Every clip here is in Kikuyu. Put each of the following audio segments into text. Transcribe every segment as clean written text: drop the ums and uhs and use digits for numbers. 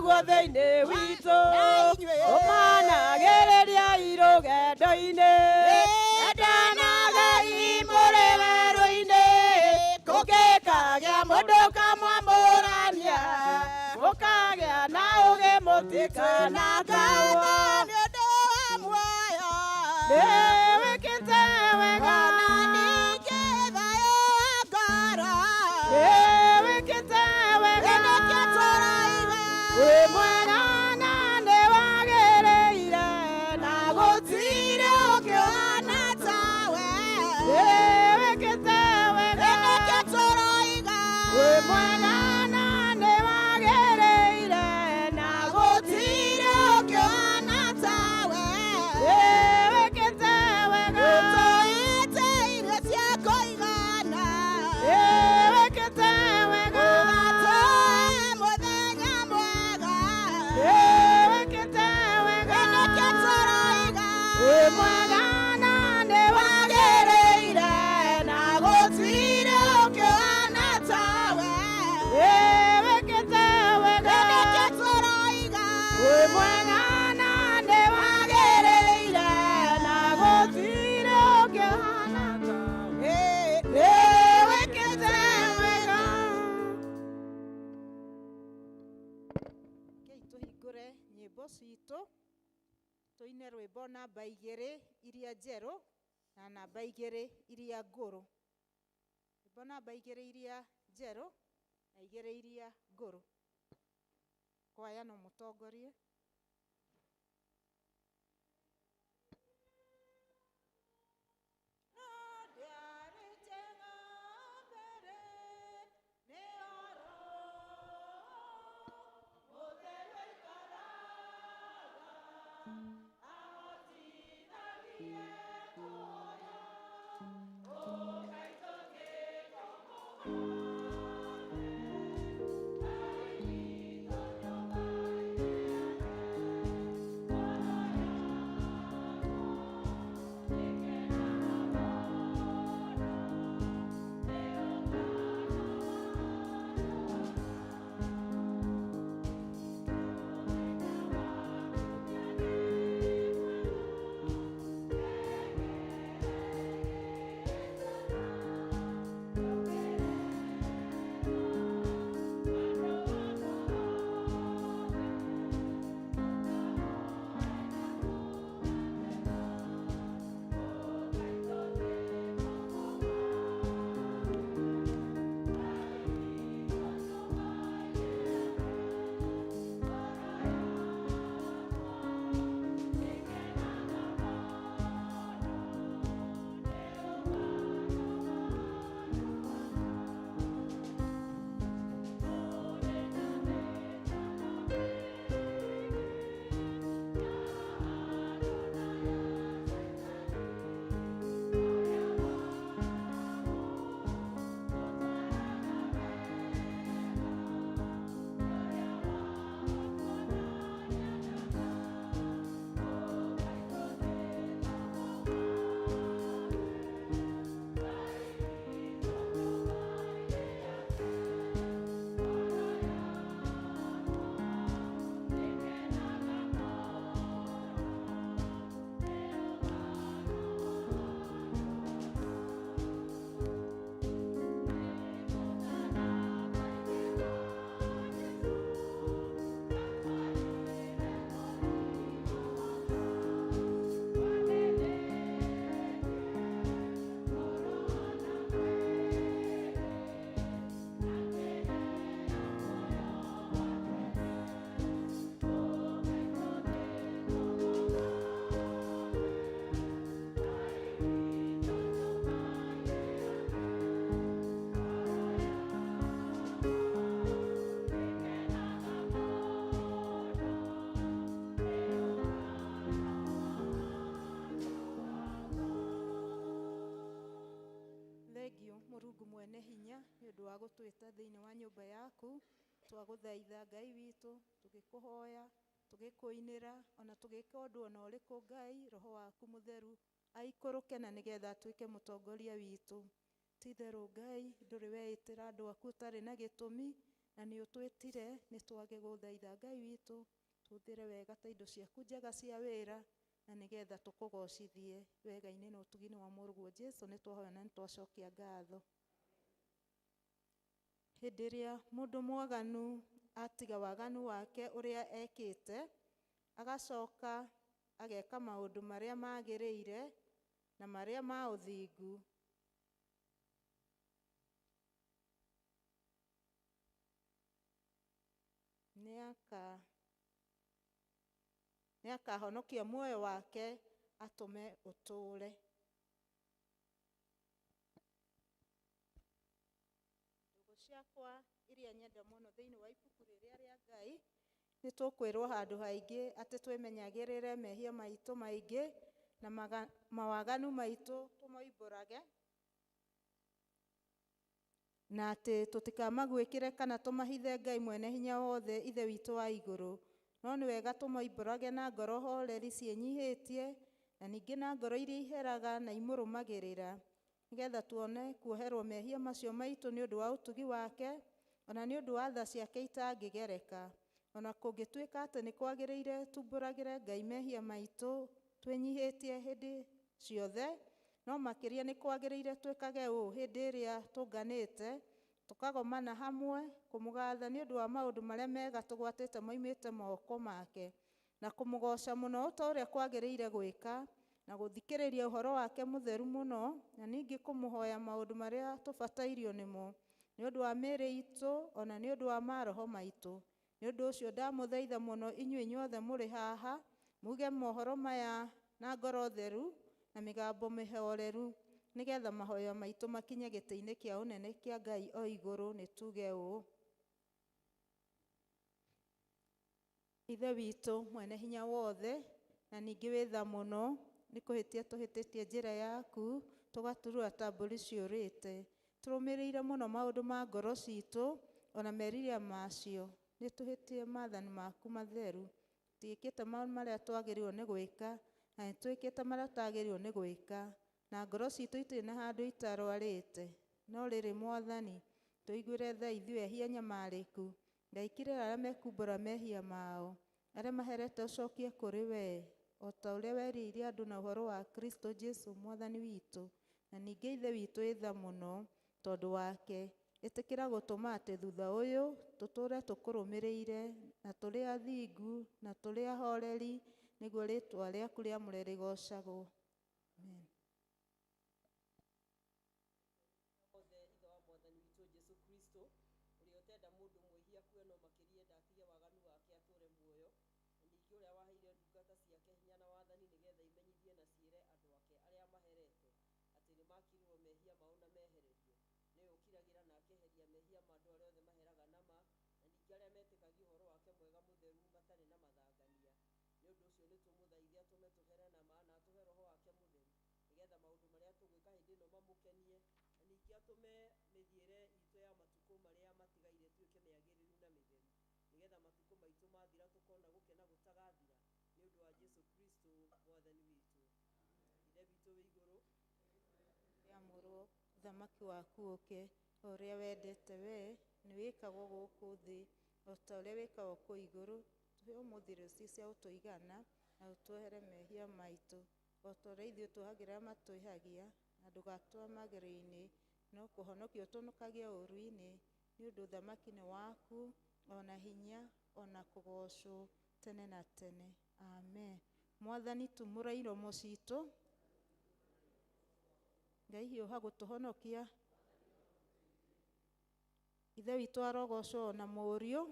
naguo thĩinĩ witũ ũmanagĩrĩriai rũgendo-inĩ endanagai mũrĩ werũ-inĩ kũngĩkagĩa mũndũ kamwamũrania mũkagĩa na ũgĩ mũtikanakaũa nĩ ũndũ wa muoyo nĩwĩkĩte wega ona ningĩ thayũ wa ngoro nĩwĩkĩte wega nĩkĩo tũroiga wĩ mwega na nĩwagĩrĩire na gũtirĩ ũngĩ ũhana tawe nĩwĩkĩte wega nĩkĩo tũroiga wĩ mwega na nĩwagĩrĩire na gũtirĩ gũtirĩ ũngĩ ũhana tawe nĩwĩkĩte wega ũtũhete irio cia kũigana nĩwĩkĩte wega ũgatũhe mũthenya mwega nĩwĩkĩte wega nĩkĩo tũroiga wĩ mwega na nĩwagĩrĩire na gũtirĩ ũngĩ ũhana tawe nĩwĩkĩte wega nĩkĩo tũroiga wĩ mwega na nĩwagĩrĩire na gũtirĩ ũngĩ ũhana tawe nĩwĩkĩte wega. Rekei tũhingũre nyĩmbo citũ tũine rwĩmbo namba 2 iria njerũ na namba 2 iria ngũrũ. Rwĩmbo namba 2 iria njerũ na 2 iria ngũrũ. Kwaya no mũtongorie. Thengio Mũrungu mwene hinya nĩ ũndũ wa gũtwĩta thĩinĩ wa nyũmba yaku. Twagũthaitha Ngai witũ, tũgĩkũhoya, tũgĩkũinĩra, ona tũgĩka ũndũ ona ũrĩkũ Ngai, roho waku mũtheru aikũrũke na nĩgetha atuĩke mũtongoria witũ. Ti itherũ Ngai, ndũrĩ weĩtĩra andũ aku ũtarĩ na gĩtũmi, na Na nĩ ũtwĩtire nĩ twagĩgũthaitha Ngai witũ tũhũthĩre wega ta indo ciaku njega cia wĩra, na nĩgetha tũkũgocithie wega-inĩ na ũtugi-inĩ wa mũrũguo Jesu. Nĩ twahoya na nĩ twacokia ngatho. Hĩndĩ ĩrĩa mũndũ mwaganu atiga waganu wake ũrĩa ekĩte, agacoka ageka maũndũ marĩa magĩrĩire na marĩa ma ũthingu, nĩakahonokia muoyo wake atũme ũtũũre. Ndũgũ ciakwa iria nyenda mũno thĩinĩ wa ibuku rĩrĩa rĩa Ngai, nĩ tũkwĩrwo handũ haingĩ atĩ twĩmenyagĩrĩre mehia maitũ maingĩ na mawaganu maitũ tũmoimbũrage, na atĩ tũtikamaguĩkĩre kana tũmahithe Ngai mwene hinya wothe Ithe witũ wa igũrũ. No nĩ wega tũmoimbũrage na ngoro horeri ciĩnyihĩtie, na ningĩ na ngoro iria iheraga na imũrũmagĩrĩra, nĩgetha tuone kuoherwo mehia macio maitũ nĩ ũndũ wa ũtugi wake, ona nĩ ũndũ wa tha ciake itangĩgereka. Ona kũngĩtuĩka atĩ nĩ kwagĩrĩire tumbũragĩre Ngai mehia maitũ twĩnyihĩtie hĩndĩ ciothe, no makĩria nĩ kwagĩrĩire twĩkage ũũ hĩndĩ ĩrĩa tũnganĩte tũkagomana hamwe kũmũgatha nĩ ũndũ wa maũndũ marĩa mega tũgwatĩte moimĩte moko make, na kũmũgoca mũno ta ũrĩa kwagĩrĩire gwĩka, na gũthikĩrĩria ũhoro wake mũtheru mũno, na ningĩ kũmũhoya maũndũ marĩa tũbatairio nĩmo nĩ ũndũ wa mĩĩrĩ itũ ona nĩ ũndũ wa maroho maitũ. Nĩ ũndũ ũcio ndamũthaitha mũno inyuĩ inyuothe mũrĩ haha muge mohoro maya na ngoro theru na mĩgambo mĩhoreru, nĩgetha mahoya maitũ makinye gĩtĩ-inĩ kĩa ũnene kĩa Ngai o igũrũ. Nĩ tuge ũũ: Ithe witũ mwene hinya wothe na ningĩ wĩ tha mũno, nĩ kũhĩtia tũhĩtĩtie njĩra yaku tũgaturura ta mbũri ciũrĩte. Tũrũmĩrĩire mũno maũndũ ma ngoro citũ ona meriria macio. Nĩ tũhĩtie maathani maku matheru, tũtiĩkĩte maũndũ marĩa twagĩrĩirwo nĩ gwĩka, na nĩ twĩkĩte marĩa tũtagĩrĩirwo nĩ gwĩka, na ngoro citũ itirĩ na handũ itarwarĩte. No rĩrĩ Mwathani, tũiguĩre tha ithuĩ ehia nyamarĩku. Ngai kirĩra arĩa mekumbũra mehia mao, arĩa maherete ũcokie kũrĩ wee, o ta ũrĩa werĩire andũ na ũhoro wa Kristo Jesu Mwathani witũ. Na ningĩ Ithe witũ wĩ tha mũno tondũ wake, ĩtĩkĩra gũtũma atĩ thutha ũyũ tũtũũre tũkũrũmĩrĩire na tũrĩ athingu na tũrĩ ahoreri, nĩguo rĩĩtwa rĩaku rĩamũre rĩgoocagwo. Amen. Othe Ithe wa Mwathani witũ Jesu Kristo, ũrĩa ũtenda mũndũ mwĩhia akue no makĩria enda atige waganu wake atũũre muoyo, na ningĩ ũrĩa waheire ndungata ciake hinya na wathani nĩgetha imenyithie na ciĩre andũ ake arĩa maherete atĩ nĩmakirĩrwo mehia mao na mehererio. Nĩwe ũkiragĩra na akeheria mehia ma andũ arĩa othe maheraga na ma, na ningĩ arĩa metĩkagia ũhoro wake mwega mũtheru matarĩ na mathangania. Nĩ ũndũ ũcio nĩtũmũthaithe atũme tũhere na ma na atũhe Roho wake mũtheru, nĩgetha maũndũ marĩa tũgwĩka hĩndĩ ĩno mamũkenie, na ningĩ atũme mĩthiĩre itũ ya matukũ marĩa matigaire ĩtuĩke mĩagĩrĩru na mĩtheru, nĩgetha matukũ maitũ mathira tũkona gũkena gũtagathira, nĩ ũndũ wa Jesu Kristo Mwathani witũ. Ithe witũ wĩ igũrũ, rĩamũrwo, ũthamaki waku ũke, o ũrĩa wendete wee nĩ wĩkagwo gũkũ thĩ o ta ũrĩa wĩkagwo kũu igũrũ. Tũhe ũmũthĩ irio cia ũtũigana, na ũtuohere mehia maitũ o ta ũrĩa ithuĩ tuohagĩra arĩa matwĩhagia, na ndũgatũe magerio-inĩ, no kũhonokia ũtũhonokagie ũũru-inĩ, nĩ ũndũ ũthamaki nĩ waku, ona hinya, ona kũgoocwo tene na tene. Amen. Mwathani tumũra iromo citũ. Ngai hiũha gũtũhonokia. Ithe witũ arogocwo ona Mũriũ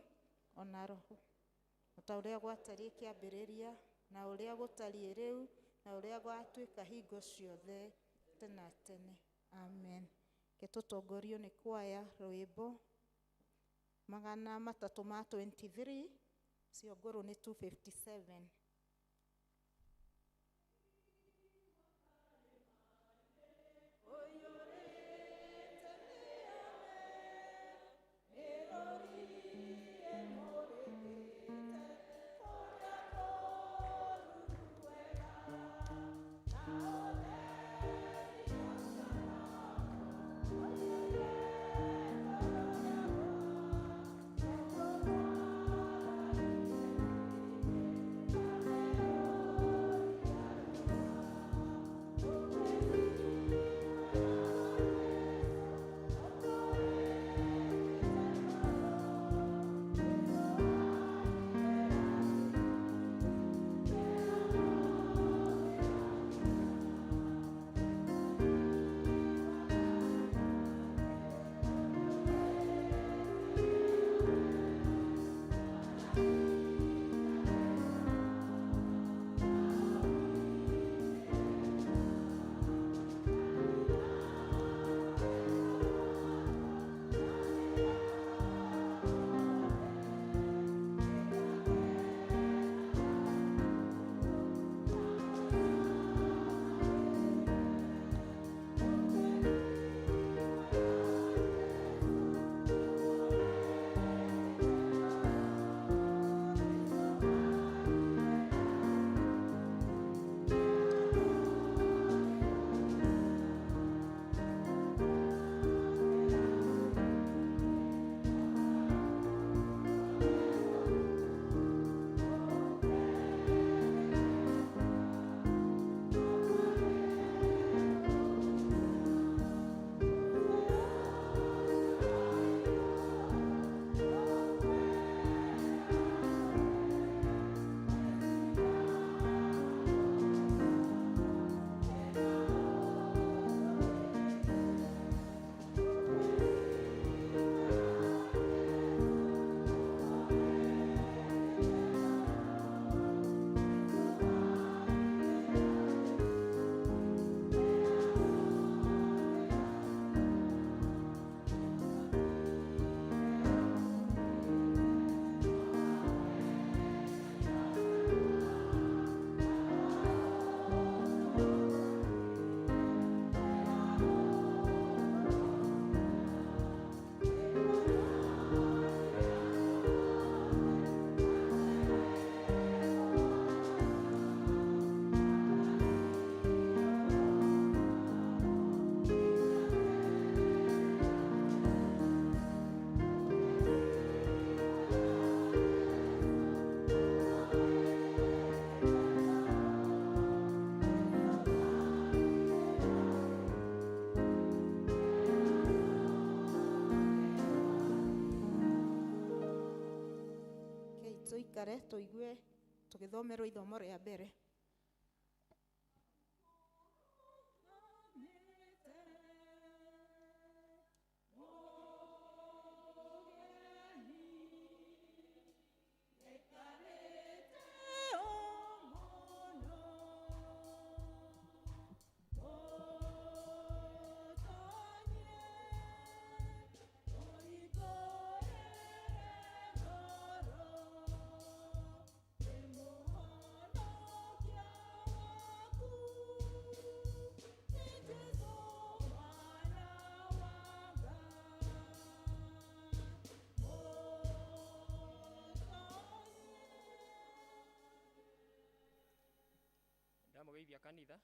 ona Roho, o ta ũrĩa gwatariĩ kĩambĩrĩria, na ũrĩa gũtariĩ rĩu, na ũrĩa gwatuĩka hingo ciothe tene na tene. Amen. Reke tũtongorio nĩ kwaya rwĩmbo 323, cio ngũrũ nĩ 257. Tũikare tũigue tũgĩthomerwo ithomo rĩa mbere. Ndamũgeithia kanitha.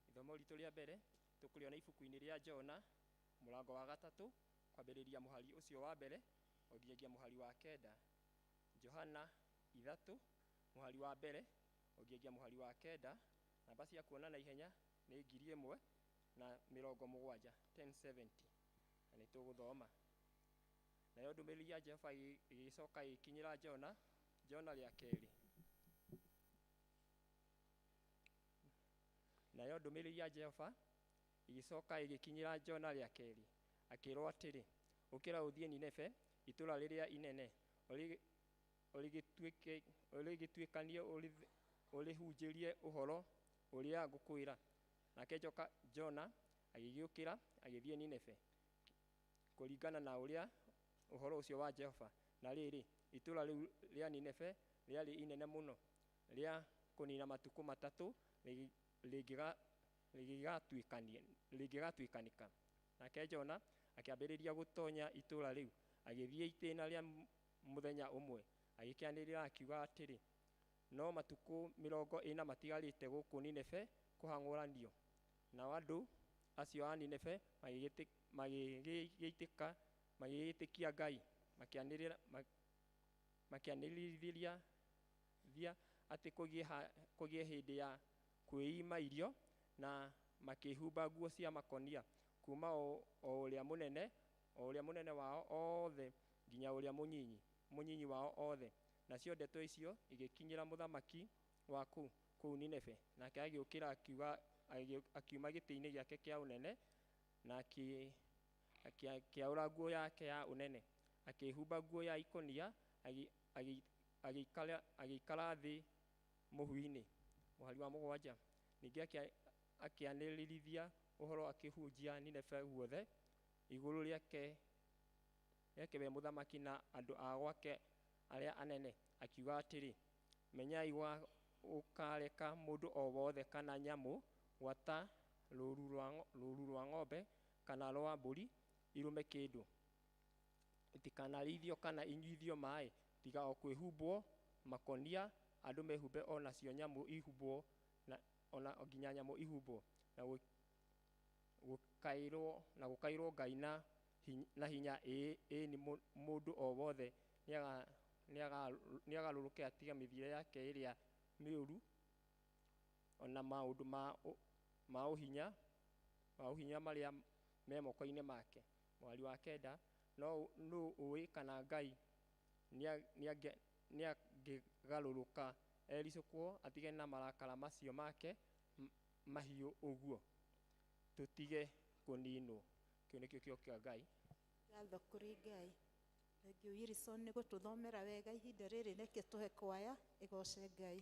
Ithomo ritũ rĩa mbere tũkũrĩona ibuku-inĩ rĩa Jona mũrango wa gatatũ, kwambĩrĩria mũhari ũcio wa mbere o nginyagia mũhari wa kenda. Johana 3 mũhari wa mbere o nginyagia mũhari wa kenda. Namba cia kuona na ihenya nĩ 1070, 1070, na nĩ tũgũthoma. Nayo ndũmĩrĩri ya Jehova ĩgĩcoka ĩgĩkinyĩra Jona, Jona rĩa kerĩ. Nayo ndũmĩrĩri ya Jehova ĩgĩcoka ĩgĩkinyĩra Jona rĩa kerĩ, akĩĩrwo atĩrĩ, ũkĩra ũthiĩ Nineve, itũũra rĩrĩa inene, ũrĩgĩtuĩkanie ũrĩhunjĩrie ũhoro ũrĩa ngũkwĩra. Nake Jona agĩgĩũkĩra agĩthiĩ Nineve kũringana na ũrĩa ũhoro ũcio wa Jehova. Na rĩrĩ, itũũra rĩu rĩa Nineve rĩarĩ inene mũno, rĩa kũnina matukũ matatũ rĩngĩgatuĩkanĩka. Nake Jona akĩambĩrĩria gũtonya itũũra rĩu, agĩthiĩ itĩĩna rĩa mũthenya ũmwe, agĩkĩanĩrĩra akiuga atĩrĩ, no matukũ 40 matigarĩte gũkũ Nineve kũhang'ũranio. Nao andũ acio a Nineve magĩgĩtĩkia Ngai, makĩanĩrĩria atĩ kũgĩe hĩndĩ ya kwĩima irio, na makĩhumba nguo cia makonia, kuma o ũrĩa mũnene wao othe nginya ũrĩa mũnyinyi wao othe. Nacio ndeto icio igĩkinyĩra mũthamaki wa kũu Nineve, nake agĩũkĩra akiuma gĩtĩ-inĩ gĩake kĩa ũnene, na akĩaũra nguo yake ya ũnene, akĩhumba nguo ya ikonia, agĩikara thĩ mũhu-inĩ. Mũhari wa 7. Ningĩ akĩanĩrĩrithia ũhoro akĩhunjia Nineve guothe igũrũ rĩake we mũthamaki na andũ a gwake arĩa anene, akiuga atĩrĩ, menyai ũkareka mũndũ o wothe kana nyamũ, gwata rũũru rwa ng'ombe kana rwa mbũri irũme kĩndũ, itikanarĩithio kana inyuithio maaĩ, tiga o kwĩhumbwo makonia, andũ mehumbe o nacio nyamũ ihumbwo, ona nginya nyamũ ihumbwo, na gũkaĩrwo Ngai na hinya. Ĩĩ, mũndũ o wothe nĩagarũrũke atige mĩthiĩre yake ĩrĩa mĩũru, ona maũndũ ma ũhinya marĩa me moko-inĩ make. Mũhari wa 9. No nũ ũĩ kana Ngai nĩangĩgarũrũka ericũkwo atige na marakara macio make mahiũ ũguo, tũtige kũninwo. Kĩu nĩkĩo kĩo kĩa Ngai. Ngatho kũrĩ Ngai. Thengiũ Wilson nĩ gũtũthomera wega ihinda rĩrĩ, reke tũhe kwaya ĩgoce Ngai.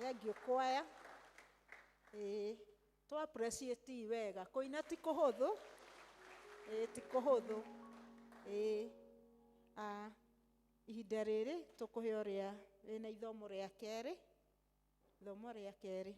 Thengiũ kwaya. Ĩĩ, tũ appreciate wega. Kũina ti kũhũthũ. Ĩĩ, ti kũhũthũ. Ĩĩ. Ihinda rĩrĩ tũkũhe ũrĩa wĩna ithomo rĩa kerĩ. Ithomo rĩa kerĩ.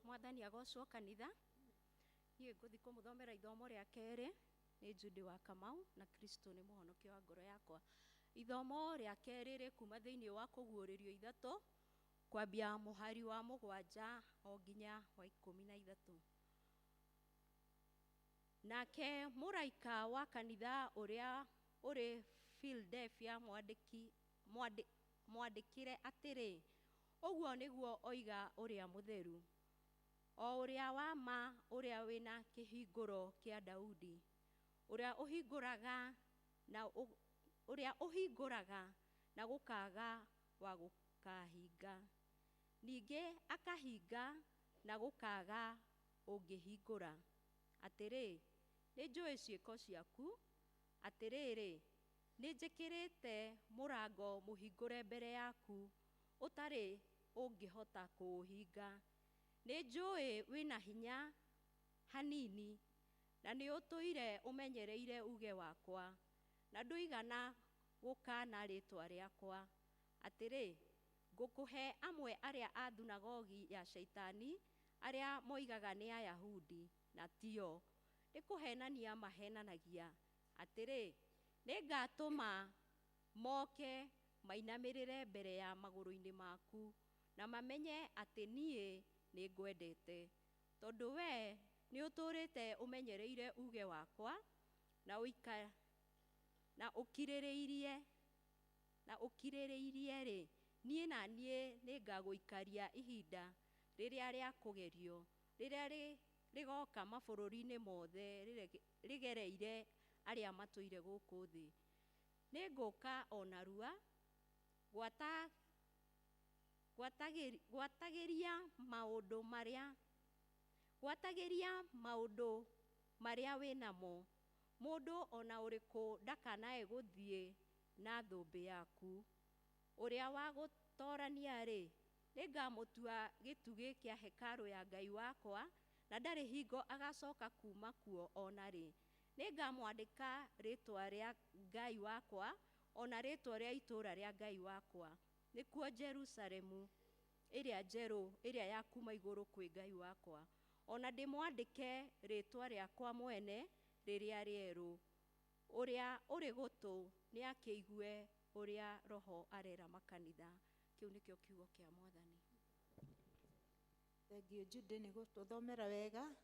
Mwathani agocwo kanitha. Niĩ ngũthiĩ kũmũthomera ithomo rĩa kerĩ nĩ Judy wa Kamau na Kristo nĩ mũhonokia wa ngoro yakwa. Ithomo rĩa kerĩ rĩ kuma thĩinĩ wa kũguũrĩrio 3 kwambia mũhari wa 7 o nginya wa 13. Nake mũraika wa kanitha ũrĩa ũrĩ Philadelphia mwandĩkĩre atĩrĩ, ũguo nĩguo oiga ũrĩa mũtheru, o ũrĩa wa ma, ũrĩa wĩna kĩhingũro kĩa Daudi, ũrĩa ũhingũraga na gũkaga wa gũkahinga, ningĩ akahinga na gũkaga ũngĩhingũra. Atĩrĩ, nĩnjũĩ ciĩko ciaku, atĩrĩrĩ, nĩnjĩkĩrĩte mũrango mũhingũre mbere yaku, ũtarĩ ũngĩhota kũũhinga. Nĩnjũĩ wĩna hinya hanini, na nĩũtũire ũmenyereire uge wakwa, na ndũigana gũkaana rĩĩtwa rĩakwa. Atĩrĩ, ngũkũhe amwe arĩa a thunagogi ya Shaitani, arĩa moigaga nĩ Ayahudi na tio, nĩ kũhenania mahenanagia. Atĩrĩ, nĩngatũma moke mainamĩrĩre mbere ya magũrũ-inĩ maku, na mamenye atĩ niĩ nĩngwendete, tondũ we nĩũtũũrĩte ũmenyereire uge wakwa, na ũkirĩrĩirie-rĩ, niĩ na niĩ nĩngagũikaria ihinda rĩrĩa rĩa kũgerio, rĩrĩa rĩgoka mabũrũri-inĩ mothe rĩgereire arĩa matũire gũkũ thĩ. Nĩngũka o narua, gwatagĩria maũndũ marĩa wĩnamo, mũndũ ona ũrĩkũ ndakanae gũthiĩ na thũmbĩ yaku. Ũrĩa wa gũtorania-rĩ, nĩngamũtua gĩtugĩ kĩa hekarũ ya Ngai wakwa, na ndarĩ hingo agacoka kuma kuo ona rĩ. Nĩngamwandĩka rĩĩtwa rĩa Ngai wakwa, ona rĩĩtwa rĩa itũũra rĩa Ngai wakwa, nĩkuo Jerusalemu ĩrĩa njerũ, ĩrĩa ya kuma igũrũ kwĩ Ngai wakwa, ona ndĩmwandĩke rĩĩtwa rĩakwa mwene rĩrĩa rĩerũ. Ũrĩa ũrĩ gũtũ nĩakĩigue ũrĩa Roho arera makanitha. Kĩu nĩkĩo kiugo kĩa Mwathani. Thengiũ Judy nĩ gũtũthomera wega.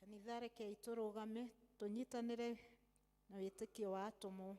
Kanitha rekei tũrũgame tũnyitanĩre na wĩtĩkio wa atũmwo.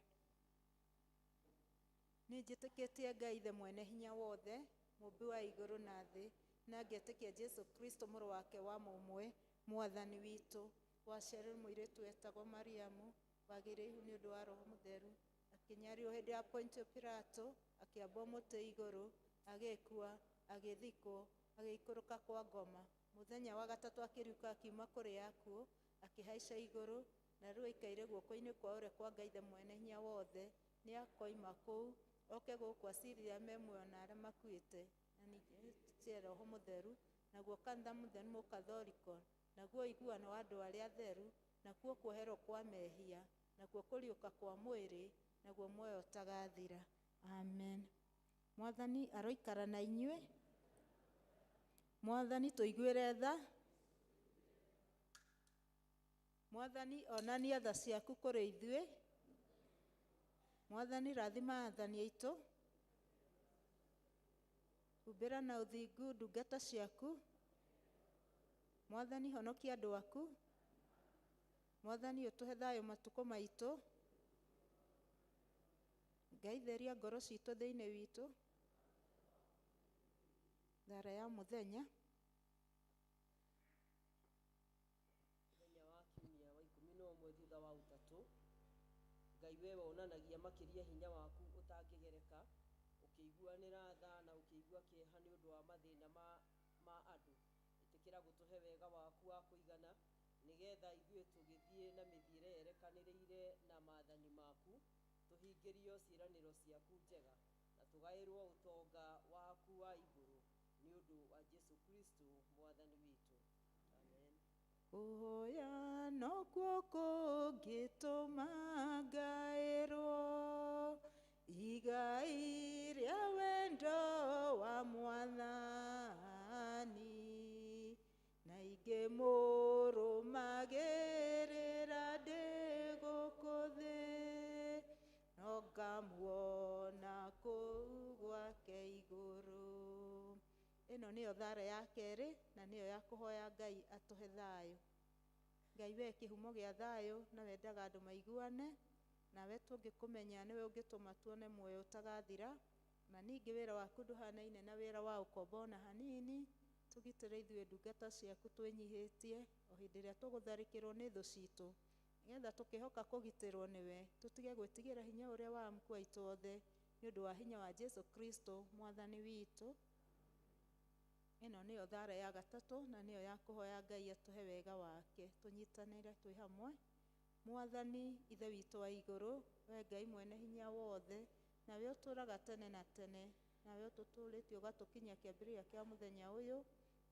Nĩnjĩtĩkĩtie Ngai Ithe mwene hinya wothe, mũmbi wa igũrũ na thĩ, na ngetĩkia Jesũ Kristo mũrũ wake wa mũmwe, Mwathani witũ, waciarirwo mũirĩtu wetagwo Mariamu, wagĩire ihu nĩ ũndũ wa Roho Mũtheru, akĩnyarirwo hĩndĩ ya Pontio Pilato, akĩambwo mũtĩ igũrũ, agĩkua, agĩthikwo, agĩikũrũka kwa ngoma. Mũthenya wa gatatũ akĩriũka akiuma kũrĩ akuũ, akĩhaica igũrũ, na rĩu aikaire guoko-inĩ kwa ũrĩa kwa Ngai Ithe mwene hinya wothe. Nĩakoima kũu oke gũkũ acirithie arĩa me muoyo na arĩa makuĩte, na ningĩ Roho Mũtheru, naguo kanitha mũtheru mũkathoriko, naguo ũiguano wa andũ arĩa atheru, nakuo kuoherwo kwa mehia, nakuo kũriũka kwa mwĩrĩ, naguo muoyo ũtagathira. Amen. Mwathani aroikara na inyuĩ. Mwathani tũiguĩre tha. Mwathani onania tha ciaku kũrĩ ithuĩ. Mwathani rathima athani aitũ. Humbĩra na ũthingu ndungata ciaku. Mwathani honokia andũ aku. Mwathani ũtũhe thayũ matukũ maitũ. Ngai theria ngoro citũ thĩinĩ witũ. Thara ya mũthenya. Mũthenya wa kiumia wa 11 thutha wa ũtatũ, Ngai we wonanagia makĩria hinya waku ũtangĩgereka, ũkĩiguanĩra tha na ũkĩigua kĩeha nĩ ũndũ wa mathĩna ma andũ. Ĩtĩkĩra gũtũhe wega waku wa kũigana, nĩgetha ithuĩ tũgĩthiĩ na mĩthiĩre yerekanĩrĩire na maathani maku, tũhingĩrio ciĩranĩro ciaku njega, na tũgaĩrwo ũtonga waku wa igũrũ, nĩ ũndũ wa Jesu Kristo mwathani witũ. Amen. Kũhoya nokuo kũngĩtũma ngaĩrwo igai rĩa wendo wa Mwathani, na ingĩmũrũmagĩrĩra ndĩ gũkũ thĩ, no ngamuona kũu gwake igũrũ. Ĩno nĩyo thara ya kerĩ na nĩyo ya kũhoya Ngai atũhe thayũ. Ngai we kĩhumo gĩa thayũ na wendaga andũ maiguane, nawe tũngĩkũmenya nĩwe ũngĩtũma tuone muoyo ũtagathira, na ningĩ wĩra waku ndũhanaine na wĩra wa ũkombo ona hanini. Tũgitĩre ithuĩ ndungata ciaku twĩnyihĩtie o hĩndĩ ĩrĩa tũgũtharĩkĩrwo nĩ thũ citũ, nĩgetha tũkĩhoka kũgitĩrwo nĩwe, tũtige gwĩtigĩra hinya ũrĩa wa amku aitũ othe, nĩ ũndũ wa hinya wa Jesu Kristo mwathani witũ. Ĩno nĩyo thara ya gatatũ na nĩyo ya kũhoya Ngai atũhe wega wake. Tũnyitanĩre twĩ hamwe. Mwathani Ithe witũ wa igũrũ, we Ngai mwene hinya wothe, nawe ũtũũraga tene na tene, nawe ũtũtũũrĩtie ũgatũkinyia kĩambĩrĩria kĩa mũthenya ũyũ,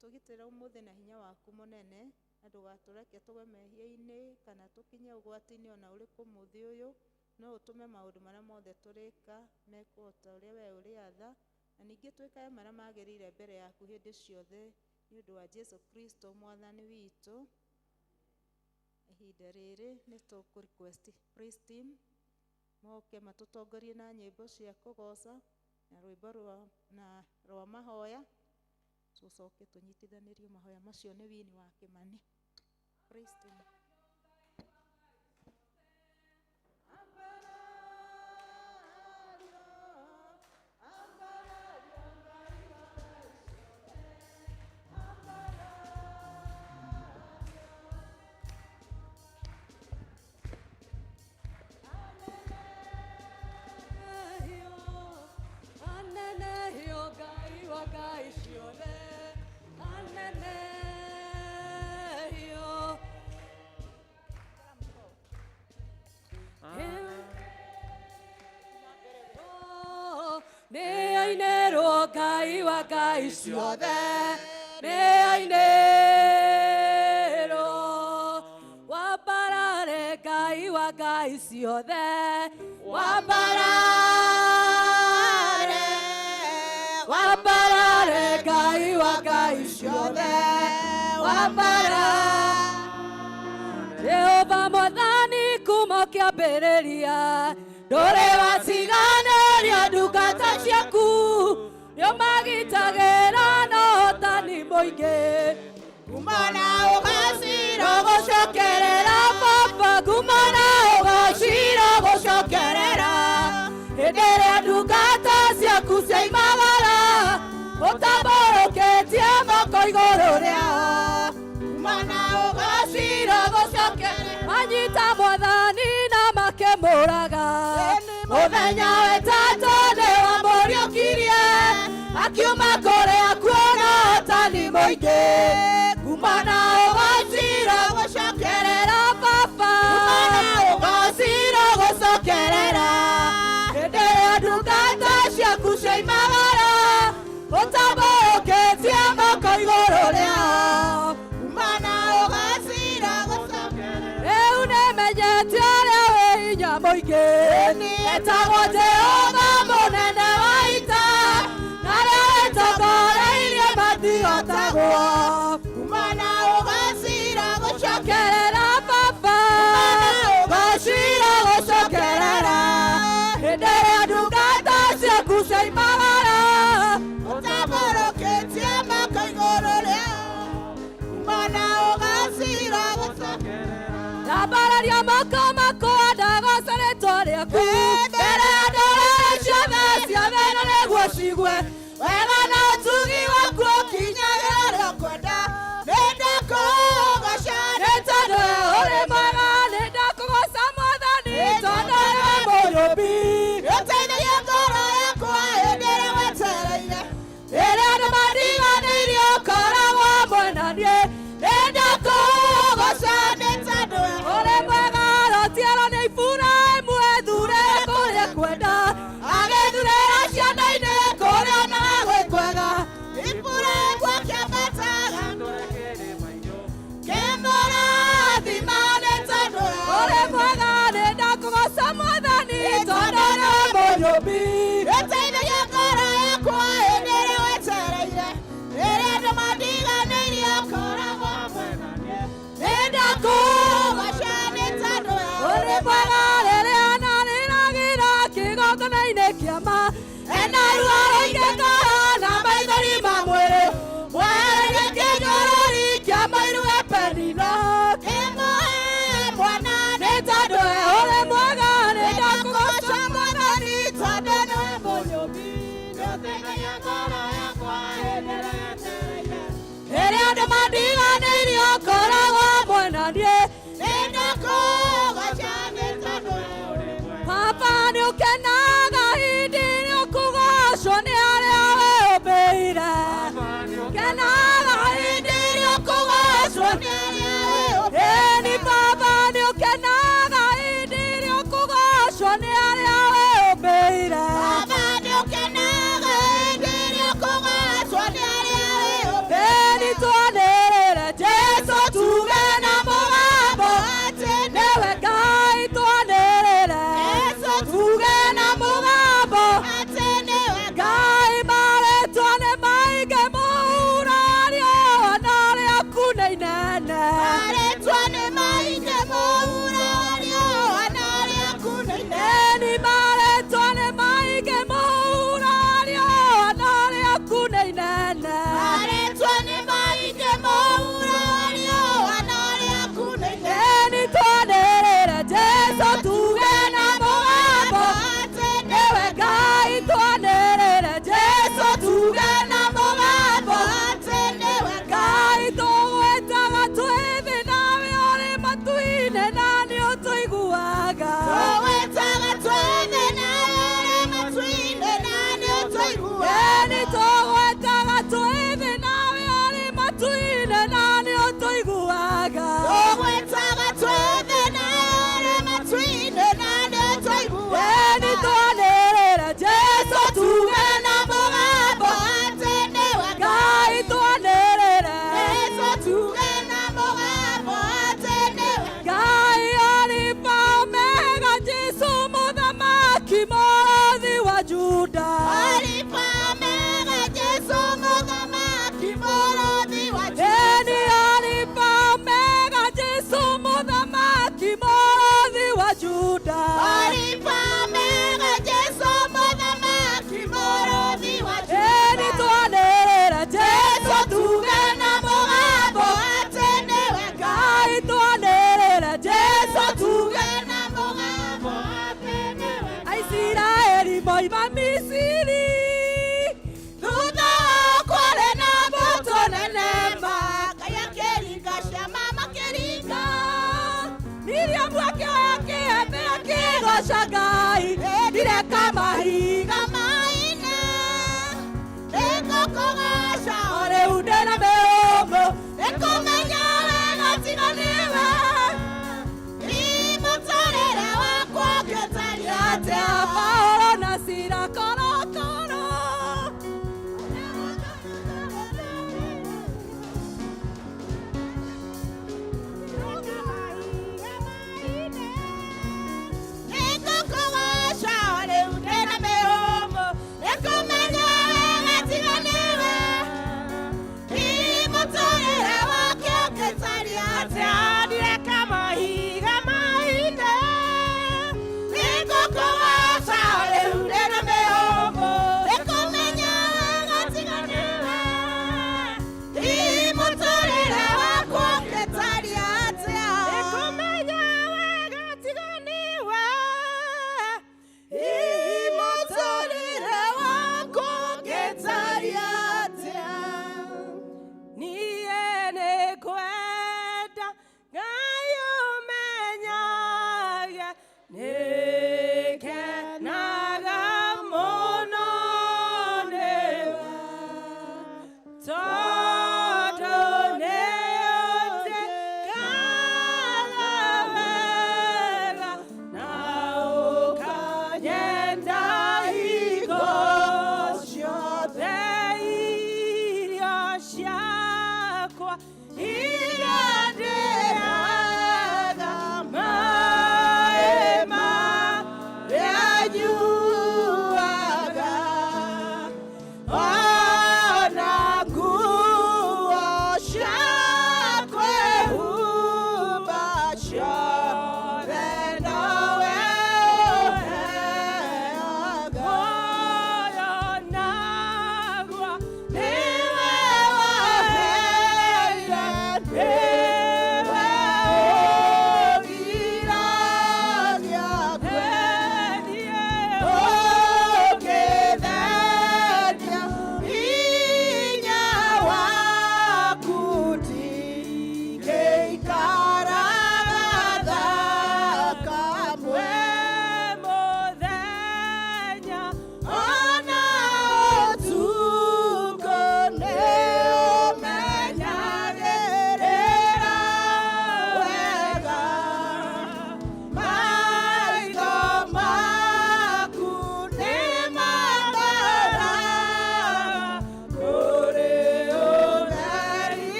tũgitĩre ũmũthĩ na hinya waku mũnene, na ndũgatũreke tũgwe mehia-inĩ kana tũkinye ũgwati-inĩ ona ũrĩkũ mũthĩ ũyũ, no ũtũme maũndũ marĩa mothe tũrĩka mekwo o ta ũrĩa we ũrĩatha, na ningĩ twĩkage marĩa magĩrĩire mbere yaku hĩndĩ ciothe, nĩ ũndũ wa Jesu Kristo mwathani witũ. Ihinda rĩrĩ nĩ tũkũ request praise team moke matũtongorie na nyĩmbo cia kũgoca na rwĩmbo rwa mahoya, tũcoke tũnyitithanĩrio mahoya macio nĩ wini wa Kĩmani. Praise team. Nĩ ainĩrwo Ngai wa ngai ciothe, nĩ ainĩrwo wambarare Ngai wa ngai ciothe, wambarare, wambarare Ngai wa ngai ciothe, wambarare Jehova Mwathani kuma kĩambĩrĩria, ndũrĩ watiganĩria ndungata ciaku, nĩũmagitagĩra na ũhotani mũingĩ. Kumana ũgacĩra gũcokerera Baba, kumana ũgacĩra gũcokerera, hĩndĩ ĩrĩa ndungata ciaku ciaimagara, ũtambũrũkĩtie moko igũrũ rĩao. Kumana ũgacĩra gũcokerera, manyita Mwathani na makĩmũraga, mũthenya wetatũ nĩwamũriũkirie, akiuma kũrĩa kuona ũhotani mũingĩ. Kumana ũgacĩra gũcokerera Baba, Kumana ũgacĩra gũcokerera, hĩndĩ ĩrĩa ndungata ciaku ciaimagara, ũtambũrũkĩtie Moko makwa ndagoca rĩtwa rĩaku mbere ya ndũrĩrĩ ciothe ciothe na nĩguo cigue wega na ũtugi waku ũkinyagĩra Ũrĩa ũkwenda nĩndakũgoca nĩ tondũ we ũrĩ mwega nĩ ndakũgoca mwathani tondũ nĩwe mũnyũmbi Ũteithagia ngoro yakwa hĩndĩ ĩrĩa wetereire rĩrĩa andũ mandiganĩirie ũkoragwo hamwe na niĩ nĩ ndakũgoca nĩ tondũ we ũrĩ mwega rotiarwo nĩ Iburahĩmu ethure kũrĩa kwenda agĩthurĩra ciana-inĩ kũrĩa onaga gwĩ kwega Iburahĩmu akĩambataga kĩmũrathima nĩ tondũ we ũrĩ mwega nĩ ndakũgoca mwathani tondũ nĩwe mũnyũmbi Ũteithagia ngoro yakwa hĩndĩ ĩrĩa wetereire rĩrĩa andũ mandiganĩirie ũkoragwo hamwe na niĩ nĩ ndakũgoca Kũgoca nĩ tondũ we ũrĩ mwega rĩrĩa narĩragĩra kĩgongona-inĩ kĩama ena ruo rũingĩ ngoro na maithori ma mwĩrĩ mwehererie kĩnyũrũri kĩa mairuge Penina Kĩmũhe mwana nĩ tondũ we ũrĩ mwega nĩ ndakũgoca mwathani tondũ nĩwe mũnyũmbi Ũteithagia ngoro yakwa hĩndĩ ĩrĩa wetereire rĩrĩa andũ mandiganĩirie ũkoragwo hamwe na niĩ Nĩndakũgoca nĩ tondũ we ũrĩ mwega Baba nĩ ũkenaga hĩndĩ ĩrĩa ũkũgocwo nĩ arĩa wĩũmbĩire kenaga hĩndĩ ĩrĩa ũkũgocwo nĩ arĩa wĩũmbĩire Ĩni baba nĩ ũkenaga hĩndĩ ĩrĩa ũkũgocwo nĩ arĩa wĩũmbĩire Baba nĩ ũkenaga hĩndĩ ĩrĩa ũkũgocwo nĩ arĩa wĩũmbĩire Ĩni twanĩrĩre Jesũ tuge na mũgambo atĩ nĩwe Ngai twanĩrĩre Jesũ tuge na mũgambo atĩ nĩwe Ngai marĩtwa nĩ maingĩ mũhurario na rĩaku nĩ inene Marĩtwa nĩ maingĩ mũhuro wa riũa na rĩaku nĩ inene Ĩni marĩtwa nĩ maingĩ mũhurario na rĩaku nĩ inene Marĩtwa nĩ maingĩ mũhuro wa riũa na rĩaku nĩ inene Ĩni twanĩrĩre Jesũ tuge na mũgambo atĩ nĩwe Ngai twanĩrĩre Jesũ tuge na mũgambo atĩ nĩwe Ngai tũgwĩtaga twĩ thĩ nawe ũrĩ matu-inĩ na nĩ ũtũiguaga Tũgwĩtaga twĩ thĩ nawe ũrĩ matu-inĩ na nĩ ũtũiguaga Ĩni tũgwĩtaga twĩ thĩ nawe ũrĩ matu-inĩ na nĩ ũtũiguaga Tũgwĩtaga twĩ thĩ nawe ũrĩ matu-inĩ na nĩ ũtũiguaga Ĩni twanĩrĩre Jesũ tuge na mũgambo atĩ nĩwe Ngai twanĩrĩre Jesũ tuge na mũgambo atĩ nĩwe Ngai Alifa Omega Jesũ mũthamaki mũrũthi wa Juda Alifa Omega Jesũ mũthamaki mũrũthi wa Ĩni Alifa Omega Jesũ mũthamaki mũrũthi wa Juda Alifa Omega Jesũ mũthamaki mũrũthi wa Ĩni Juda twanĩrĩre Jesũ tuge na mũgambo atĩ nĩwe Ngai twanĩrĩre Jesũ tuge na mũgambo atĩ nĩwe Aisiraeli moima Misiri thutha wao kwarĩ na mbũtũ nene ma Ngai akĩringa ciama makĩringa Miriamu akĩoya kĩembe akĩgoca Ngai ndireka mahiga maina nĩngũkũgoca o rĩu ndĩna mĩhũmũ nĩkũmenya wega tiga nĩwe mũtũrĩre wakwa ũngĩtariĩ atĩa Paũlũ na Sila korokoro Nĩngũkũgoca o rĩu ndĩna mĩhũmũ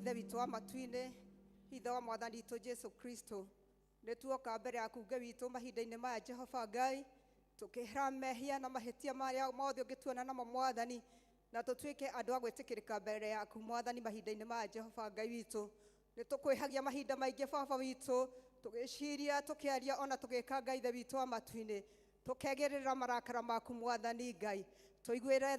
Ithe witũ wa matu-inĩ, Ithe wa Mwathani witũ Jesu Kristo, nĩ tuoka mbere yaku Ngai witũ mahinda-inĩ maya Jehova Ngai, tũkĩhera mehia na mahĩtia marĩa mothe ũngĩtuona namo Mwathani, na tũtuĩke andũ a gwĩtĩkĩrĩka mbere yaku Mwathani mahinda-inĩ maya Jehova Ngai witũ. Nĩ tũkwĩhagia mahinda maingĩ Baba witũ, tũgĩciria, tũkĩaria ona tũgĩka Ngai Ithe witũ wa matu-inĩ, tũkegĩrĩra marakara maku Mwathani Ngai. Tũiguĩre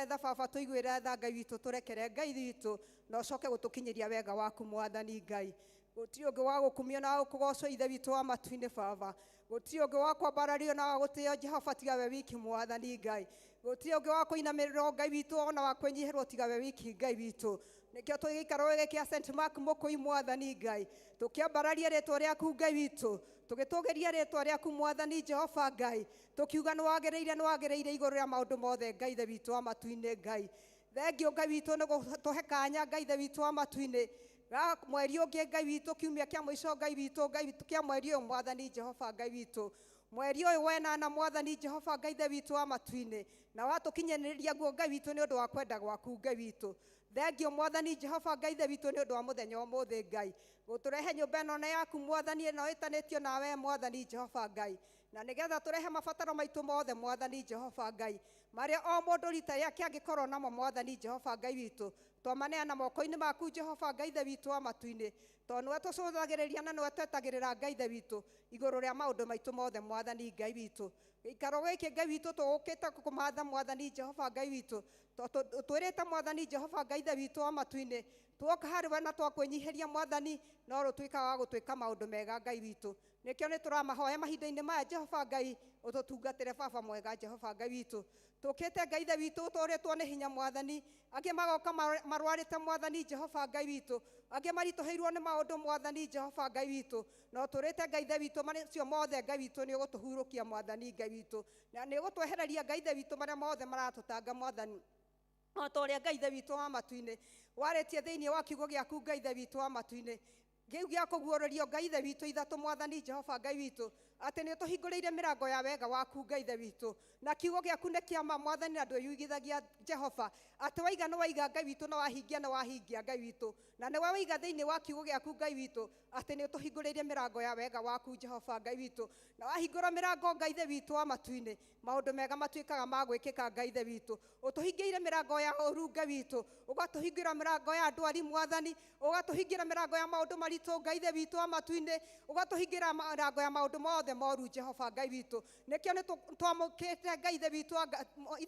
tha Baba, tũiguĩre tha Ngai witũ, tũrekere Ngai witũ, na ũcoke gũtũkinyĩria wega waku Mwathani Ngai. Gũtirĩ ũngĩ wa gũkumio na wa gũkũgocwo Ithe witũ wa matu-inĩ Baba. Gũtirĩ ũngĩ wa kwambarario na wa gũtĩo Jehova tiga we wiki Mwathani Ngai. Gũtirĩ ũngĩ wa kũinamĩrĩrwo Ngai witũ ona wa kwĩnyihĩrwo tiga we wiki Ngai witũ. Nĩkĩo tũgĩikaro gĩkĩ kĩa St. Mark Mũkũi Mwathani Ngai, tũkĩambararia rĩtwa rĩaku Ngai witũ, tũgĩtũgĩria rĩtwa rĩaku Mwathani Jehova Ngai, tũkiuga nĩwagĩrĩire nĩwagĩrĩire igũrũ rĩa maũndũ mothe Ngai Ithe witũ wa matu-inĩ Ngai. Thengio Ngai witũ nĩ gũtũhe kanya Ngai Ithe witũ wa matu-inĩ mweri ũngĩ Ngai witũ, kiumia kĩa mũico Ngai witũ, Ngai witũ kĩa mweri ũyũ Mwathani Jehova Ngai witũ, mweri ũyũ wenana Mwathani Jehova Ngai Ithe witũ wa matu-inĩ, na watũkinyanĩria guo Ngai witũ nĩ ũndũ wa kwenda gwaku Ngai witũ. Thengio Mwathani Jehova Ngai Ithe witũ nĩ ũndũ wa mũthenya ũmũthĩ Ngai, gũtũrehe nyũmba ĩno nĩ yaku Mwathani, ĩno ĩtanĩtio nawe Mwathani Jehova Ngai, na nĩgetha tũrehe mabataro maitũ mothe Mwathani Jehova Ngai, marĩa o mũndũ rita rĩake angĩkorwo namo Mwathani Jehova Ngai witũ, twamaneana moko-inĩ maku Jehova Ngai Ithe witũ wa matu-inĩ, tondũ nĩwe tũcũthagĩrĩria na nĩwe twetagĩrĩra Ngai Ithe witũ igũrũ rĩa maũndũ maitũ mothe Mwathani Ngai witũ. Gĩikaro gĩkĩ Ngai witũ tũgũkĩte kũmatha Mwathani Jehova Ngai witũ, tũtwĩrĩte Mwathani Jehova Ngai Ithe witũ wa matu-inĩ, tuoka harĩ we na twakwĩnyihĩria Mwathani, no rũtuĩkaga wa gũtwĩka maũndũ mega Ngai witũ. Nĩkĩo nĩ tũramahoya mahinda-inĩ maya Jehova Ngai, ũtũtungatĩre Baba mwega Jehova Ngai witũ. Tũkĩte Ngai Ithe witũ tũrĩtwo nĩ hinya Mwathani, angĩ magoka marwarĩte Mwathani Jehova Ngai witũ, angĩ maritũhĩirwo nĩ maũndũ Mwathani Jehova Ngai witũ, no tũrĩte Ngai Ithe witũ macio mothe Ngai witũ nĩ ũgũtũhurũkia Mwathani Ngai witũ, na nĩ ũgũtwehereria Ngai Ithe witũ marĩa mothe maratũtanga Mwathani, o ta ũrĩa Ngai Ithe witũ wa matu-inĩ warĩtie thĩinĩ wa kiugo gĩaku Ngai Ithe witũ wa matu-inĩ, kĩu gĩa kũguũrĩrio Ngai Ithe witũ ithatũ Mwathani Jehova Ngai witũ, atĩ nĩ ũtũhingũrĩire mĩrango ya wega waku Ngai Ithe witũ, na kiugo gĩaku nĩ kĩama Mwathani, na ndwĩyugithagia Jehova, atĩ waiga nĩ waiga Ngai witũ, na wahingia nĩ wahingia Ngai witũ, na nĩwe waiga thĩinĩ wa kiugo gĩaku Ngai witũ, atĩ nĩ ũtũhingũrĩire mĩrango ya wega waku Jehova Ngai witũ, na wahingũra mĩrango Ngai Ithe witũ wa matu-inĩ, maũndũ mega matuĩkaga ma gwĩkĩka Ngai Ithe witũ. Ũtũhingĩire mĩrango ya ũru Ngai witũ, ũgatũhingĩra mĩrango ya ndwari Mwathani, ũgatũhingĩra mĩrango ya maũndũ maritũ Ngai Ithe witũ wa matu-inĩ, ũgatũhingĩra mĩrango ya maũndũ mothe moru Jehova Ngai witũ. Nĩkĩo nĩ twamũkĩte Ngai Ithe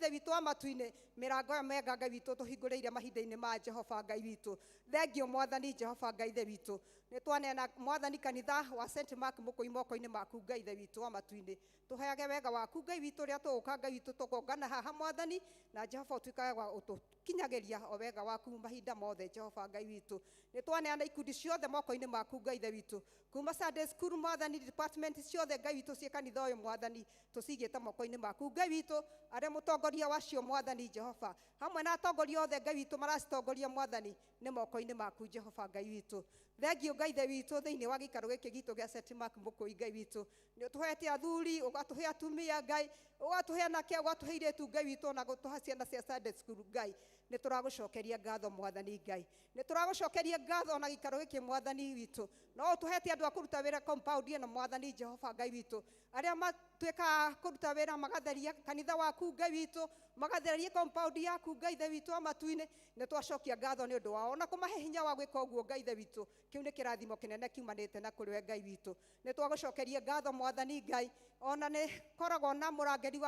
witũ wa matu-inĩ mĩrango ya mega Ngai witũ tũhingũrĩire mahinda-inĩ ma Jehova Ngai witũ. Thengio Mwathani Jehova Ngai Ithe witũ. Nĩ twaneana Mwathani kanitha wa St. Mark Mũkũi moko-inĩ maku Ngai Ithe witũ wa matu-inĩ, tũheage wega waku Ngai witũ ũrĩa tũgũka Ngai witũ tũkongana haha Mwathani, na Jehova ũtuĩkage wa ũtũkinyagĩria o wega waku mahinda mothe Jehova Ngai witũ. Nĩ twaneana ikundi ciothe moko-inĩ maku Ngai Ithe witũ, kuma Sunday school Mwathani, department ciothe Ngai witũ ciĩ kanitha ũyũ Mwathani, tũcigĩte moko-inĩ maku Ngai witũ, arĩa mũtongoria wacio Mwathani Jehova, hamwe na atongoria othe Ngai witũ maracitongoria Mwathani, nĩ moko-inĩ maku Jehova Ngai witũ. Thengio Ngai Ithe witũ thĩinĩ wa gĩikaro gĩkĩ gitũ gĩa St. Mark Mũkũi Ngai witũ, nĩ ũtũhete athuri, ũgatũhe atumia Ngai, ũgatũhe anake, ũgatũhe airĩtu Ngai witũ, na gũtũhe ciana cia Sunday school Ngai. Nĩ tũragũcokeria ngatho Mwathani Ngai, nĩ tũragũcokeria ngatho na gĩikaro gĩkĩ Mwathani witũ, no ũtũhete andũ a kũruta wĩra compound ĩno Mwathani Jehova Ngai witũ, arĩa matuĩkaga kũruta wĩra magatheria kanitha waku Ngai witũ, magatheria compound yaku Ngai Ithe witũ wa matu-inĩ. Nĩ twacokia ngatho nĩ ũndũ wao na kũmahe hinya wa gwĩka ũguo Ngai Ithe witũ, kĩu nĩ kĩrathimo kĩnene kiumanĩte na kũrĩ we Ngai witũ. Nĩ twagũcokeria ngatho Mwathani Ngai, ona nĩ koragwo na mũrangĩri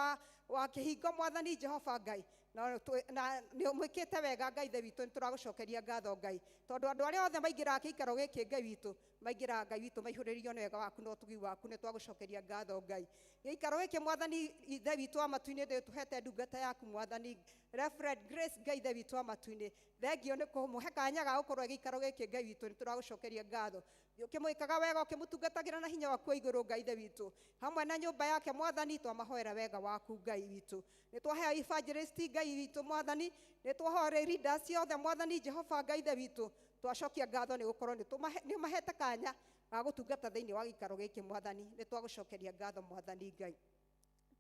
wa kĩhingo Mwathani Jehova Ngai, na nĩ ũmwĩkĩte wega Ngai Ithe witũ, nĩ tũragũcokeria ngatho Ngai, tondũ andũ arĩa othe maingĩraga kĩikaro gĩkĩ Ngai witũ, maingĩraga Ngai witũ maihũrĩrĩrio nĩ wega waku na ũtugi waku, nĩ twagũcokeria ngatho Ngai. Gĩikaro gĩkĩ Mwathani Ithe witũ wa matu-inĩ, nĩ tũhete ndungata yaku Mwathani Reverend Grace Ngai Ithe witũ wa matu-inĩ, thengio nĩ kũmũhe kanya ga gũkorwo gĩikaro gĩkĩ Ngai witũ, nĩ tũragũcokeria ngatho. Ũkĩmwĩkaga wega, ũkĩmũtungatagĩra na hinya waku wa igũrũ Ngai Ithe witũ, hamwe na nyũmba yake Mwathani, twamahoera wega waku Ngai witũ. Nĩ twaheo evangelist Ngai witũ Mwathani, nĩ twahoera leaders ciothe Mwathani Jehova Ngai Ithe witũ, twacokia ngatho nĩ gũkorwo nĩ mahete kanya ga gũtungata thĩinĩ wa gĩikaro gĩkĩ Mwathani, nĩ twagũcokeria ngatho Mwathani Ngai.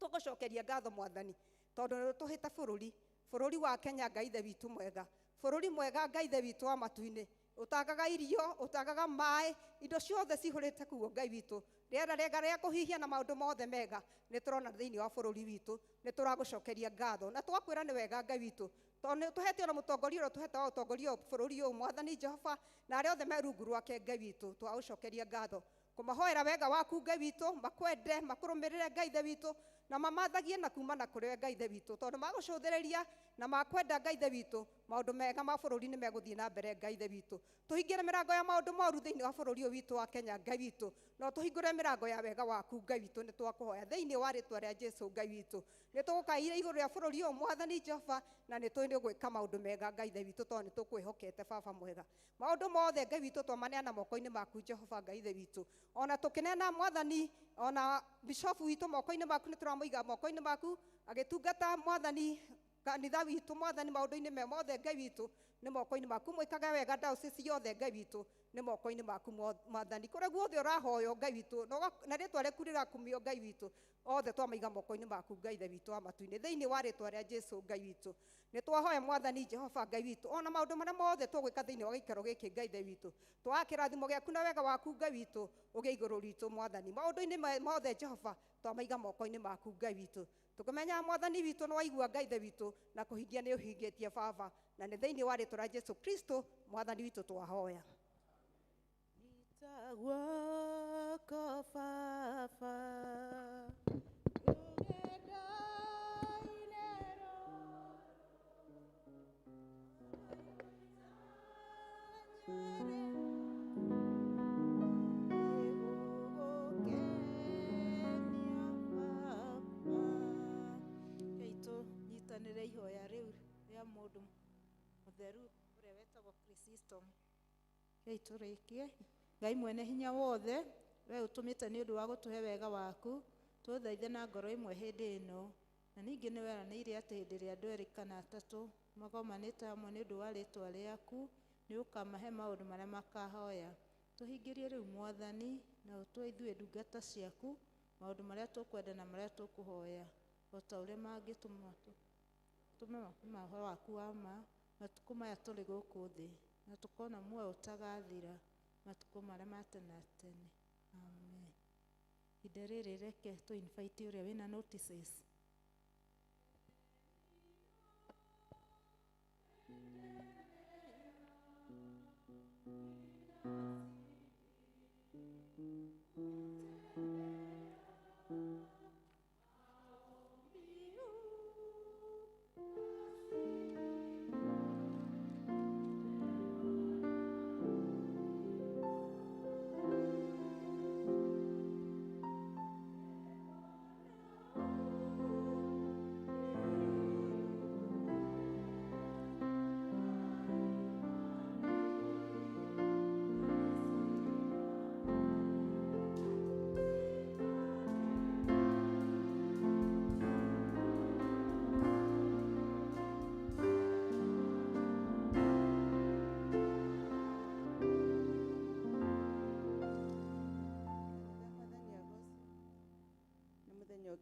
Tũgũcokeria ngatho Mwathani, tondũ nĩ ũtũhĩte bũrũri, bũrũri wa Kenya Ngai Ithe witũ mwega, bũrũri mwega Ngai Ithe witũ wa matu-inĩ, Ũtagaga irio, ũtagaga maĩ, indo ciothe cihũrĩte kuo Ngai witũ. Rĩera rĩega rĩa kũhihia na maũndũ mothe mega nĩ tũrona thĩinĩ wa bũrũri witũ. Nĩ tũragũcokeria ngatho na tũgakwĩra nĩ wega Ngai witũ, tondũ nĩ ũtũhete ona mũtongoria ũrĩa ũtũhete wa ũtongoria bũrũri ũyũ Mwathani Jehova, na arĩa othe me rungu rwake Ngai witũ. Twagũcokeria ngatho kũmahoera wega waku Ngai witũ, makwende, makũrũmĩrĩre Ngai Ithe witũ, na mamathagie na kuma na kũrĩ we Ngai Ithe witũ, tondũ magũcũthĩrĩria na makwenda Ngai Ithe witũ, maũndũ mega ma bũrũri nĩ megũthiĩ na mbere Ngai Ithe witũ. Tũhingĩre mĩrango ya maũndũ moru thĩinĩ wa bũrũri ũyũ witũ wa Kenya Ngai witũ, no tũhingũre mĩrango ya wega waku Ngai witũ. Nĩ twakũhoya thĩinĩ wa rĩtwa rĩa Jesu Ngai witũ. Nĩ tũgũkaire igũrũ rĩa bũrũri ũyũ Mwathani Jehova, na nĩ tũĩ nĩ ũgwĩka maũndũ mega Ngai Ithe witũ, tondũ nĩ tũkwĩhokete Baba mwega. Maũndũ mothe Ngai witũ twamaneana moko-inĩ maku Jehova Ngai Ithe witũ. Ona tũkĩneana Mwathani, ona bishofu witũ moko-inĩ maku, nĩ tũramũiga moko-inĩ maku agĩtungata Mwathani kanitha witũ Mwathani maũndũ-inĩ me mothe Ngai witũ nĩ moko-inĩ maku. Mwĩkage wega diocese yothe Ngai witũ nĩ moko-inĩ maku Mwathani. Kũrĩa guothe ũrahoywo Ngai witũ na rĩtwa rĩaku rĩrakumio Ngai witũ, othe twamaiga moko-inĩ maku Ngai Ithe witũ wa matu-inĩ thĩinĩ wa rĩtwa rĩa Jesu Ngai witũ. Nĩ twahoya Mwathani Jehova Ngai witũ, ona maũndũ marĩa mothe tũgwĩka thĩinĩ wa gĩikaro gĩkĩ Ngai Ithe witũ, twaga kĩrathimo gĩaku na wega waku Ngai witũ ũgĩe igũrũ ritũ Mwathani. Maũndũ-inĩ mothe Jehova twamaiga moko-inĩ maku Ngai witũ, tũkĩmenya Mwathani witũ nĩ waigua Ngai Ithe witũ na kũhingia nĩ ũhingĩtie Baba, na nĩ thĩinĩ wa rĩtwa rĩa Jesu Kristo Mwathani witũ twahoya. Guoko Baba nyitanĩre ihoya rĩu rĩa mũndũ mũtheru ũrĩa wetagwo Chrysostom. Rekei tũrĩkie. Ngai mwene hinya wothe, we ũtũmĩte nĩ ũndũ wa gũtũhe wega waku, tũthaithe na ngoro ĩmwe hĩndĩ ĩno, na ningĩ nĩ weranĩire atĩ hĩndĩ ĩrĩa andũ erĩ kana atatũ magomanĩte hamwe nĩ ũndũ wa rĩtwa rĩaku, nĩ ũkamahe maũndũ marĩa makahoya. Tũhingĩrie rĩu Mwathani, na ũtue ithuĩ ndungata ciaku maũndũ marĩa tũkwenda na marĩa tũkũhoya, o ta ũrĩa mangĩtũma tũme ũhoro waku wa ma matukũ maya tũrĩ gũkũ thĩ, na tũkona muoyo ũtagathira matukũ marĩa ma tene na tene. Amen. Ihinda rĩrĩ reke tũ invite ũrĩa wĩna notices.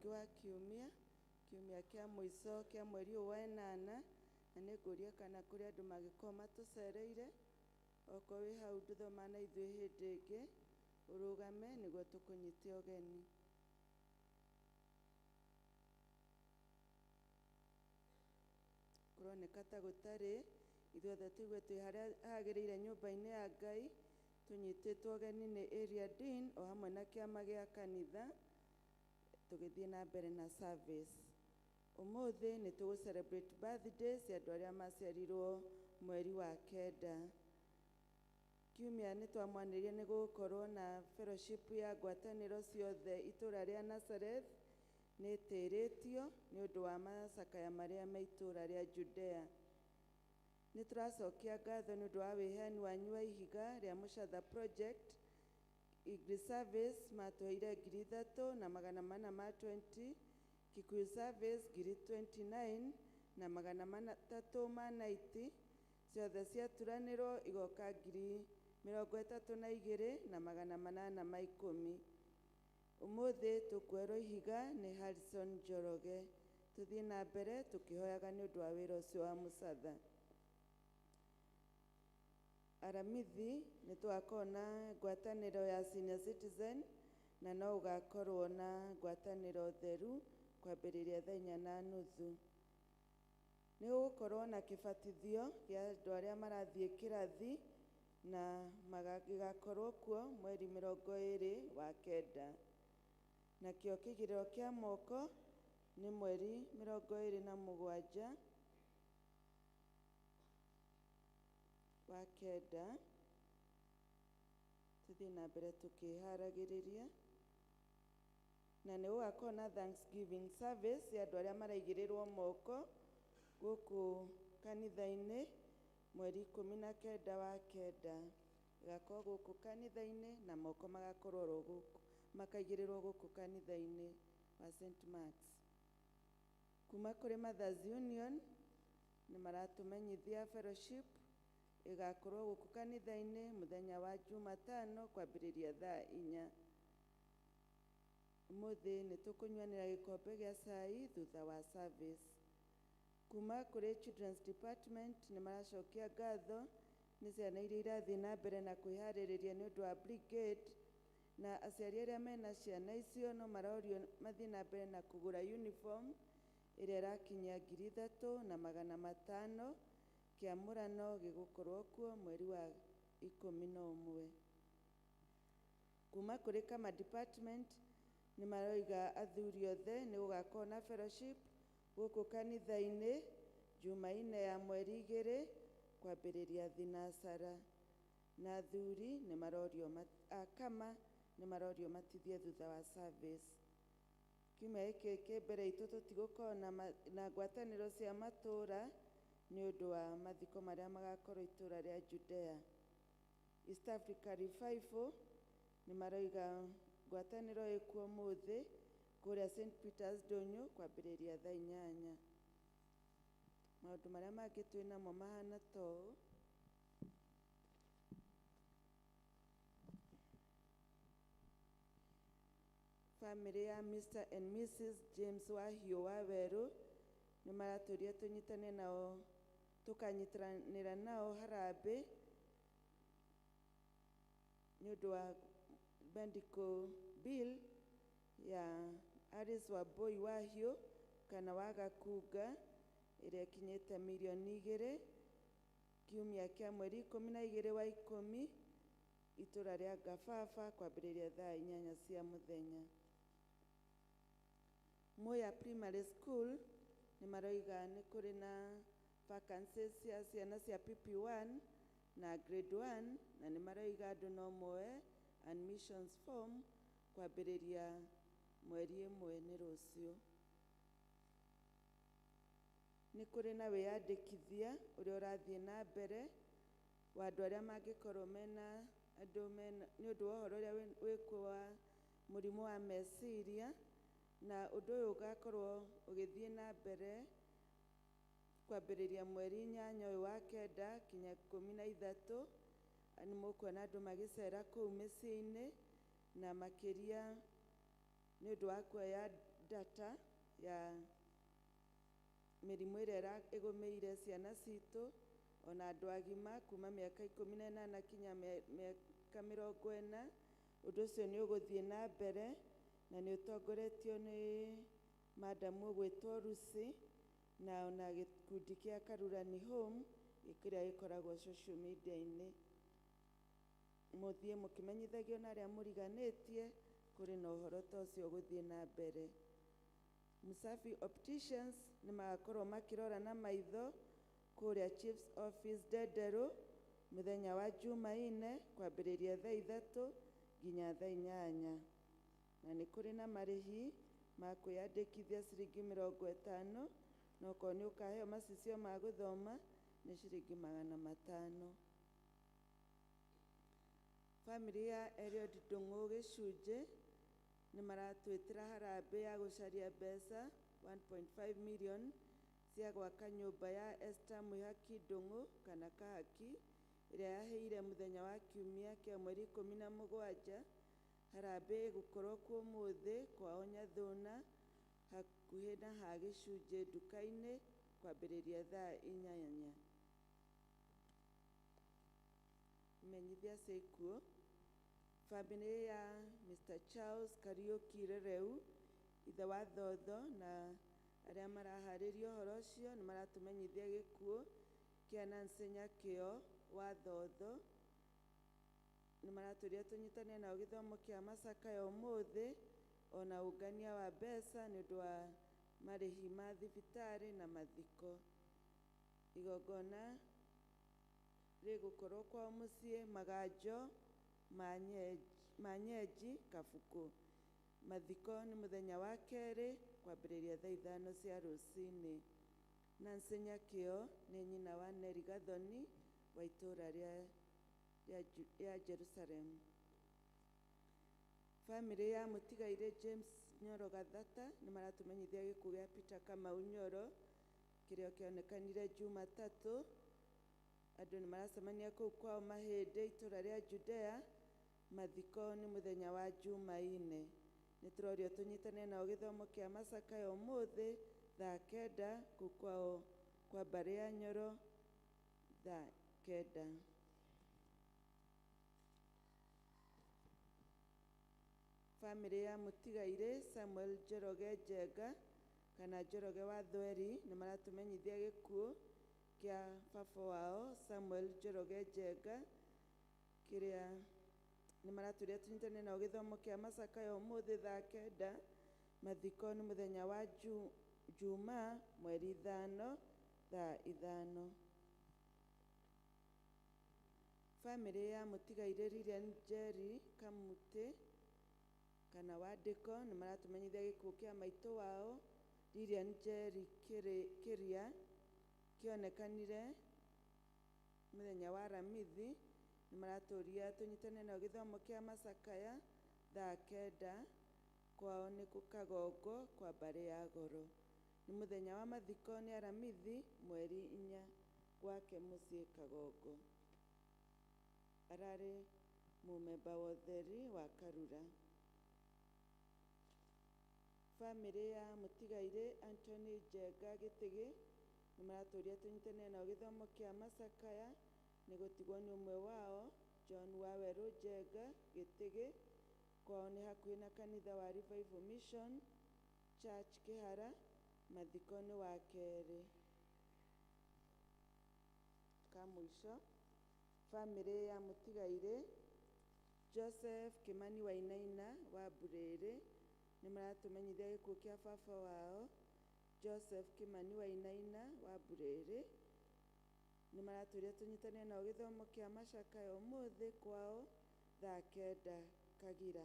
Wa kiumia kia mũico kia mweri ũyũ wa ĩnana, na nĩ ngũria kana kũrĩ andũ mangĩkorwo matũcereire, okorwo wĩ hau ndũthoma na ithuĩ hĩndĩ ĩngĩ, ũrũgame nĩguo tũkũnyite ũgeni. Kũroneka ta gũtarĩ, ithuothe tũigue twĩ harĩa hagĩrĩire nyũmba-inĩ ya Ngai, tũnyitĩtwo ũgeni nĩ Area Dean o hamwe na kĩama gĩa kanitha, tũgĩthiĩ na mbere na service. Ũmũthĩ nĩ tũgũ celebrate birthday cia andũ arĩa maciarirwo mweri wa kenda. Kiumia nĩ twamwanĩrĩire nĩ gũgũkorwo na fellowship ya ngwatanĩro ciothe itũũra rĩa Nazareth nĩ ĩtĩrĩtio nĩ ũndũ wa macakaya marĩa me itũũra rĩa Judea. Nĩ tũracokia ngatho nĩ ũndũ wa wĩheani wanyu wa ihiga rĩa Mũcatha Project. English Service matũheire 3,420, Kikuyu Service 29,390, ciothe ciaturanĩrwo igoka 32,810. Ũmũthĩ tũkuoerwo ihiga nĩ Harrison Njoroge. Tũthiĩ na mbere tũkĩhoyaga nĩ ũndũ wa wĩra ũcio wa Mũcatha. Aramithi nĩ tũgakorwo na ngwatanĩro ya senior citizen na no ũgakorwo na ngwatanĩro theru kwambĩrĩria thaa 4:30. Nĩ gũgũkorwo na kĩbatithio kĩa andũ arĩa marathiĩ kĩrathi na gĩgakorwo kuo mweri 29. Nakĩo kĩgirĩro kĩa moko nĩ mweri 27 wa kenda. Tũthiĩ na mbere tũkĩharagĩrĩria. Na nĩ gũgakorwo na Thanksgiving service ya andũ arĩa maraigĩrĩrwo moko gũkũ kanitha-inĩ mweri 19 wa kenda. Ĩgakorwo gũkũ kanitha-inĩ na moko magakorwo oro gũkũ, makaigĩrĩrwo gũkũ kanitha-inĩ wa St. Mark's. Kuma kũrĩ Mothers Union nĩ maratũmenyithia fellowship ĩgakorwo gũkũ kanitha-inĩ mũthenya wa Jumatano kwambĩrĩria thaa 4. Ũmũthĩ nĩ tũkũnyuanĩra gĩkombe gĩa cai thutha wa service. Kuma kũrĩ Children's Department nĩ maracokia ngatho nĩ ciana iria irathiĩ na mbere na kwĩharĩrĩria nĩ ũndũ wa brigade, na aciari arĩa mena ciana icio no marorio mathiĩ na mbere na kũgũra uniform ĩrĩa ĩrakinyia 3,500. Kĩamũrano gĩgũkorwo kuo mweri wa 11. Kuma kũrĩ Kama Department nĩ maroiga athuri othe nĩ gũgakorwo na fellowship gũkũ kanitha-inĩ Jumaine ya mweri 2 kwambĩrĩria thinacara, na athuri nĩ marorio akama nĩ marorio matithie thutha wa service. Kiumia gĩkĩ kĩ mbere itũ tũtigũkorwo na ngwatanĩro cia matũũra nĩ ũndũ wa mathiko marĩa magakorwo itũũra rĩa Judea. East Africa Revival nĩ maroiga ngwatanĩro ĩkuo ũmũthĩ kũrĩa St. Peter's Ndũnyũ kwambĩrĩria thaa 8. Maũndũ marĩa mangĩ twĩ namo mahana ta ũũ. Family ya Mr. and Mrs. James Wahiũ wa Werũ nĩ maratũria tũnyitane nao, tũkanyitanĩra nao harambĩ nĩ ũndũ wa medical bill ya Alice Wambui Wahiũ kana wa Gakunga ĩrĩa ĩkinyĩte 2 mirioni kiumia kĩa mweri 12 wa 10 itũra rĩa Ngababa kwambĩrĩria thaa 8 cia mũthenya. Muya Primary School nĩ maroiga nĩ kũrĩ na vacancies cia ciana cia PP1 na grade 1, na nĩ maroiga andũ no moe admissions form kwambĩrĩria mweri 1 nĩ rũciũ. Nĩ kũrĩ na wĩyandĩkithia ũrĩa ũrathiĩ na mbere wa andũ arĩa mangĩkorwo mena andũ mena nĩ ũndũ wa ũhoro ũrĩa wĩkuo wa mũrimũ wa meciria, na ũndũ ũyũ ũgakorwo ũgĩthiĩ na mbere kwambĩrĩria mweri 8 ũyũ wa kenda kinya 13. Nĩ mũkuona andũ magĩcera kũu mĩciĩ-inĩ na makĩria nĩ ũndũ wa kuoya data ya mĩrimũ ĩrĩa ĩgũmĩire ciana citũ ona andũ agima kuma mĩaka 18 kinya mĩaka 40. Ũndũ ũcio nĩ ũgũthiĩ na mbere na nĩ ũtongoretio nĩ madamu ũgwĩtwo Lucy na ona gĩkundi kĩa Karurani Home kĩrĩa gĩkoragwo social media-inĩ. Mũthiĩ mũkĩmenyithagio na arĩa mũriganĩtie kũrĩ na ũhoro ta ũcio ũgũthiĩ na mbere. Musafi Opticians nĩ magakorwo makĩrora na maitho kũrĩa Chiefs Office Ndenderũ mũthenya wa Jumaine kwambĩrĩria thaa 3 nginya thaa 8, na nĩ kũrĩ na marĩhi ma kwĩyandĩkithia ciringi 50, na okorwo nĩ ũkaheo macicio ma gũthoma nĩ ciringi 500. Family ya Eliud Ndung'u gĩcunjĩ nĩ maratwĩtĩra harambĩ ya gũcaria mbeca 1.5 million cia gwaka nyũmba ya Esther Mwihaki Ndung'u kana Kahaki ĩrĩa yaheire mũthenya wa kiumia kĩa mweri 17. Harambĩ ĩgũkorwo kuo ũmũthĩ kwao Nyathuna hakuhĩ na ha gĩcunjĩ nduka-inĩ kwambĩrĩria thaa 8. Imenyithia cia ikuũ. Bamĩrĩ ya Mr. Charles Kariuki Rereu, ithe wa Thotho, na arĩa maraharĩria ũhoro ũcio nĩ maratũmenyithia gĩkuũ kĩa Nancy Nyakĩo wa Thotho. Nĩ maratũria tũnyitane nao gĩthomo kĩa macakaya ũmũthĩ, ona ũngania wa mbeca nĩ ũndũ wa marĩhi ma thibitarĩ na mathiko. Igongona rĩgũkorwo kwao mũciĩ Maganjo ma Nyenji Kabukũ. Mathiko nĩ mũthenya wa kerĩ kwambĩrĩria thaa 5 cia rũcinĩ. Nancy Nyakĩo nĩ nyina wa Neri Gathoni wa itũũra rĩa Jerusalem. Bamĩrĩ ya mũtigairĩ James Nyoro Gathata nĩ maratũmenyithia gĩkuũ gĩa Peter Kamau Nyoro kĩrĩa kĩonekanire Jumatatũ. Andũ nĩ maracemania kũu kwao Mahĩndĩ itũũra rĩa Judea. Mathiko nĩ mũthenya wa Jumaine. Nĩ tũrorio tũnyitane nao gĩthomo kĩa macakaya ũmũthĩ thaa 9 kũu kwao kwa mbarĩ ya Nyoro thaa 9. Bamĩrĩ ya mũtigairĩ Samuel Njoroge Njenga kana Njoroge wa Thweri nĩ maratũmenyithia gĩkuũ kĩa baba wao Samuel Njoroge Njenga kĩrĩa nĩ maratũria tũnyitane nao gĩthomo kĩa macakaya ũmũthĩ thaa 9. Mathiko nĩ mũthenya wa Juma mweri 5 thaa 5. Bamĩrĩ ya mũtigairĩ Lilian Njeri Kamutĩ kana Wandĩko nĩ maratũmenyithia gĩkuũ kĩa maitũ wao Lilian Njeri Kĩria kĩonekanire mũthenya wa Aramithi. Nĩ maratũria tũnyitane nao gĩthomo kĩa macakaya thaa 9 kwao nĩ Kagongo kwa mbarĩ ya Goro. Nĩ mũthenya wa mathiko nĩ Aramithi mweri 4 gwake mũciĩ Kagongo. Ararĩ mũmemba wa ũtheri wa Karura. Bamĩrĩ ya mũtigairĩ Anthony Njenga Gĩtĩgĩ nĩ maratũria tũnyitane nao gĩthomo kĩa macakaya nĩ gũtigwo nĩ ũmwe wao John Wawerũ Njenga Gĩtĩgĩ. Kwao nĩ hakuhĩ na kanitha wa Revival Mission Church Kĩhara. Mathiko nĩ wa kerĩ. Ka mũico, bamĩrĩ ya mũtigairĩ Joseph Kimani Wainaina wa Mburĩrĩ nĩ maratũmenyithia gĩkuũ kĩa baba wao Joseph Kimani Wainaina wa Mburĩrĩ. Nĩ maratũria tũnyitane nao gĩthomo kĩa macakaya ũmũthĩ kwao thaa 9 Kagira.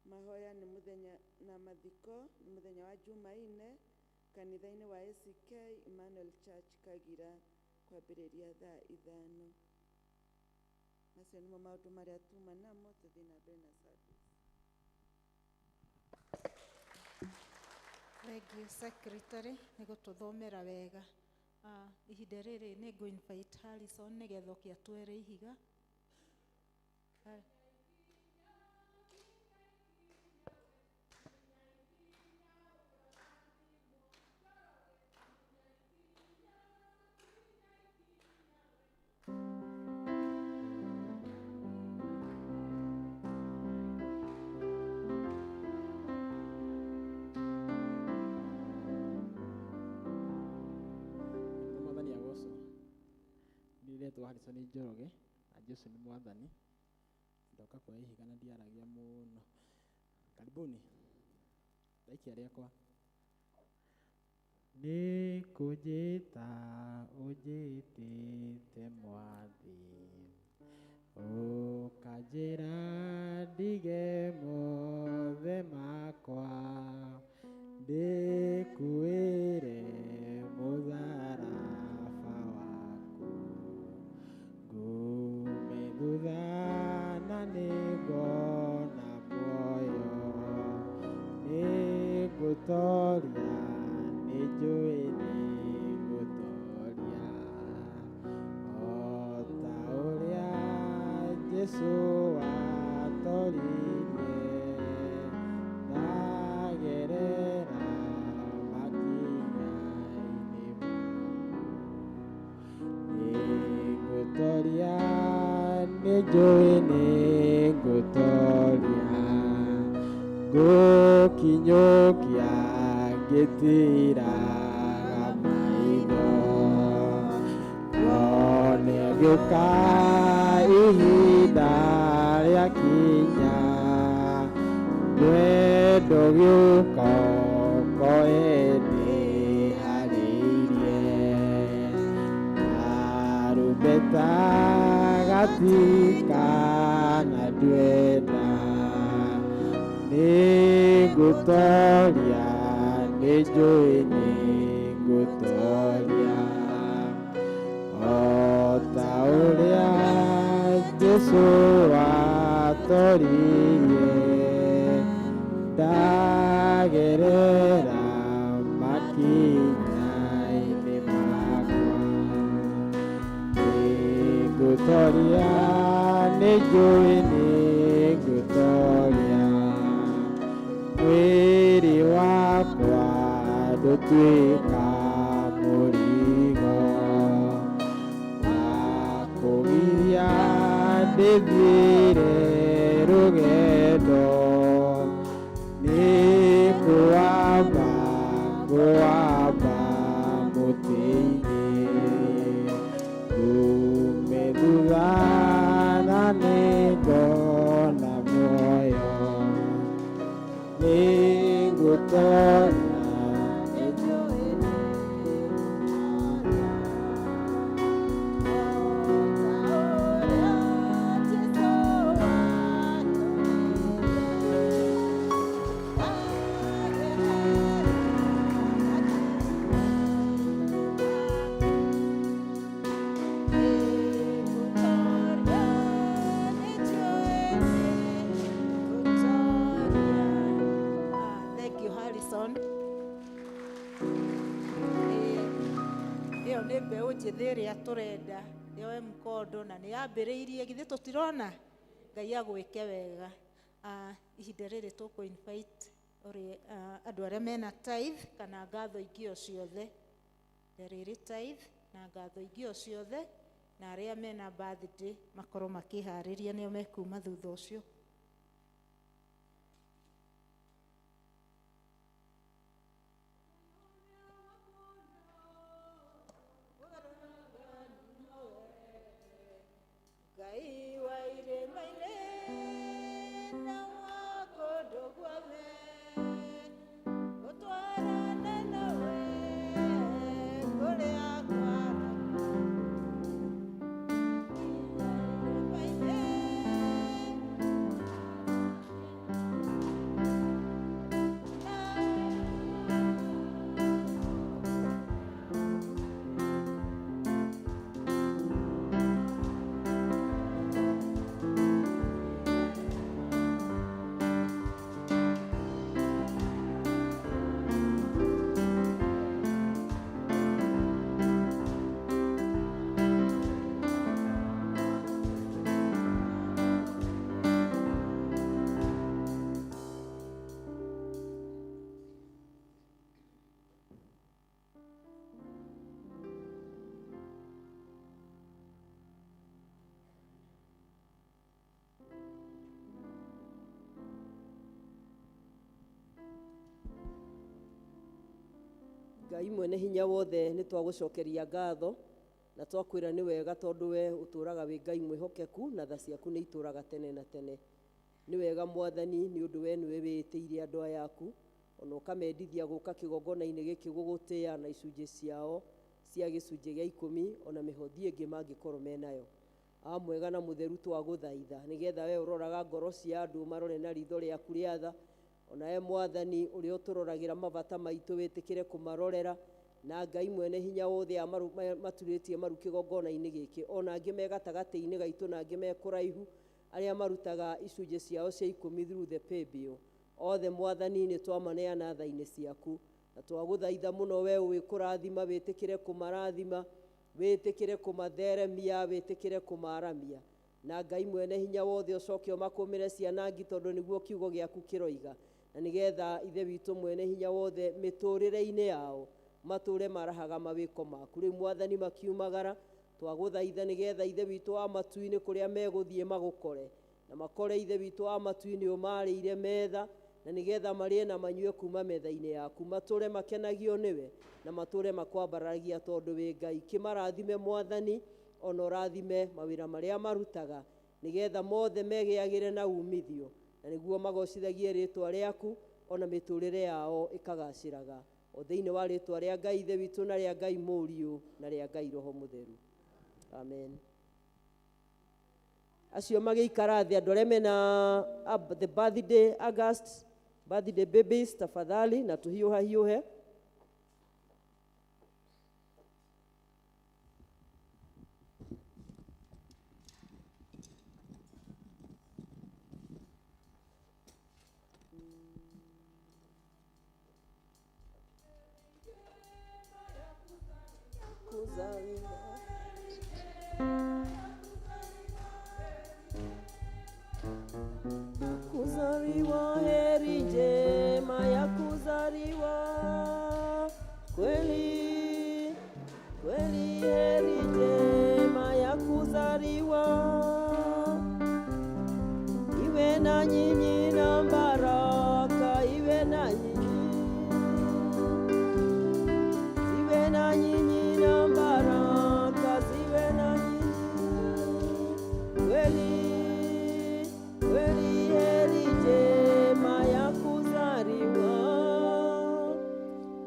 Mahoya nĩ mũthenya na mathiko nĩ mũthenya wa Jumaine kanitha-inĩ wa ACK Emmanuel Church Kagira kwambĩrĩria thaa 5. Macio nĩmo maũndũ marĩa tuma namo. Tũthiĩ na mbere na service. Thank you secretary nĩ gũtũthomera wega. Ihinda rĩrĩ nĩ ngũ invite Harrison nĩgetha oke atwere ihiga. Mwathani agocwo. Niĩ ndetwo Harrison Njoroge na Jesu nĩ mwathani. Ndoka kuoya ihiga na ndiaragia mũno. Karibuni. Ndaikia rĩakwa. Nĩ kũnjĩta ũnjĩtĩte mwathi, ũkanjĩra ndige mothe makwa, ndĩkuĩre mũtharaba waku, ngume thutha na nĩngona muoyo, nĩngũtoria, nĩnjũĩ nĩngũtoria, o ta ũrĩa Jesũ atoririe, ndagerera makinya-inĩ maku, nĩngũtoria, nĩnjũĩ njũĩ nĩ ngũtoria, ngũkinyũkia ngĩtiraga maitho, ngone ngĩũka ihinda rĩakinya, wendo gĩũka ũkoe ndĩharĩirie, karumbeta gatikana ndwenda, nĩngũtoria, nĩnjũĩ nĩngũtoria, o ta ũrĩa Jesũ atoririe, ndagerera makinya-inĩ makwa, nĩngũtoria, nĩnjũĩ nĩngũtoria, mwĩrĩ wakwa ndũtuĩka mũrigo, wa kũgiria ndĩthiĩre rũgendo, nĩ kũwamba ngũwamba mũtĩ-inĩ, ngume thutha na nĩngona muoyo, nĩngũtoria, nĩnjũĩ nĩngũtoria, Thank you, Harrison. Ĩyo nĩ mbeũ njĩthĩ ĩrĩa tũrenda yoe mkondo na nĩ yambĩrĩirie, githĩ tũtirona? Ngai agwĩke wega. Ihinda rĩrĩ tũkũ invite ũrĩa, andũ arĩa mena tithe kana ngatho ingĩ o ciothe. Ihinda rĩrĩ tithe na ngatho ingĩ o ciothe, na arĩa mena birthday makorwo makĩharĩria nĩo mekuma thutha ũcio. Ngai wa irĩma-inĩ na wa kũndũ guothe, ũtwarane nawe kũrĩa kwaraga. Irĩma-inĩ Ngai mwene hinya wothe, nĩ twagũcokeria ngatho na twakwĩra nĩ wega, tondũ we ũtũraga wĩ Ngai mwĩhokeku na tha ciaku nĩ itũraga tene na tene. Nĩ wega Mwathani, nĩ ũndũ we nĩwe wĩĩtĩire andũ aya aku, ona ũkamendithia gũka kĩgongona-inĩ gĩkĩ gũgũtĩa na icunjĩ ciao cia gĩcunjĩ gĩa 10, ona mĩhothi ĩngĩ mangĩkorwo menayo. A mwega na mũtheru, twagũthaitha nĩgetha we ũroraga ngoro cia andũ marore na ritho rĩaku rĩa tha, onawe Mwathani ũrĩa ũtũroragĩra mabata maitũ wĩtĩkĩre kũmarorera, na Ngai mwene hinya wothe a maturĩtie maru kĩgongona-inĩ gĩkĩ, ona angĩ me gatagatĩ-inĩ gaitũ na angĩ me kũraihu, arĩa marutaga icunjĩ ciao cia 10 through the paybill, othe Mwathani nĩ twamaneana tha-inĩ ciaku, na twagũthaitha mũno we ũĩ kũrathima, wĩtĩkĩre kũmarathima, wĩtĩkĩre kũmatheremia, wĩtĩkĩre kũmaramia, na Ngai mwene hinya wothe ũcoke ũmakũmĩre ciana ngi, tondũ nĩguo kiugo gĩaku kĩroiga, na nĩgetha Ithe witũ mwene hinya wothe mĩtũrĩre-inĩ yao matũre marahaga mawĩko maku. Rĩu Mwathani, makiumagara Twagũthaitha nĩgetha Ithe witũ wa matu-inĩ kũrĩa megũthiĩ magũkore, na makore Ithe witũ wa matu-inĩ ũmarĩire metha, na nĩgetha marĩe na manyue kuma metha-inĩ yaku, matũre makenagio nĩwe, na matũre makwambararagia tondũ wĩ Ngai. Kĩmarathime Mwathani, ona ũrathime mawĩra marĩa marutaga, nĩgetha mothe megĩagĩre na umithio, na nĩguo magocithagie rĩtwa rĩaku, ona mĩtũrĩre yao ĩkagacĩraga. O thĩinĩ wa rĩtwa rĩa Ngai Ithe witũ, na rĩa Ngai Mũriũ, na rĩa Ngai Roho Mũtheru. Amen. Acio magĩikara thĩ, andũ arĩa mena the birthday August birthday babies, tafadhali na tũhiũha hiũhe. Kuzaliwa. Kuzaliwa, heri njema ya kuzaliwa, kweli kweli, heri njema ya kuzaliwa, iwe na nyinyi na baraka, iwe na nyinyi, ziwe na nyinyi na baraka, ziwe na nyinyi, kweli kweli, heri njema ya kuzaliwa.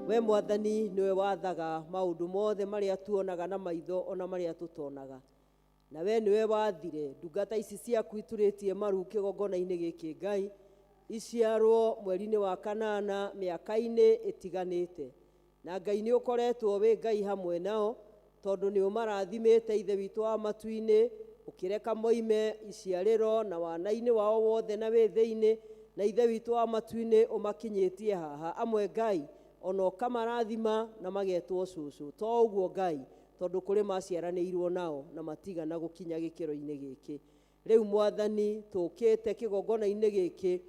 We Mwathani nĩwe wathaga maũndũ mothe marĩa tuonaga na maitho ona marĩa tũtonaga, na we nĩwe wathire ndungata ici ciaku iturĩtie maru kĩgongona-inĩ gĩkĩ Ngai iciarwo mweri-inĩ wa kanana mĩaka-inĩ ĩtiganĩte, na Ngai nĩ ũkoretwo wĩ Ngai hamwe nao tondũ nĩ ũmarathimĩte Ithe witũ wa matu-inĩ, ũkĩreka moime iciarĩro na wana-inĩ wao wothe na wĩthĩ-inĩ, na Ithe witũ wa matu-inĩ ũmakinyĩtie haha amwe Ngai ona ũkamarathima na magetwo cũcũ. To ũguo Ngai, tondũ kũrĩ maciaranĩirwo nao na matigana gũkinya gĩkĩro-inĩ gĩkĩ. Rĩu Mwathani tũkĩte kĩgongona-inĩ gĩkĩ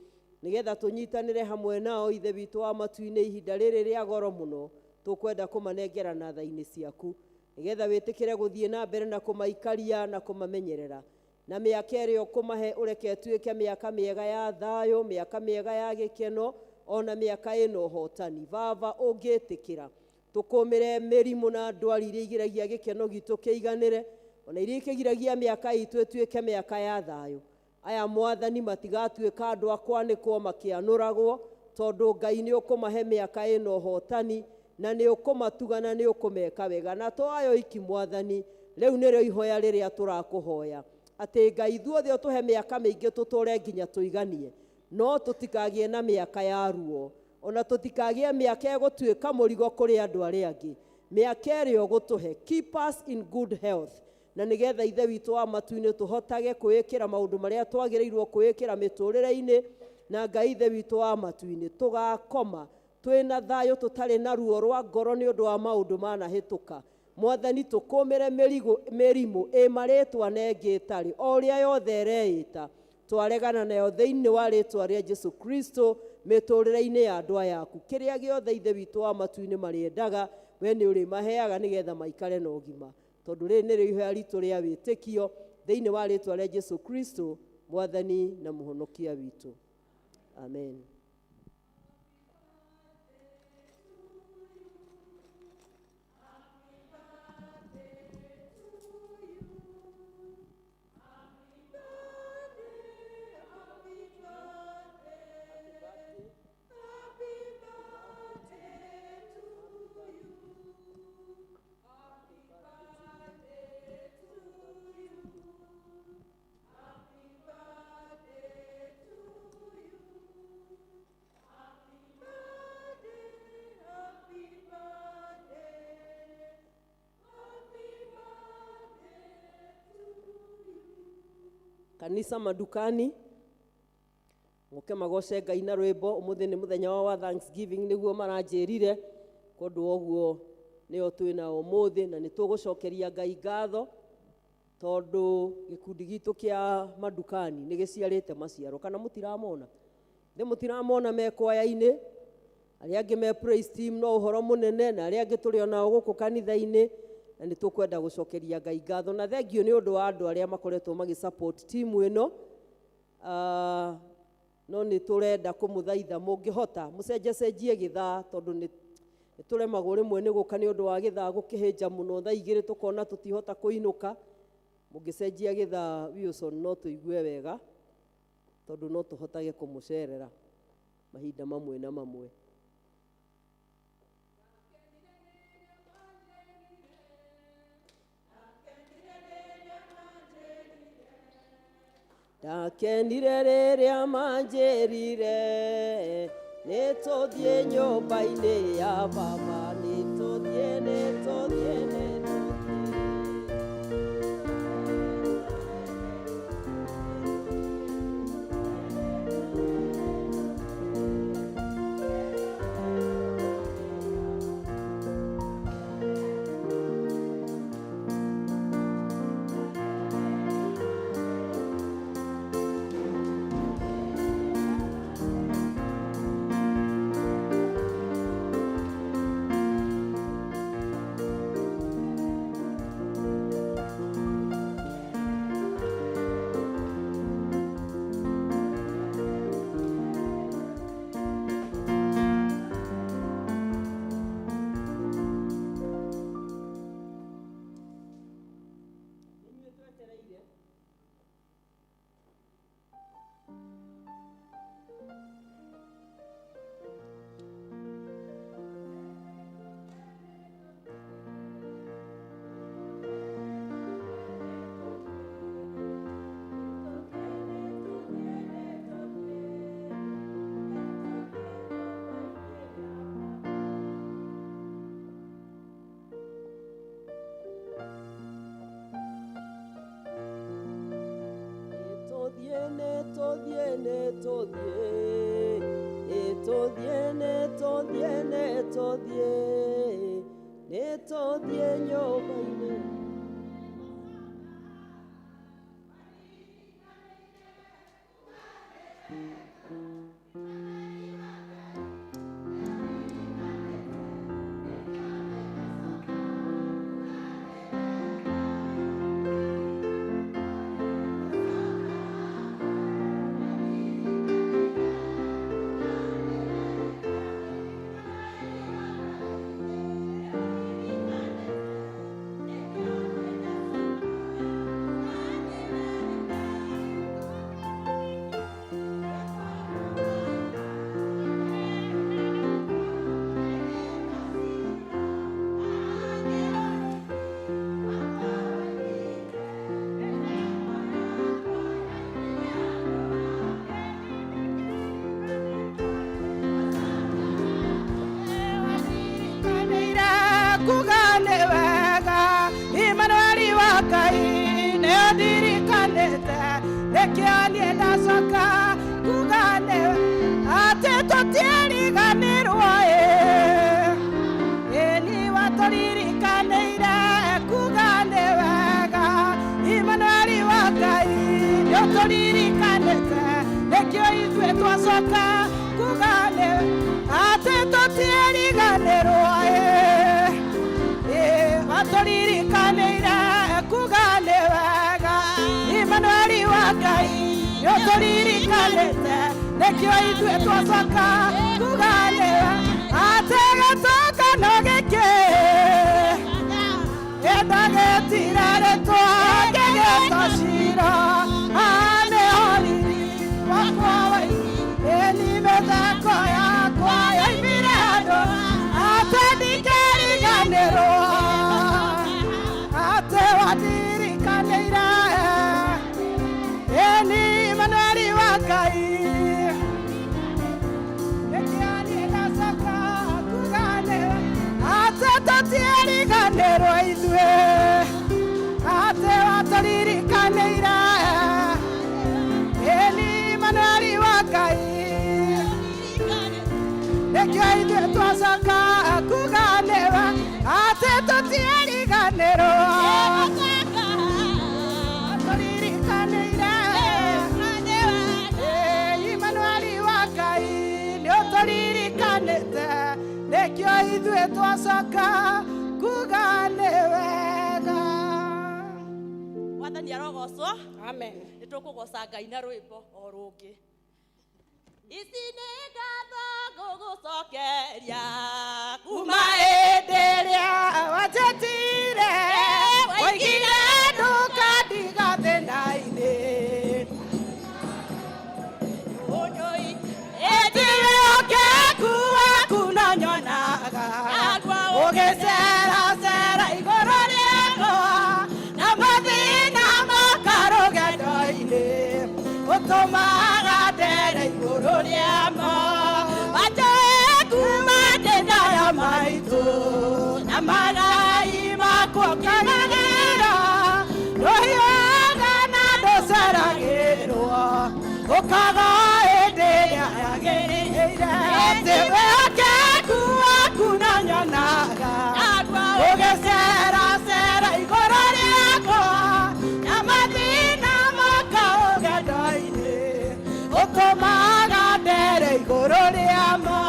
nĩgetha tũnyitanĩre hamwe nao Ithe witũ wa matu-inĩ ihinda rĩrĩ rĩa goro mũno, tũkwenda kũmanengera na tha-inĩ ciaku nĩgetha wĩtĩkĩre gũthiĩ na mbere na kũmaikaria na kũmamenyerera, na mĩaka ĩrĩa ũkũmahe ũreke ĩtuĩke mĩaka mĩega ya thayũ, mĩaka mĩega ya gĩkeno, ona mĩaka ĩna ũhotani. Baba, ũngĩtĩkĩra tũkũmĩre mĩrimũ na ndwari iria igiragia gĩkeno gitũ kĩiganĩre, ona iria ikĩgiragia mĩaka itũ ĩtuĩke mĩaka ya thayũ. Aya Mwathani matigatuĩka andũ a kwanĩkwo makĩanũragwo, tondũ Ngai nĩ ũkũmahe mĩaka ĩna ũhotani, na nĩ ũkũmatuga na nĩ ũkũmeka wega. Na to ayo iki Mwathani, rĩu nĩrĩo ihoya rĩrĩa tũrakũhoya, atĩ Ngai ithuothe ũtũhe mĩaka mĩingĩ tũtũre nginya tũiganie, no tũtikagĩe na mĩaka ya ruo, ona tũtikagĩe mĩaka ĩgũtuĩka mũrigo kũrĩ andũ arĩa angĩ. Mĩaka ĩrĩa ũgũtũhe, keep us in good health, na nĩgetha Ithe witũ wa matu-inĩ tũhotage kwĩĩkĩra maũndũ marĩa twagĩrĩirwo kwĩĩkĩra mĩtũrĩre-inĩ, na Ngai Ithe witũ wa matu-inĩ tũgakoma twĩna thayũ tũtarĩ na ruo rwa ngoro nĩ ũndũ wa maũndũ manahĩtũka. Mwathani tũkũmĩre mĩrimũ ĩ marĩtwa na ĩngĩ ĩtarĩ, o ũrĩa yothe ĩreĩta twaregana nayo thĩinĩ wa rĩtwa rĩa Jesu Kristo mĩtũrĩre-inĩ ya andũ aya aku. Kĩrĩa gĩothe Ithe witũ wa matu-inĩ marĩendaga, we nĩ ũrĩmaheaga nĩgetha maikare na ũgima, tondũ rĩrĩ nĩrĩo ihoya ritũ rĩa wĩtĩkio thĩinĩ wa rĩtwa rĩa Jesu Kristo Mwathani na Mũhonokia witũ. Amen. Kanisa madukani moke magoce Ngai na rwĩmbo. Ũmũthĩ nĩ mũthenya wao wa Thanksgiving, nĩguo maranjĩrire, kondũ ũguo nĩo twĩna ũmũthĩ, na nĩ tũgũcokeria Ngai ngatho tondũ gĩkundi gitũ kĩa madukani nĩ gĩciarĩte maciaro. Kana mũtiramona? Thĩ mũtiramona me kwaya-inĩ, arĩa angĩ me praise team no ũhoro mũnene, na arĩa angĩ tũrĩ onao gũkũ kanitha-inĩ. Na nĩ tũkwenda gũcokeria Ngai ngatho na thengio nĩ ũndũ wa andũ arĩa makoretwo magĩ support timu ĩno. No nĩ tũrenda kũmũthaitha mũngĩhota mũcenjecenjie gĩthaa, tondũ nĩ tũremagwo rĩmwe nĩ gũka nĩ ũndũ wa gĩthaa gũkĩhĩnja mũno, thaa igĩrĩ tũkona tũtihota kũinũka. Mũngĩcenjia gĩthaa Wilson no tũigue wega, tondũ no tũhotage kũmũcerera mahinda mamwe na mamwe. Ndakenire rĩrĩa manjĩrire nĩ tũthiĩ nyũmba-inĩ ya baba, nĩ tũthiĩ, nĩ tũthiĩ, nĩ tũthiĩ. Inyuĩ twetereire. Nĩtũthiĩ, nĩtũthiĩ, nĩtũthiĩ, nĩtũthiĩ, nĩtũthiĩ, nĩtũthiĩ, nĩtũthiĩ nyũmba-inĩ. Kanĩire kuga nĩ wega Imanueli wa Ngai nĩ ndirikanĩte, nĩkĩo niĩ ndacoka kuga nĩ atĩ tũtiariganĩrwo ĩ, ĩni watũririkanĩire kuga nĩ wega Imanueli wa Ngai nĩ ũtũririkanĩte, nĩkĩo ithuĩ twacoka kuga nĩ atĩ tũtiariganĩrwo ĩ, watũririkanĩire kuga nĩ wega Imanueli wa Ngai nĩ ũtũririkanĩte, nĩkĩo ithuĩ twacoka kuga nĩ atĩ gĩtũngano gĩkĩ ĩndagĩtire rĩtwa ngĩgĩta cira nĩho riri wakwa ĩni mĩtheko yakwa yoimire andũ atĩ ndingĩriganĩrwo atĩ wandirikanĩire ĩni Imanueli wa Ngai nĩkĩo niĩ ndacoka kuga nĩ atĩ tũtiariganĩrwo ithuĩ atĩ watũririkanĩire ĩni Imanueli wa Ngai nĩkĩo ithuĩ twacoka kuga nĩwe atĩ tũtiariganĩrwo tũririkanĩire Imanueli wa Ngai nĩ ũtũririkanĩte, nĩkĩo ithuĩ twacoka kuga nĩwe. Mwathani arogocwo. Amen. Nĩ tũkũgoca Ngai na rwĩmbo o rũngĩ. Ici nĩ ngatho ngũgũcokeria kuma hĩndĩ ĩrĩa wanjĩtire, woigire ndũkandiga thĩna-inĩ. Ĩnjĩre ũkeku waku no nyonaga ũgĩceracera igũrũ rĩakwa, na mathĩna moka rũgendo-inĩ, ũtũmaga ndere igũrũ rĩamo. Wanjũĩ kuma ndĩ nda ya maitũ, na magai makwa ũkenagĩra, ndũhiũhaga na ndũceragĩrwo, ũkaga hĩndĩ ĩrĩa yagĩrĩire. Atĩ wĩhokeku waku no nyonaga ũgĩceracera igũrũ rĩakwa, na mathĩna moka rũgendo-inĩ, ũtũmaga ndere igũrũ rĩamo.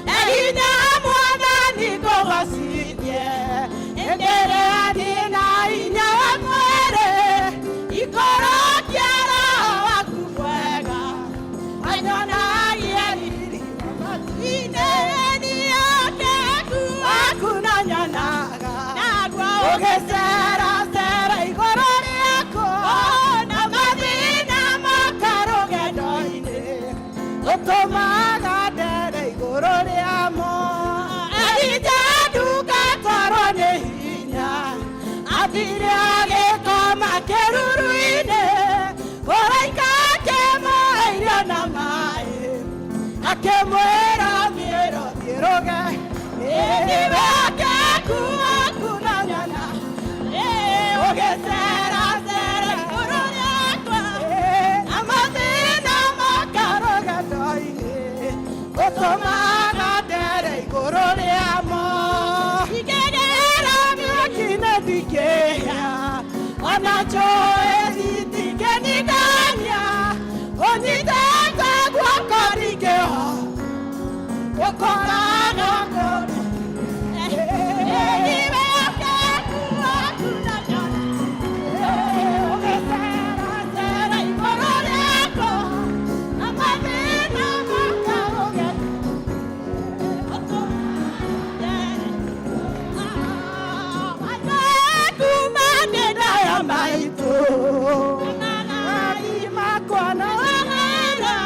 Na hinya Mwathani ngũgocithie, hĩndĩ ĩrĩa ndĩ na hinya wa mwĩrĩ, ikũrũkia Roho waku mwega, anyonagie riri wa matu-inĩ. Waku no nyonaga ũgĩceracera igũrũ rĩakwa, na mathĩna moka rũgendo-inĩ, ũtũmaga ndere igũrũ rĩamo. Elija ndũgatwarwo nĩ hinya, athire agĩkoma kĩruru-inĩ, mũraika akĩmũhe irio na maĩ, akĩmwĩra thiĩ rũthiĩ rũge. Ĩĩ wĩhokeku waku no nyona ũgĩceracera igũrũ rĩakwa, na mathĩna moka rũgendo-inĩ, ũtũmaga ndere igũrũ rĩamo. Ingĩgera mĩaki-inĩ ndingĩhĩa, ona njũĩ citingĩnindania, ũnyitĩte guoko ndingĩhota, ũkoraga ngoro. Ũgĩceracera igũrũ rĩakwa, na mathĩna moka rũgendo. Kuma ndĩ nda ya maitũ, magai makwa no wahera,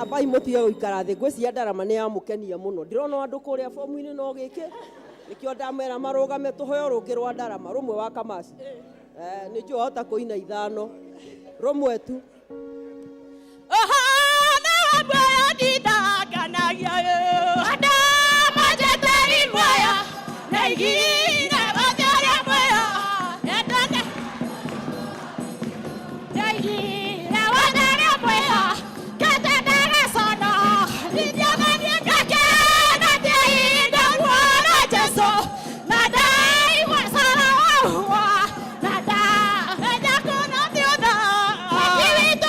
Ambai mũtige gũikara thĩ, ngwĩciria ndarama nĩ yamũkenia mũno. Ndĩrona andũ kũrĩa bomu-inĩ no gĩkĩ nĩkĩo ndamera marũgame tũheo rũngĩ rwa ndarama rũmwe wa Kamasi. Nĩ njũĩ wahota kũina ithano rũmwe tu. Ohana wa muoyo ndindanganagia andũ manjĩtĩri muoyo na igire othe arĩa muoyo endane na igire othe arĩa muoyo kete ndagacono ndingĩogania ngakena ndiahinda kuona Jesũ na ndaigua coro waua na ndamenya kũna nĩ ũtho. Wiki witũ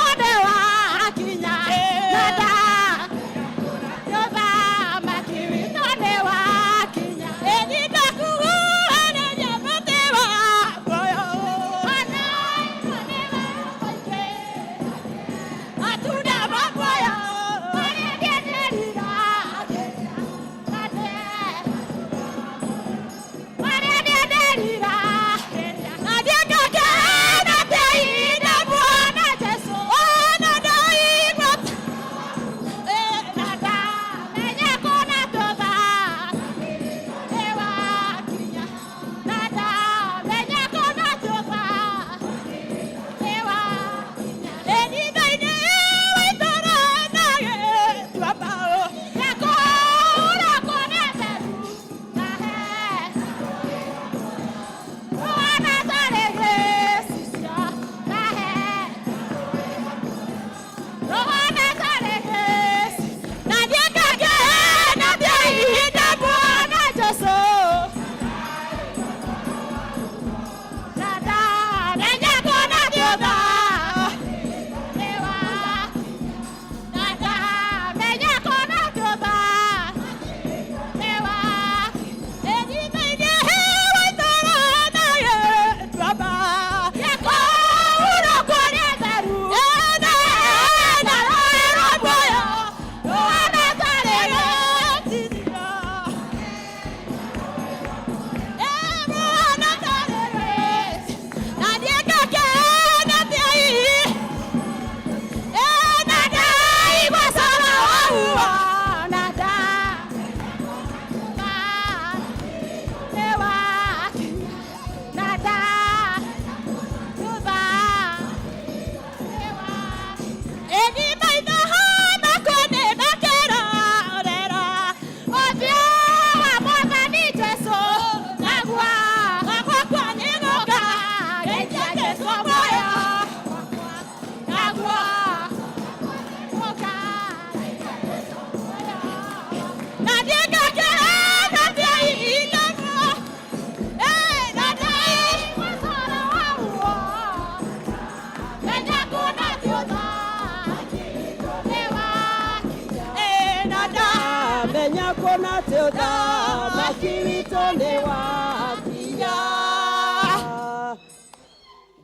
Na ndamenya kũna atĩ ũthamaki witũ nĩ wakinya.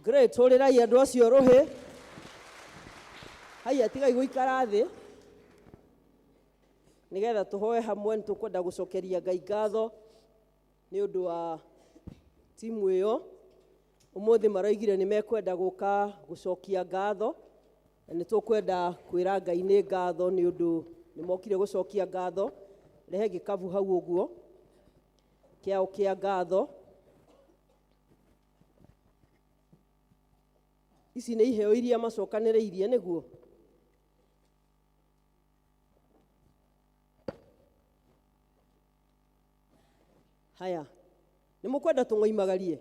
Great, hũrĩrai andũ acio rũhĩ. Haiya, tigai gũikara thĩ nĩgetha tũhoe hamwe. Nĩ tũkwenda gũcokeria Ngai ngatho nĩ ũndũ wa timu ĩyo. Ũmũthĩ maroigire nĩ mekwenda gũka gũcokia ngatho, na nĩ tũkwenda kwĩra Ngai nĩ ngatho nĩ ũndũ nĩ mokire gũcokia ngatho. Rehe gĩkabu hau ũguo kĩao kĩa ngatho. Ici nĩ iheo iria macokanĩrĩirie nĩguo haya nĩ mũkwenda tũng'oimagarie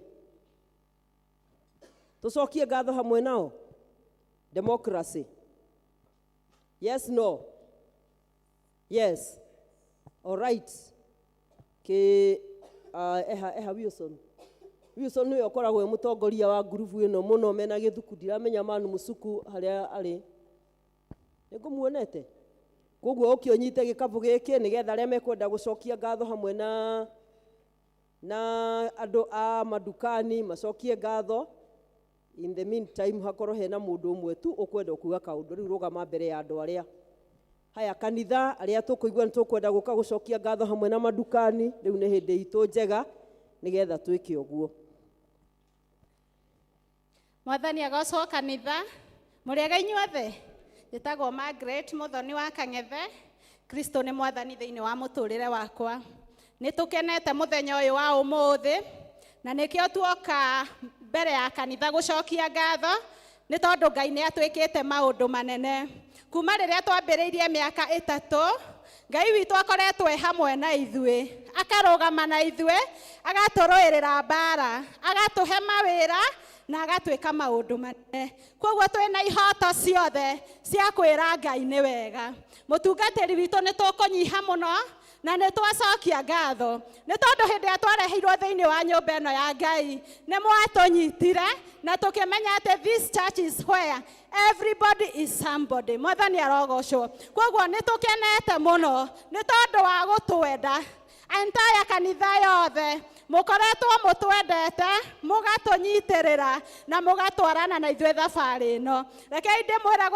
tũcokie ngatho hamwe nao. Democracy, yes, no, yes, all right. Kĩ eha eha Wilson, Wilson nĩwe ũkoragwo e mũtongoria wa ngurubu ĩno mũno mena gĩthuku. Ndiramenya Manu Mũcuku harĩa arĩ, nĩngũmuonete. Koguo ũkĩ ũnyite gĩkabu gĩkĩ nĩgetha arĩa mekwenda gũcokia ngatho hamwe na andũ a madukani macokie ngatho. In the meantime, hakorwo hena mũndũ ũmwe tu ũkwenda kuga kaũndũ. Rĩu rũgama mbere ya andũ arĩa haya kanitha arĩa tũkũigua nĩ tũkwenda gũka gũcokia ngatho hamwe na madukani. Rĩu nĩ hĩndĩ itũ njega nĩgetha twĩke ũguo. Mwathani agocwo. Kanitha, mũrĩega inyuothe? Njĩtagwo Margaret Mũthoni wa Kang'ethe. Kristo nĩ mwathani thĩinĩ wa mũtũrĩre wakwa. Nĩ tũkenete mũthenya ũyũ wa ũmũthĩ, na nĩkĩo tuoka mbere ya kanitha gũcokia ngatho, nĩ tondũ Ngai nĩ atwĩkĩte maũndũ manene. Kuma rĩrĩa twambĩrĩirie mĩaka 3, Ngai witũ akoretwo e hamwe na ithuĩ, akarũgama na ithuĩ, agatũrũĩrĩra mbara, agatũhe mawĩra na agatwĩka maũndũ manene. Koguo twĩna ihoto ciothe cia kwĩra Ngai nĩ wega. Mũtungatĩri witũ, nĩ tũkũnyiha mũno na nĩ twacokia ngatho, nĩ tondũ hĩndĩ ĩrĩa twareheirwo thĩinĩ wa nyũmba ĩno ya Ngai, nĩ mwatũnyitire na tũkĩmenya atĩ this church is where everybody is somebody. Mwathani arogocwo. Koguo nĩ tũkenete mũno nĩ tondũ wa gũtwenda. Entire kanitha yothe mũkoretwo mũtwendete, mũgatũnyitĩrĩra na mũgatwarana na ithuĩ thabarĩ ĩno. Rekei ndĩmwĩre,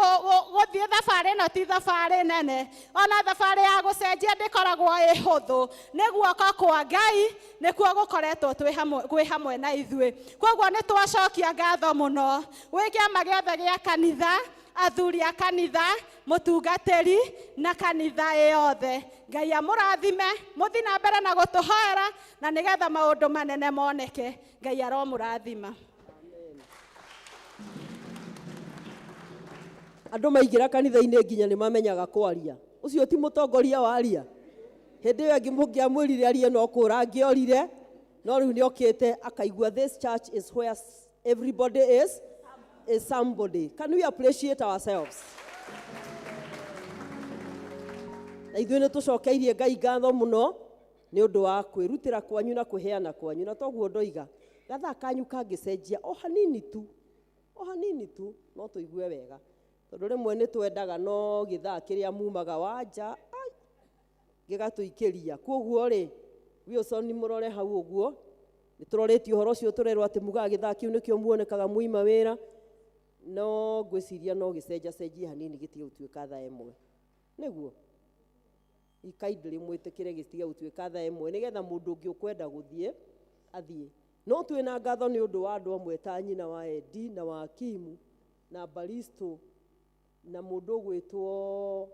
gũthiĩ thabarĩ ĩno ti thabarĩ nene, ona thabarĩ ya gũcenjia ndĩkoragwo ĩ hũthũ. Nĩ guoko kwa Ngai nĩkuo gũkoretwo gwĩ hamwe na ithuĩ. Koguo nĩ twacokia ngatho mũno gwĩ kĩama gĩothe gĩa kanitha, athuri a kanitha, mũtungatĩri na kanitha ĩyothe. Ngai amũrathime, mũthi na mbere na gũtũhoera na nĩgetha maũndũ manene moneke. Ngai aromũrathima. Andũ maingĩra kanitha-inĩ nginya nĩ mamenyaga kwaria. Ũcio ti mũtongoria waria hĩndĩ ĩyo ĩngĩ mũngĩamwĩrire arie no kũra angĩorire, no rĩu nĩ okĩte akaigua this church is where everybody is somebody. Can we appreciate ourselves? Na ithuĩ nĩ tũcokeirie Ngai ngatho mũno nĩ ũndũ wa kwĩrutĩra kwanyu na kwĩheana kwanyu. Na toguo ndoiga, gathaa kanyu kangĩcenjia o hanini tu, o hanini tu, no tũigue wega, tondũ rĩmwe nĩ twendaga no gĩthaa kĩrĩa mumaga wanja ai, gĩgatũikĩria. Koguo rĩ, Wilson, mũrore hau ũguo nĩ tũrorĩtie ũhoro ũcio, tũrerwo atĩ mugaga gĩthaa kĩu nĩkĩo muonekaga muima wĩra, no ngwĩciria no gĩcenjacenjie hanini gĩtige gũtuĩka thaa 1, nĩguo ikaindĩrĩ mwĩtĩkĩre gĩtige gũtuĩka thaa 1, nĩgetha mũndũ ũngĩ ũkwenda gũthiĩ athiĩ. No twĩna ngatho nĩ ũndũ wa andũ amwe ta nyina wa Edi na wa Kimu na Baristo na mũndũ ũgwĩtwo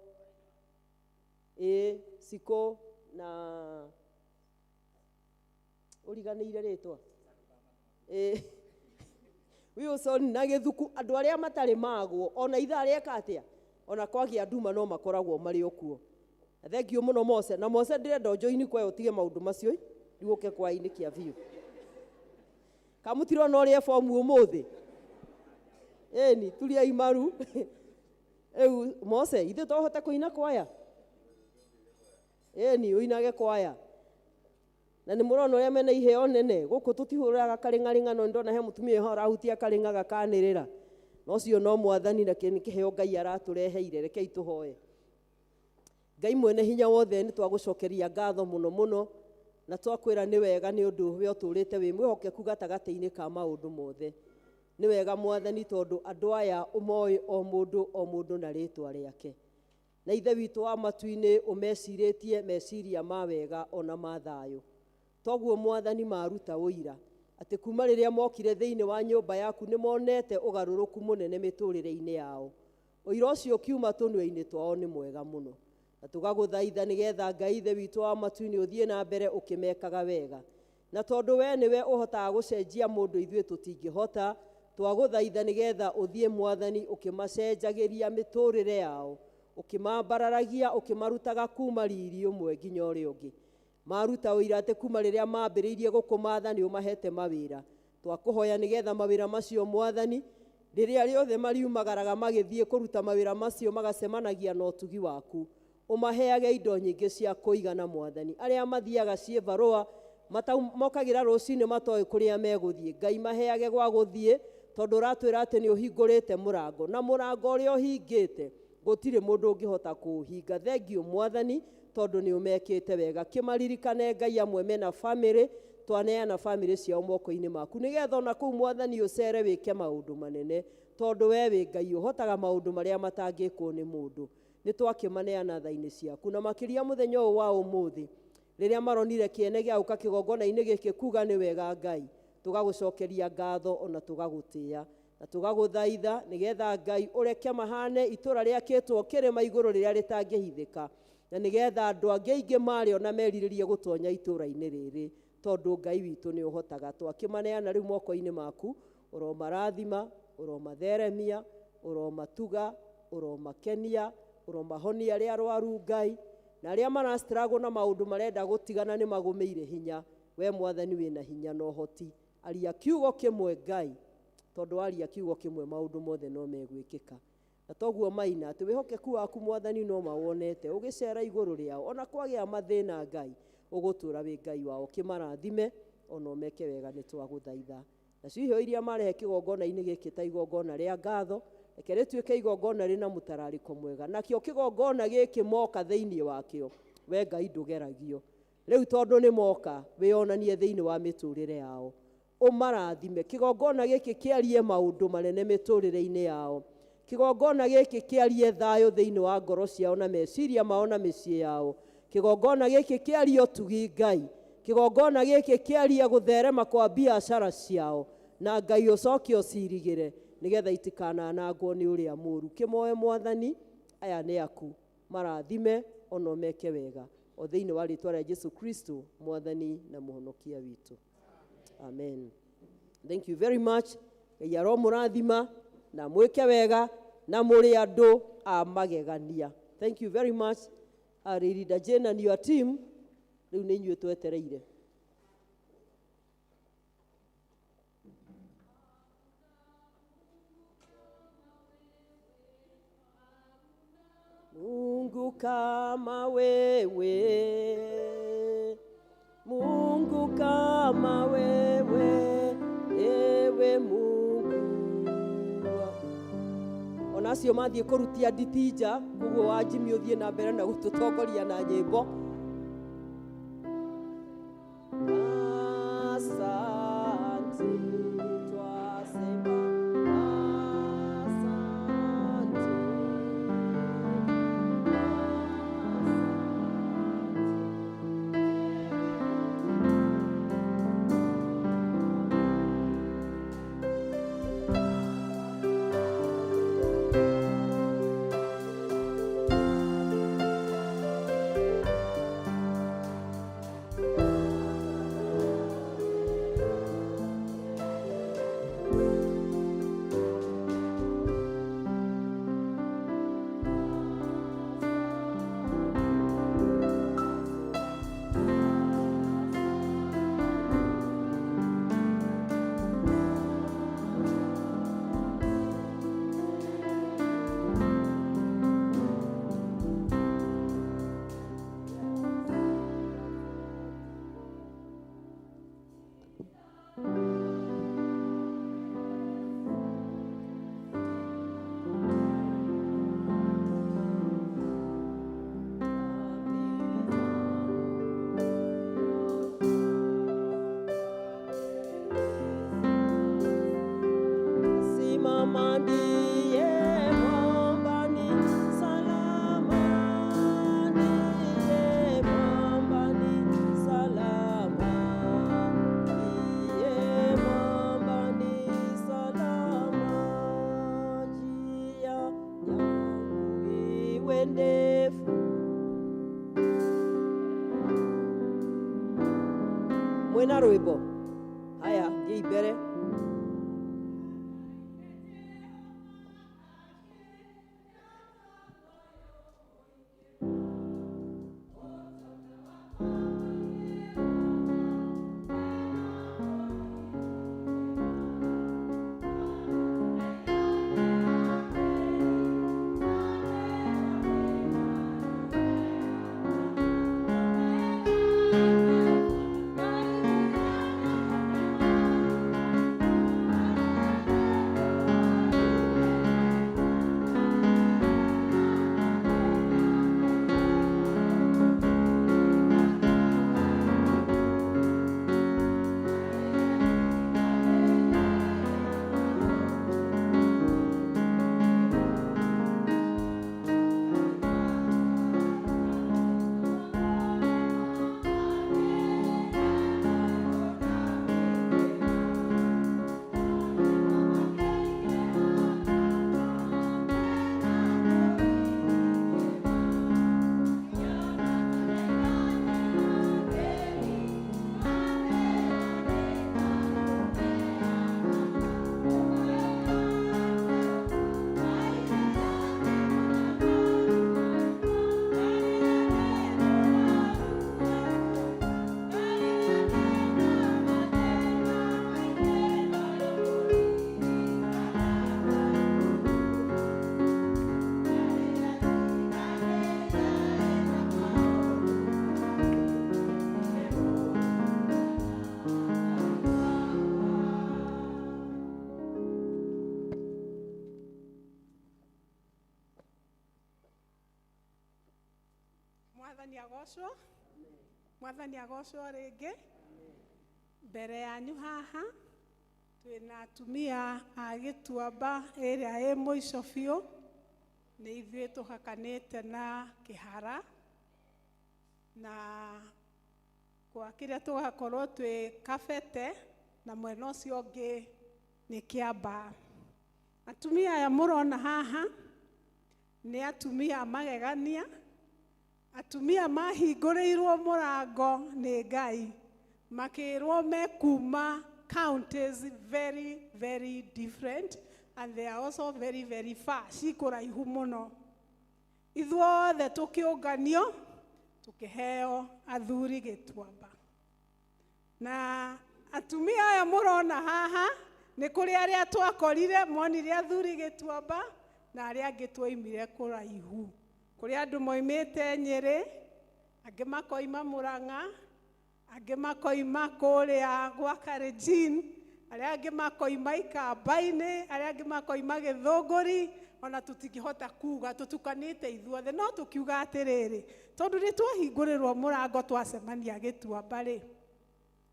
ĩ Siko na ũriganĩire rĩtwa ĩ Wilson na gĩthuku, andũ arĩa matarĩ magwo ona ithaa rĩeka atĩa, ona kwagĩa nduma no makoragwo marĩ o kuo. Na thank you mũno Mose. Na Mose, ndĩrenda ũnjoini kwaya, ũtige maũndũ macio rĩu ũke kwa-inĩ kĩa biũ. Kamũtirona ũrĩa bomu ũmũthĩ ĩni turiai maru. Rĩu Mose, ithuĩ tohote kũina kwaya ĩni, ũinage kwaya na nĩ mũrona ũrĩa mena iheo nene gũkũ. Tũtihũraga karĩng'arĩng'a, no ndona he mũtumia ũyũ arahutia karĩng'a gakanĩrĩra, na ũcio no mwathani na kĩ nĩ kĩheo Ngai aratũreheire. Rekei tũhoe. Ngai mwene hinya wothe nĩ twagũcokeria ngatho mũno mũno na twakwĩra nĩ wega nĩ ũndũ we ũtũũrĩte wĩ mwĩhokeku gatagatĩ-inĩ ka maũndũ mothe. Nĩ wega Mwathani tondũ andũ aya ũmoĩ o mũndũ o mũndũ na rĩtwa rĩake. Na Ithe witũ wa matu-inĩ ũmecirĩtie meciria ma wega ona ma thayũ. Toguo Mwathani maruta ũira atĩ kuma rĩrĩa mokire thĩinĩ wa nyũmba yaku nĩ monete ũgarũrũku mũnene mĩtũrĩre-inĩ yao. Ũira ũcio ũkiuma tũnua-inĩ twao nĩ mwega mũno. Na tũgagũthaitha nĩgetha Ngai Ithe witũ wa matu-inĩ ũthiĩ na mbere ũkĩmekaga wega. Na tondũ we nĩwe ũhotaga gũcenjia mũndũ ithuĩ tũtingĩhota, twagũthaitha nĩgetha ũthiĩ Mwathani ũkĩmacenjagĩria mĩtũrĩre yao, ũkĩmambararagia ũkĩmarutaga kuma riri ũmwe nginya ũrĩa ũngĩ. Maruta ũira atĩ kuma rĩrĩa mambĩrĩirie gũkũmatha nĩ ũmahete mawĩra. Twakũhoya nĩgetha mawĩra macio Mwathani rĩrĩa rĩothe mariumagaraga magĩthiĩ kũruta mawĩra macio magacemanagia na ũtugi waku. Ũmaheage indo nyingĩ cia kũigana Mwathani. Arĩa mathiaga ciĩbarũa mokagĩra rũcinĩ matoĩ kũrĩa megũthiĩ, Ngai maheage gwa gũthiĩ tondũ ũratwĩra atĩ nĩ ũhingũrĩte mũrango, na mũrango ũrĩa ũhingĩte gũtirĩ mũndũ ũngĩhota kũũhinga. Thengiũ Mwathani tondũ nĩ ũmekĩte wega. Kĩmaririkane Ngai amwe mena bamĩrĩ, twaneana bamĩrĩ ciao moko-inĩ maku nĩgetha ona kũu Mwathani ũcere wĩke maũndũ manene, tondũ we wĩ Ngai ũhotaga maũndũ marĩa matangĩkwo nĩ mũndũ. Nĩ twakĩmaneana tha-inĩ ciaku, na makĩria mũthenya ũyũ wa ũmũthĩ rĩrĩa maronire kĩene gĩa gũka kĩgongona-inĩ gĩkĩ kuga nĩ wega Ngai, tũgagũcokeria ngatho ona tũgagũtĩĩa na tũgagũthaitha nĩgetha Ngai ũreke mahane itũra rĩakĩtwo kĩrĩma igũrũ rĩrĩa rĩtangĩhithĩka, na nĩgetha andũ angĩ aingĩ marĩona merirĩrie gũtonya itũra-inĩ rĩrĩ, tondũ Ngai witũ nĩ ũhotaga. Twakĩmaneana rĩu moko-inĩ maku, ũromarathima, ũromatheremia, ũromatuga, ũromakenia, ũromahonia arĩa arwaru Ngai, na arĩa marastruggle na maũndũ marenda gũtigana nĩ magũmĩire hinya. We Mwathani wĩna hinya na ũhoti, aria kiugo kĩmwe Ngai, tondũ aria kiugo kĩmwe maũndũ mothe no megwĩkĩka. Na toguo maina atĩ wĩhokeku waku Mwathani no mawonete ũgĩcera igũrũ rĩao, ona kwagĩa mathĩna Ngai ũgũtũra wĩ Ngai wao. Kĩmarathime ona ũmeke wega, nĩ twagũthaitha. Nacio iheo iria marehe kĩgongona-inĩ gĩkĩ ta igongona rĩa ngatho, reke rĩtuĩke igongona rĩna mũtararĩko mwega. Nakĩo kĩgongona gĩkĩ moka thĩinĩ wakĩo, we Ngai ndũgeragio. Rĩu tondũ nĩ moka, wĩonanie thĩinĩ wa mĩtũrĩre yao, ũmarathime. Kĩgongona gĩkĩ kĩarie maũndũ manene mĩtũrĩre-inĩ yao. Kĩgongona gĩkĩ kĩarie thayũ thĩinĩ wa ngoro ciao na meciria mao na mĩciĩ yao. Kĩgongona gĩkĩ kĩarie ũtugi Ngai. Kĩgongona gĩkĩ kĩarie gũtherema kwa biacara ciao, na Ngai ũcoke ũcirigĩre nĩgetha itikananangwo nĩ ũrĩa mũũru. Kĩmoe Mwathani, aya nĩ aku, marathime ona ũmeke wega, o thĩinĩ wa rĩtwa rĩa Jesu Kristo Mwathani na Mũhonokia witũ. Amen. Thank you very much. Ngai aromũrathima na mwĩke wega na mũrĩ andũ a magegania. Thank you very much. Ririda Jane and your team, rĩu nĩ inyuĩ twetereire. Mungu kama wewe, Mungu kama wewe, ewe Mungu. Ona acio mathiĩ kũrutia nditi nja, koguo wa Jimmy ũthiĩ na mbere na gũtũtongoria na nyĩmbo. Asante, twasema asante. Mwĩna rwĩmbo? Haya, thiĩi mbere. Mwathani agocwo, mwathani agocwo rĩngĩ. Mbere yanyu haha twĩna atumia a Gĩtuamba ĩrĩa ĩ mũico biũ, nĩ ithuĩ tũhakanĩte na Kĩhara, na kwa kĩrĩa tũgakorwo twĩ Kabete, na mwena ũcio ũngĩ nĩ Kĩambaa. Atumia aya mũrona haha nĩ atumia magegania, atumia mahingũrĩirwo mũrango nĩ Ngai, makĩrwo mekuma counties very very different and they are also very very far, cikũraihu mũno. Ithuothe tũkĩũnganio tũkĩheo athuri Gĩtuamba. Na atumia aya mũrona haha nĩ kũrĩ arĩa twakorire monire athuri Gĩtuamba na arĩa angĩ twoimire kũraihu. Kũrĩ andũ moimĩte Nyĩrĩ, angĩ makoima Mũrang'a, angĩ makoima kũrĩa gwa Kalenjin, arĩa angĩ makoima Ikamba-inĩ, arĩa angĩ makoima Gĩthũngũri, ona tũtingĩhota kuga tũtukanĩte ithuothe, no tũkiuga atĩrĩrĩ, tondũ nĩ twahingũrĩrwo mũrango twacemania Gĩtuamba rĩ,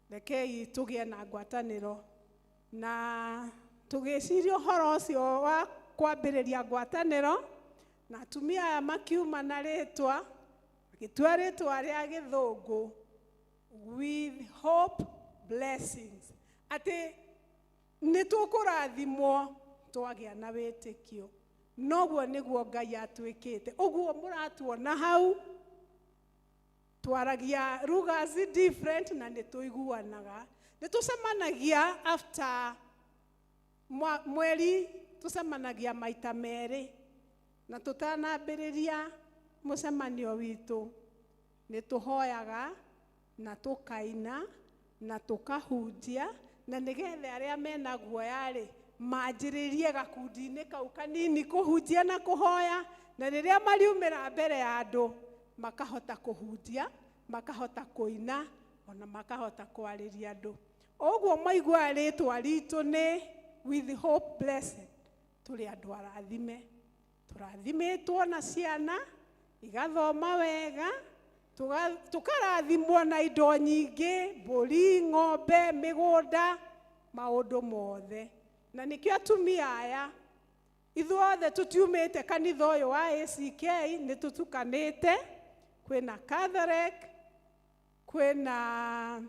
rekei tũgĩe na ngwatanĩro. Na tũgĩciria ũhoro ũcio wa kwambĩrĩria ngwatanĩro, na atumia aya makiuma na rĩtwa, magĩtua rĩtwa rĩa Gĩthũngũ, with hope blessings, atĩ nĩ tũkũrathimwo twagĩa na wĩtĩkio. Noguo nĩguo Ngai atwĩkĩte. Ũguo mũratuona hau, twaragia lugha different na nĩ tũiguanaga. Nĩ tũcemanagia after mweri, tũcemanagia maita merĩ, na tũtanambĩrĩria mũcemanio witũ nĩ tũhoyaga na tũkaina na tũkahunjia, na nĩgetha arĩa mena guoya rĩ manjĩrĩrie gakundi-inĩ kau kanini kũhunjia na kũhoya, na rĩrĩa mariumĩra mbere ya andũ makahota kũhunjia, makahota kũina, ona makahota kwarĩria andũ. Ũguo maiguaga rĩtwa ritũ nĩ with hope blessed, tũrĩ andũ arathime, tũrathimĩtwo na ciana igathoma wega, tũkarathimwo na indo nyingĩ, mbũri, ng'ombe, mĩgũnda, maũndũ mothe. Na nĩkĩo atumia aya ithuothe tũtiumĩte kanitha ũyũ wa ACK, nĩ tũtukanĩte. Kwĩna Catholic, kwĩna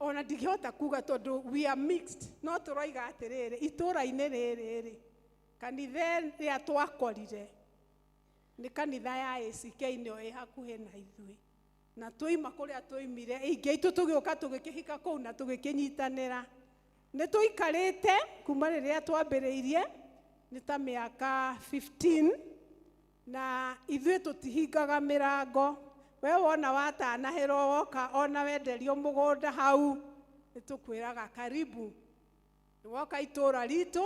ona ndingĩhota kuga tondũ we are mixed, no tũroiga atĩrĩrĩ, itũũra-inĩ rĩrĩ rĩ, kanitha ĩrĩa twakorire nĩ kanitha ya ACK, nĩyo ĩ hakuhĩ na ithuĩ. Na twaima kũrĩa twaimire, aingĩ aitũ tũgĩũka tũgĩkĩhika kũu na tũgĩkĩnyitanĩra. Nĩ tũikarĩte kuma rĩrĩa twambĩrĩirie, nĩ ta mĩaka 15, na ithuĩ tũtihingaga mĩrango. We wona watanahĩrwo woka ona wenderio mũgũnda hau, nĩ tũkwĩraga karibu. Woka itũũra ritũ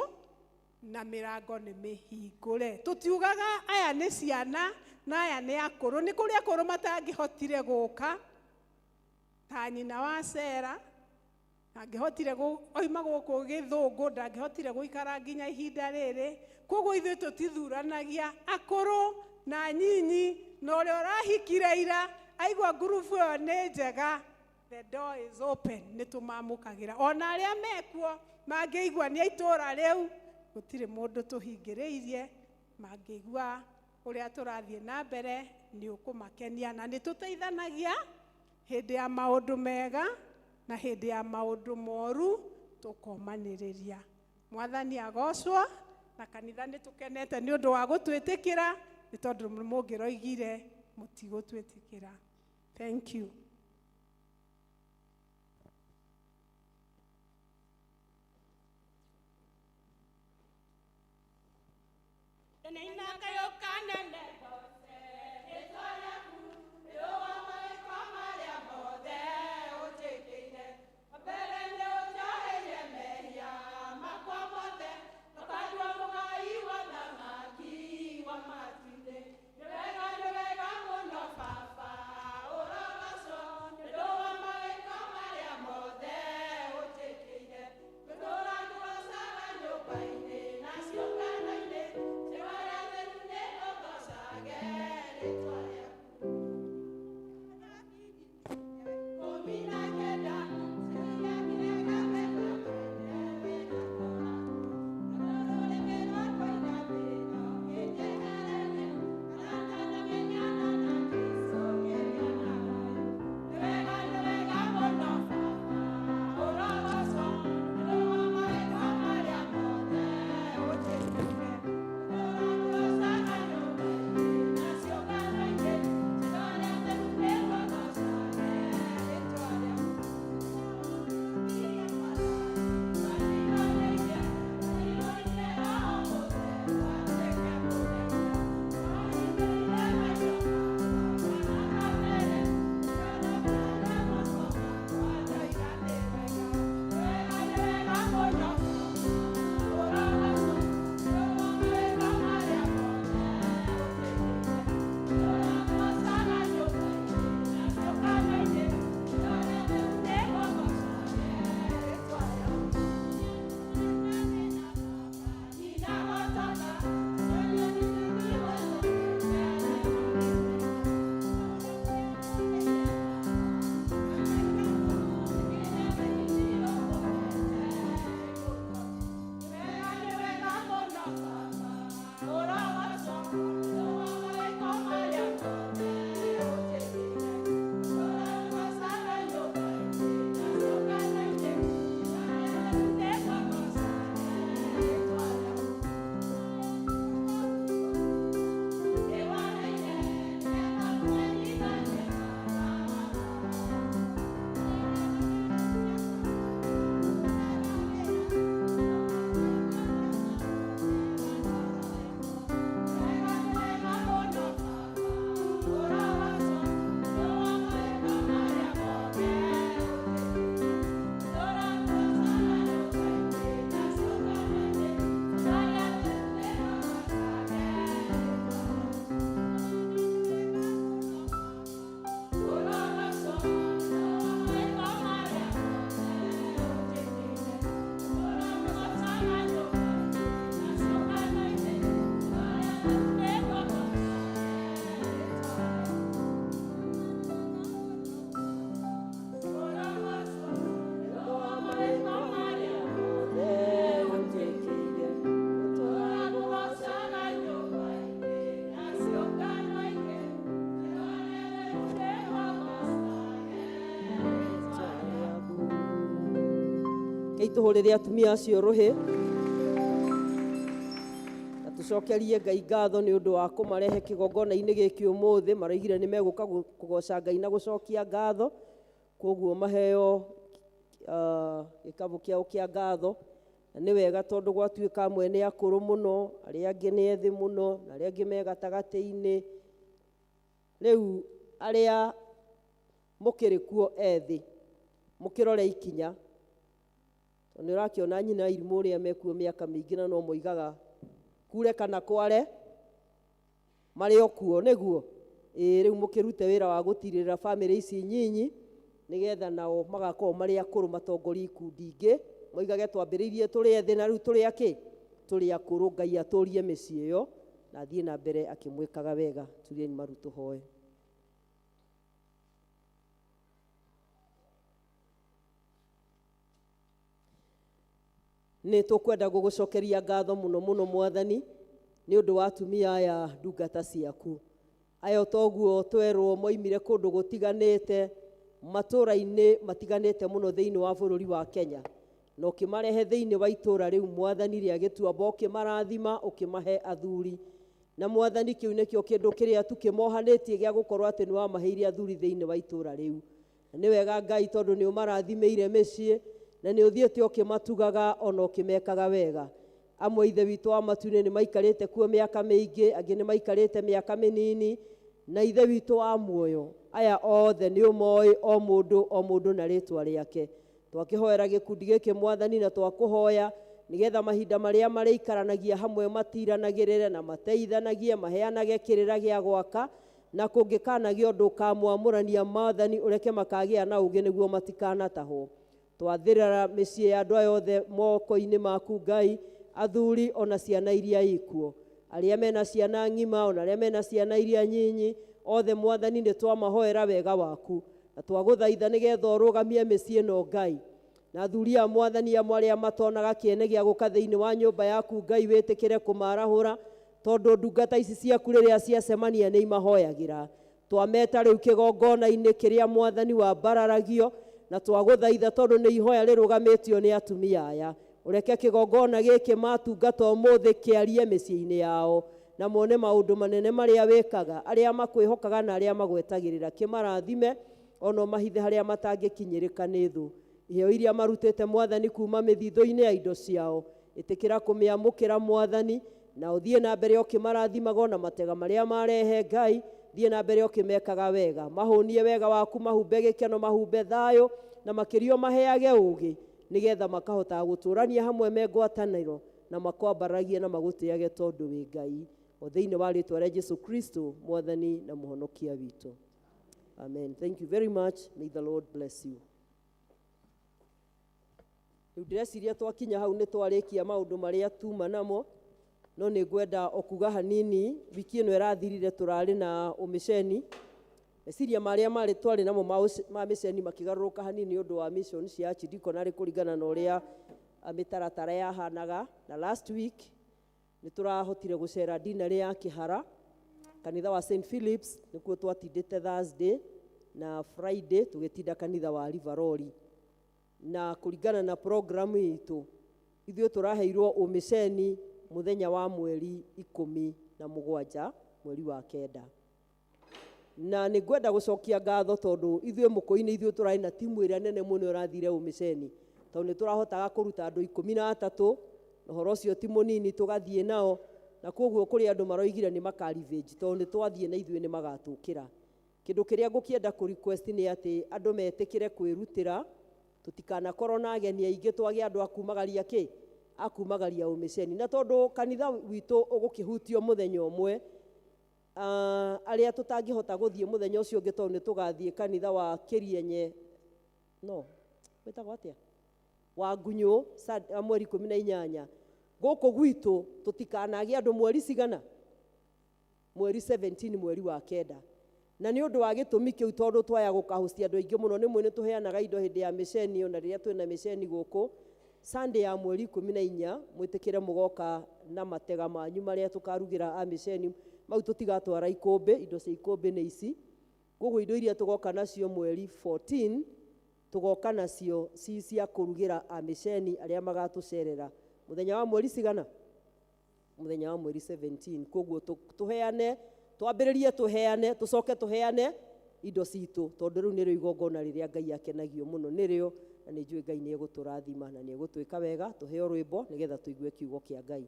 na mĩrango nĩ mĩhingũre. Tũtiugaga aya nĩ ciana na aya nĩ akũrũ. Nĩ kũrĩ akũrũ matangĩhotire gũka, ta nyina wa Sera, angĩhotire oima gũkũ Gĩthũngũ, ndangĩhotire gũikara nginya ihinda rĩrĩ. Koguo ithuĩ tũtithuranagia akũrũ na nyinyi, na ũrĩa ũrahikire ira aigua ngurubu ĩyo nĩ njega, the door is open, nĩ tũmamũkagĩra. Ona arĩa mekuo mangĩigua nĩ a itũũra rĩu, gũtirĩ mũndũ tũhingĩrĩirie, mangĩigua ũrĩa tũrathiĩ na mbere nĩ ũkũmakenia. Na nĩ tũteithanagia hĩndĩ ya maũndũ mega na hĩndĩ ya maũndũ moru, tũkomanĩrĩria. Mwathani agocwo, na kanitha nĩ tũkenete nĩ ũndũ wa gũtwĩtĩkĩra, nĩ tondũ mũngĩroigire mũtigũtwĩtĩkĩra. Thank you. Keitũhũrĩre atumia acio rũhĩ na tũcoke. Tũcokerie Ngai ngatho nĩ ũndũ wa kũmarehe kĩgongona-inĩ gĩkĩ ũmũthĩ. Maroigire nĩ megũka kũgoca Ngai na gũcokia ngatho, koguo maheo gĩkabũ kĩao kĩa ngatho. Na nĩ wega tondũ gwatuĩka amwe nĩ akũrũ mũno, arĩa angĩ nĩ ethĩ mũno, na arĩa angĩ me gatagatĩ-inĩ. Rĩu arĩa mũkĩrĩ kuo ethĩ, mũkĩrore ikinya, tondũ nĩ ũrakĩona nyina irimũ ũrĩa mekuo mĩaka mĩingĩ na no moigaga kure kana kware marĩ o kuo, nĩguo ĩĩ. Rĩu mũkĩrute wĩra wa gũtirĩrĩra bamĩrĩ ici nyinyi, nĩgetha nao magakorwo marĩ akũrũ matongorie ikundi ingĩ, moigage twambĩrĩirie tũrĩ ethĩ na rĩu tũrĩ akĩ tũrĩ akũrũ. Ngai atũrie mĩciĩ ĩyo na athiĩ na mbere akĩmwĩkaga wega. Turieni maru tũhoe. Nĩ tũkwenda gũgũcokeria ngatho mũno mũno Mwathani, nĩ ũndũ wa atumia aya ndungata ciaku aya. Toguo twerwo moimire kũndũ gũtiganĩte, matũũra-inĩ matiganĩte mũno thĩinĩ wa bũrũri wa Kenya, na ũkĩmarehe thĩinĩ wa itũũra rĩu Mwathani rĩa Gĩtuamba, ũkĩmarathima, ũkĩmahe athuri. Na Mwathani, kĩu nĩkĩo kĩndũ kĩrĩa tu kĩmohanĩtie gĩa gũkorwo atĩ nĩ wamaheire athuri thĩinĩ wa itũũra rĩu. Na nĩ wega Ngai, tondũ nĩ ũmarathimĩire mĩciĩ na nĩ ũthiĩte ũkĩmatugaga ona ũkĩmekaga wega. Amwe, Ithe witũ wa matu-inĩ, nĩ maikarĩte kuo mĩaka mĩingĩ, angĩ nĩ maikarĩte mĩaka mĩnini. Na Ithe witũ wa muoyo, aya othe nĩ ũmoĩ, o mũndũ o mũndũ na rĩtwa rĩake. Twakĩhoera gĩkundi gĩkĩ Mwathani, na twakũhoya nĩgetha mahinda marĩa marĩikaranagia hamwe matiranagĩrĩre na mateithanagie, maheanage kĩrĩra gĩa gwaka, na kũngĩkanagĩa ũndũ ũkamwamũrania, Mwathani, ũreke makagĩa na ũgĩ nĩguo matikanatahwo. Twathĩrĩra mĩciĩ ya andũ aya othe moko-inĩ maku Ngai, athuri ona ciana iria ikuo, arĩa mena ciana ng'ima ona arĩa mena ciana iria nyinyi, othe Mwathani nĩ twamahoera wega waku, na twagũthaitha nĩgetha ũrũgamie mĩciĩ ĩno Ngai. Na athuri a Mwathani amwe arĩa matonaga kĩene gĩa gũka thĩinĩ wa nyũmba yaku Ngai, wĩtĩkĩre kũmarahũra, tondũ ndungata ici ciaku rĩrĩa ciacemania nĩ imahoyagĩra. Twameta rĩu kĩgongona-inĩ kĩrĩa Mwathani wambararagio, na twagũthaitha tondũ nĩ ihoya rĩrũgamĩtio nĩ atumia aya, ũreke kĩgongona gĩkĩ matungata ũmũthĩ kĩarie mĩciĩ-inĩ yao, na mone maũndũ manene marĩa wĩkaga arĩa makwĩhokaga na arĩa magwetagĩrĩra. Kĩmarathime ona ũmahithe harĩa matangĩkinyĩrĩka nĩ thũ. Iheo iria marutĩte Mwathani kuma mĩthithũ-inĩ ya indo ciao, ĩtĩkĩra kũmĩamũkĩra Mwathani, na ũthiĩ na mbere ũkĩmarathimaga ona matega marĩa marehe. Ngai, thiĩ na mbere ũkĩmekaga wega, mahũnie wega waku, mahumbe gĩkeno, mahumbe thayũ, na makĩria ũmaheage ũgĩ, nĩgetha makahotaga gũtũrania hamwe me ngwatanĩro, na makwambaragie na magũtĩage tondũ wĩ Ngai. O thĩinĩ wa rĩtwa rĩa Jesu Kristo, Mwathani na Mũhonokia witũ, amen. Thank you very much. May the Lord bless you. Rĩu ndĩreciria twakinya hau nĩ twarĩkia maũndũ marĩa tuma namo, no nĩ ngwenda o kuga hanini. Wiki ĩno ĩrathirire tũrarĩ na ũmĩceni. Meciria marĩa marĩ twarĩ namo ma mĩceni makĩgarũrũka hanini nĩ ũndũ wa mission cia archidiaconary, kũringana na ũrĩa mĩtaratara yahanaga. Na last week nĩ tũrahotire gũcera dinarĩ ya Kĩhara, kanitha wa St Philips, nĩkuo twatindĩte Thursday, na Friday tũgĩtinda kanitha wa Rivaroli. Na kũringana na programu itũ, ithuĩ tũraheirwo ũmĩceni mũthenya wa mweri 17 mweri wa 9. Na nĩ ngwenda gũcokia ngatho tondũ ithuĩ mũkũinĩ ithuĩ tũrarĩ na timu ĩrĩa nene mũno ĩrathire ũmĩceni, tondũ nĩ tũrahotaga kũruta andũ 13, na ũhoro ũcio ti mũnini tũgathiĩ nao. Na koguo kũrĩ andũ maroigire nĩ makarivage, tondũ nĩ twathiĩ na ithuĩ nĩ magatũkĩra. Kĩndũ kĩrĩa ngũkĩenda kũ request nĩ atĩ andũ metĩkĩre kwĩrutĩra, tũtikanakorwo na ageni aingĩ, twage andũ akumagaria kĩ akumagaria ũmĩceni. Na tondũ kanitha witũ ũgũkĩhutio mũthenya ũmwe, arĩa tũtangĩhota gũthiĩ mũthenya ũcio ũngĩ, tondũ nĩ tũgathiĩ kanitha wa Kĩrienye, no wĩtagwo atĩa, wa Ngunyũ, mweri 18 gũkũ gwitũ, tũtikanagĩe andũ mweri cigana, mweri 17 mweri wa 9. Na nĩ ũndũ wa gĩtũmi kĩu, tondũ twaya gũkahucia andũ aingĩ mũno, nĩ mwe nĩ tũheanaga indo hĩndĩ ya mĩceni, ona rĩrĩa twĩna mĩceni gũkũ Sunday ya mweri 14, mwĩtĩkĩre mũgoka na matega manyu marĩa tũkarugĩra a mĩceni mau. Tũtigatwara ikũmbĩ, indo cia ikũmbĩ nĩ ici. Koguo indo iria tũgoka nacio mweri 14, tũgoka nacio ci cia kũrugĩra amĩceni arĩa magatũcerera mũthenya wa mweri cigana. Mũthenya wa mweri 17. Koguo tũheane, twambĩrĩrie tũheane, tũcoke tũheane indo citũ, tondũ rĩu nĩrĩo igongona rĩrĩa Ngai akenagio mũno nĩrĩo, na nĩ njũĩ Ngai nĩ egũtũrathima na nĩ egũtwĩka wega. Tũheo rwĩmbo nĩgetha tũigue kiugo kĩa Ngai.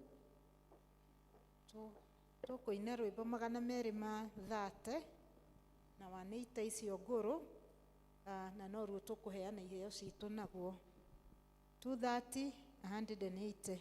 Tũkũina rwĩmbo 230 na 180 icio ngũrũ, na noruo tũkũheana iheo citũ naguo. 230, 180.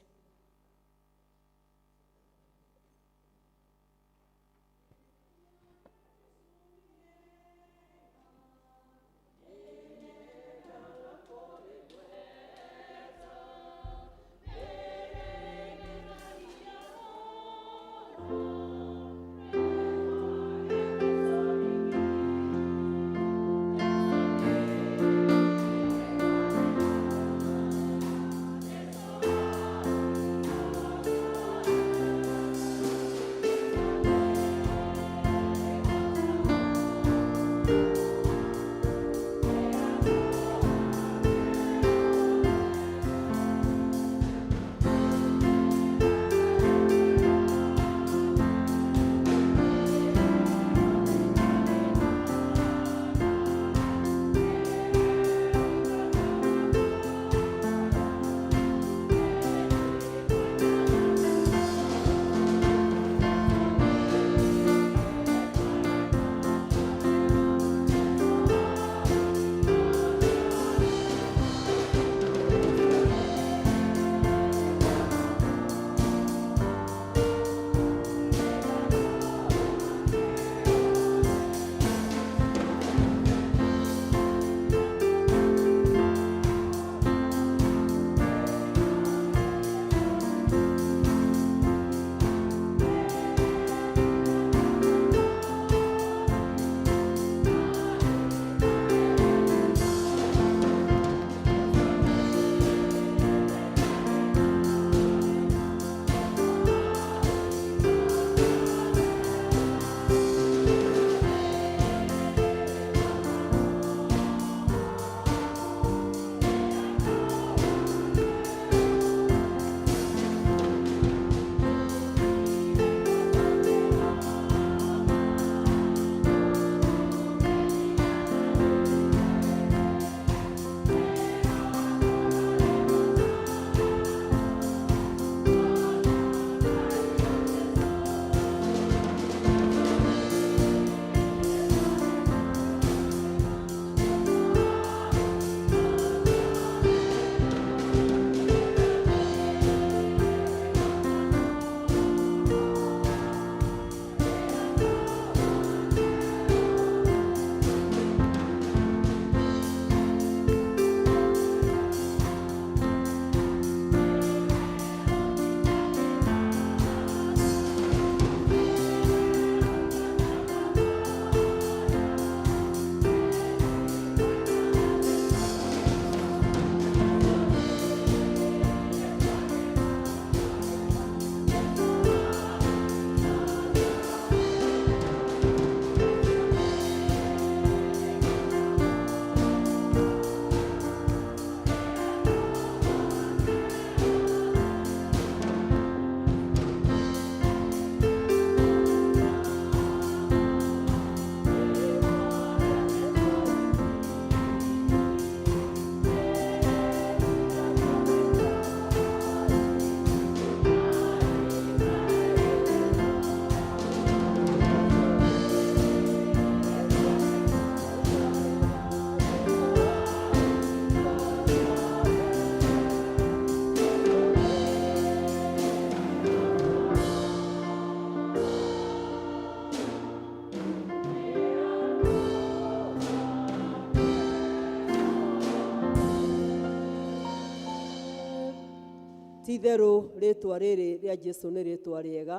Ti-itherũ rĩtwa rĩrĩ rĩa Jesũ nĩ rĩtwa rĩega,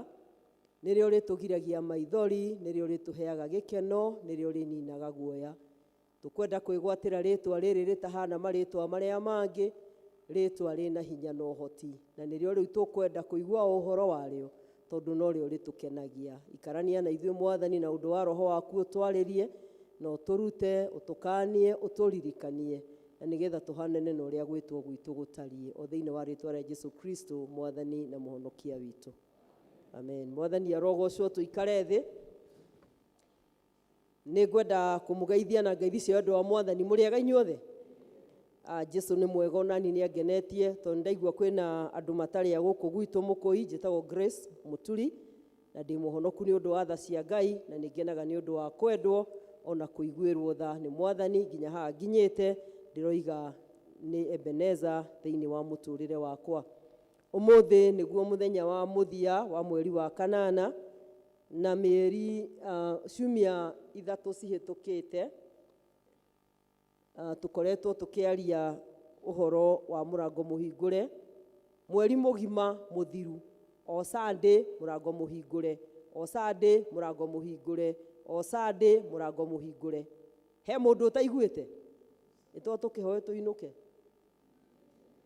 nĩrĩo rĩtũgiragia maithori, nĩrĩo rĩtũheaga gĩkeno, nĩrĩo rĩninaga guoya. Tũkwenda kwĩgwatĩra rĩtwa rĩrĩ rĩtahana marĩtwa marĩa mangĩ, rĩtwa rĩna hinya na ũhoti, na nĩrĩo rĩu tũkwenda kũigua ũhoro warĩo, tondũ norĩo rĩtũkenagia. Ikarania na ithuĩ Mwathani na ũndũ wa Roho waku ũtwarĩrie, na ũtũrute, ũtũkanie, ũtũririkanie, na nĩgetha tũhanane na ũrĩa gwĩtwo gwitũ gũtariĩ, o thĩinĩ wa rĩtwa rĩa Jesũ Kristo, Mwathani na Mũhonokia witũ. Amen. Mwathani arogocwo. Tũikare thĩ. Nĩ ngwenda kũmũgeithia na ngeithi cia wendo wa Mwathani. Mũrĩega inyuothe? Jesu nĩ mwega, onani nĩ angenetie tondũ ndaigua kwĩna andũ matarĩ a gũkũ gwitũ Mũkũi. Njĩtagwo Grace Mũturi na ndĩ mũhonoku nĩ ũndũ wa tha cia Ngai, na nĩ ngenaga nĩ ũndũ wa kwendwo ona kũiguĩrwo tha nĩ Mwathani nginya haha nginyĩte. Ndĩroiga nĩ Ebeneza thĩinĩ wa mũtũrĩre wakwa. Ũmũthĩ nĩguo mũthenya wa mũthia wa mweri wa kanana, na mĩeri ciumia 3 cihĩtũkĩte tũkoretwo tũkĩaria ũhoro wa mũrango mũhingũre mweri mũgima mũthiru. O Sunday mũrango mũhingũre, o Sunday mũrango mũhingũre, o Sunday mũrango mũhingũre. He mũndũ ũtaiguĩte? Nĩ to tũkĩhoe tũinũke,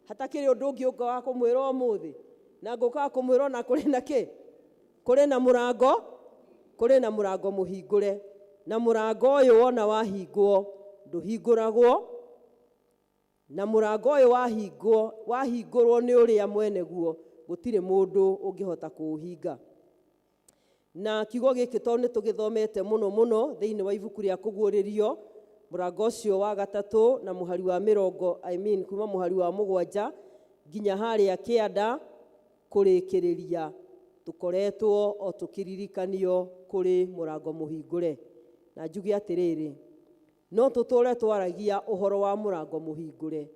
hatakĩrĩ ũndũ ũngĩ ũka wa kũmwĩra ũmũthĩ, na ngũka kũmwĩra ona kũrĩ na kĩ, kũrĩ na mũrango, kũrĩ na mũrango mũhingũre. Na mũrango ũyũ wona wahingwo ndũhingũragwo, na mũrango ũyũ wahingwo, wahingũrwo nĩ ũrĩa mwene guo, gũtirĩ mũndũ ũngĩhota kũũhinga. Na kiugo gĩkĩ tondũ nĩ tũgĩthomete mũno mũno thĩinĩ wa ibuku rĩa Kũguũrĩrio, mũrango ũcio wa 3 na mũhari wa mĩrongo, I mean, kuma mũhari wa 7 nginya harĩa kĩanda kũrĩkĩrĩria, tũkoretwo o tũkĩririkanio kũrĩ mũrango mũhingũre. Na njuge atĩrĩrĩ, no tũtũre twaragia ũhoro wa mũrango mũhingũre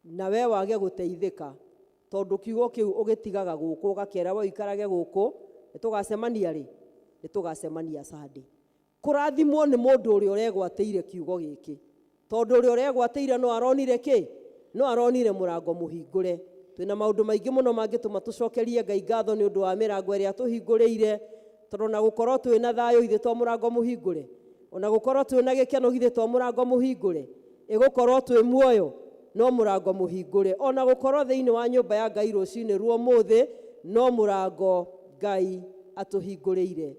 na we wage gũteithĩka, tondũ kiugo kĩu ũgĩtigaga gũkũ ũgakera we ũikarage gũkũ. Nĩ tũgacemania rĩ? Nĩ tũgacemania Sunday. Kũrathimwo nĩ mũndũ ũrĩa ũregwatĩire kiugo gĩkĩ, tondũ ũrĩa ũregwatĩire no aronire kĩ? No aronire mũrango mũhingũre. Twĩna maũndũ maingĩ mũno mangĩtũma tũcokerie Ngai ngatho nĩ ũndũ wa mĩrango ĩrĩa atũhingũrĩire, tondũ ona gũkorwo twĩna thayũ ithuĩ to mũrango mũhingũre, ona gũkorwo twĩna gĩkeno githĩ to mũrango mũhingũre, ĩgũkorwo twĩ muoyo no mũrango mũhingũre, ona gũkorwo thĩinĩ wa nyũmba ya Ngai rũcinĩ ruo ũmũthĩ no mũrango Ngai atũhingũrĩire.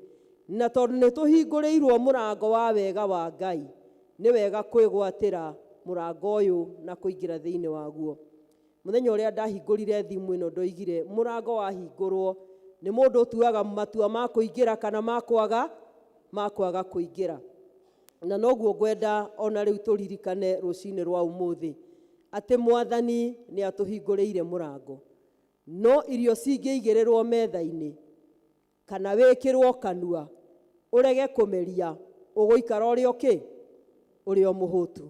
Na tondũ nĩ tũhingũrĩirwo mũrango wa wega wa Ngai, nĩ wega kwĩgwatĩra mũrango ũyũ na kũingĩra thĩinĩ waguo. Mũthenya ũrĩa ndahingũrire thimũ ĩno ndoigire mũrango wahingũrwo nĩ mũndũ ũtuaga matua ma kũingĩra kana ma kwaga kũingĩra. Na noguo ngwenda ona rĩu tũririkane rũcinĩ rwa ũmũthĩ atĩ Mwathani nĩ atũhingũrĩire mũrango. No irio cingĩigĩrĩrwo metha-inĩ kana wĩkĩrwo kanua ũrege kũmeria, ũgũikara ũrĩ o kĩ? Ũrĩ o mũhũtu.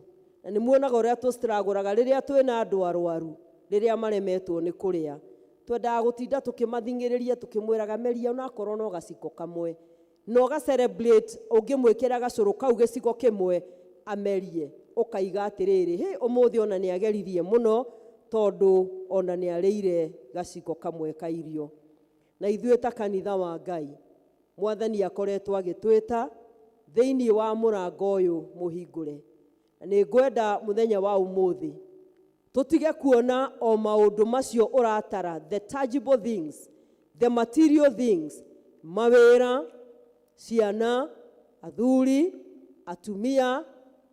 Na nĩ muonaga ũrĩa tũstragũraga rĩrĩa twĩna andũ arwaru, rĩrĩa maremetwo nĩ kũrĩa. Twendaga gũtinda tũkĩmathing'ĩrĩria tũkĩmwĩraga meria onakorwo no gaciko kamwe, na ũga celebrate ũngĩmwĩkĩra gacũrũ kau gĩcigo kĩmwe amerie, ũkaiga atĩrĩrĩ, hĩ, ũmũthĩ ona nĩ ageririe mũno tondũ ona nĩ arĩire gaciko kamwe ka irio. Na ithuĩ ta kanitha wa Ngai, Mwathani akoretwo agĩtwĩta thĩinĩ wa mũrango ũyũ mũhingũre. Na nĩ ngwenda mũthenya wa ũmũthĩ tũtige kuona o maũndũ macio ũratara, the tangible things, the material things, mawĩra, ciana, athuri, atumia,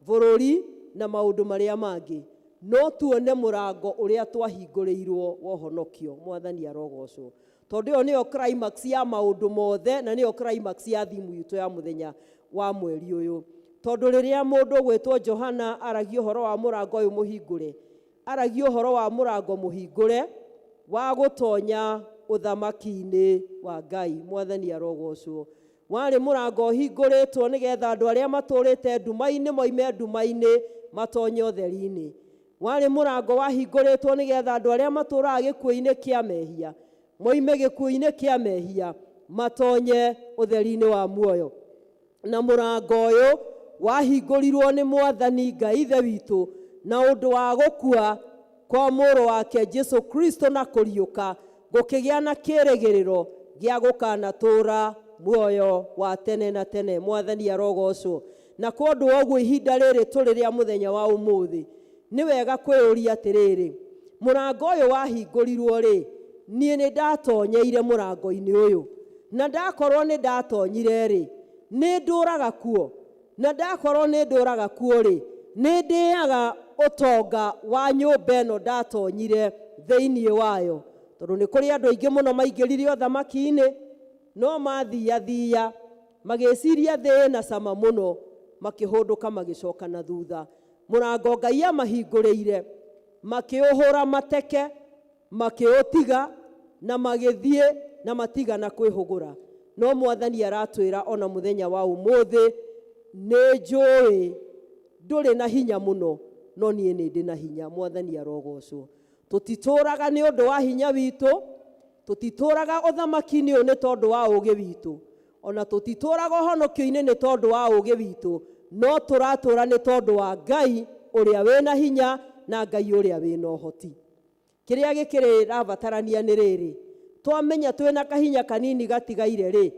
bũrũri na maũndũ marĩa mangĩ, no tuone mũrango ũrĩa twahingũrĩirwo wa ũhonokio. Mwathani arogocwo, tondũ ĩyo nĩyo climax ya maũndũ mothe, na nĩyo climax ya thimu itũ ya mũthenya wa mweri ũyũ. Tondũ rĩrĩa mũndũ ũgwĩtwo Johana aragia ũhoro wa mũrango ũyũ mũhingũre, aragia ũhoro wa mũrango mũhingũre wa gũtonya ũthamaki-inĩ wa Ngai. Mwathani arogocwo. Warĩ mũrango ũhingũrĩtwo nĩgetha andũ arĩa matũrĩte nduma-inĩ moime nduma-inĩ matonye ũtheri-inĩ. Warĩ mũrango wahingũrĩtwo nĩgetha andũ arĩa matũraga gĩkuũ-inĩ kĩa mehia moime gĩkuũ-inĩ kĩa mehia matonye ũtheri-inĩ wa muoyo. Na mũrango ũyũ wahingũrirwo nĩ Mwathani Ngai Ithe witũ na ũndũ wa gũkua kwa mũrũ wake Jesu Kristo na kũriũka, gũkĩgĩa na kĩrĩgĩrĩro gĩa gũkanatũũra muoyo wa tene na tene. Mwathani arogocwo. Na kwa ũndũ wa ũguo ihinda rĩrĩ tũrĩ rĩa mũthenya wa ũmũthĩ, nĩ wega kwĩyũria atĩrĩrĩ, mũrango ũyũ wahingũrirwo rĩ, niĩ nĩ ndatonyeire mũrango-inĩ ũyũ? Na ndakorwo nĩ ndatonyire rĩ, nĩ ndũraga kuo? Na ndakorwo nĩ ndũraga kuo rĩ, nĩ ndĩaga ũtonga wa nyũmba ĩno ndatonyire thĩinĩ wayo? Tondũ nĩ kũrĩ andũ aingĩ mũno maingĩrire ũthamaki-inĩ, no mathiathia magĩciria thĩ ĩna cama mũno, makĩhũndũka magĩcoka na thutha. Mũrango Ngai amahingũrĩire, makĩũhũra mateke, makĩũtiga na magĩthiĩ na matigana kwĩhũgũra. No Mwathani aratwĩra ona mũthenya wa ũmũthĩ, nĩ njũĩ ndũrĩ na hinya mũno, no niĩ nĩ ndĩ na hinya. Mwathani arogocwo. Tũtitũraga nĩ ũndũ wa hinya witũ, tũtitũraga ũthamaki-inĩ ũyũ nĩ tondũ wa ũũgĩ witũ, ona tũtitũraga ũhonokio-inĩ nĩ tondũ wa ũũgĩ witũ, no tũratũra nĩ tondũ wa Ngai ũrĩa wĩna hinya na Ngai ũrĩa wĩna ũhoti. Kĩrĩa gĩkĩrĩrabatarania nĩ rĩrĩ, twamenya twĩna kahinya kanini gatigaire rĩ,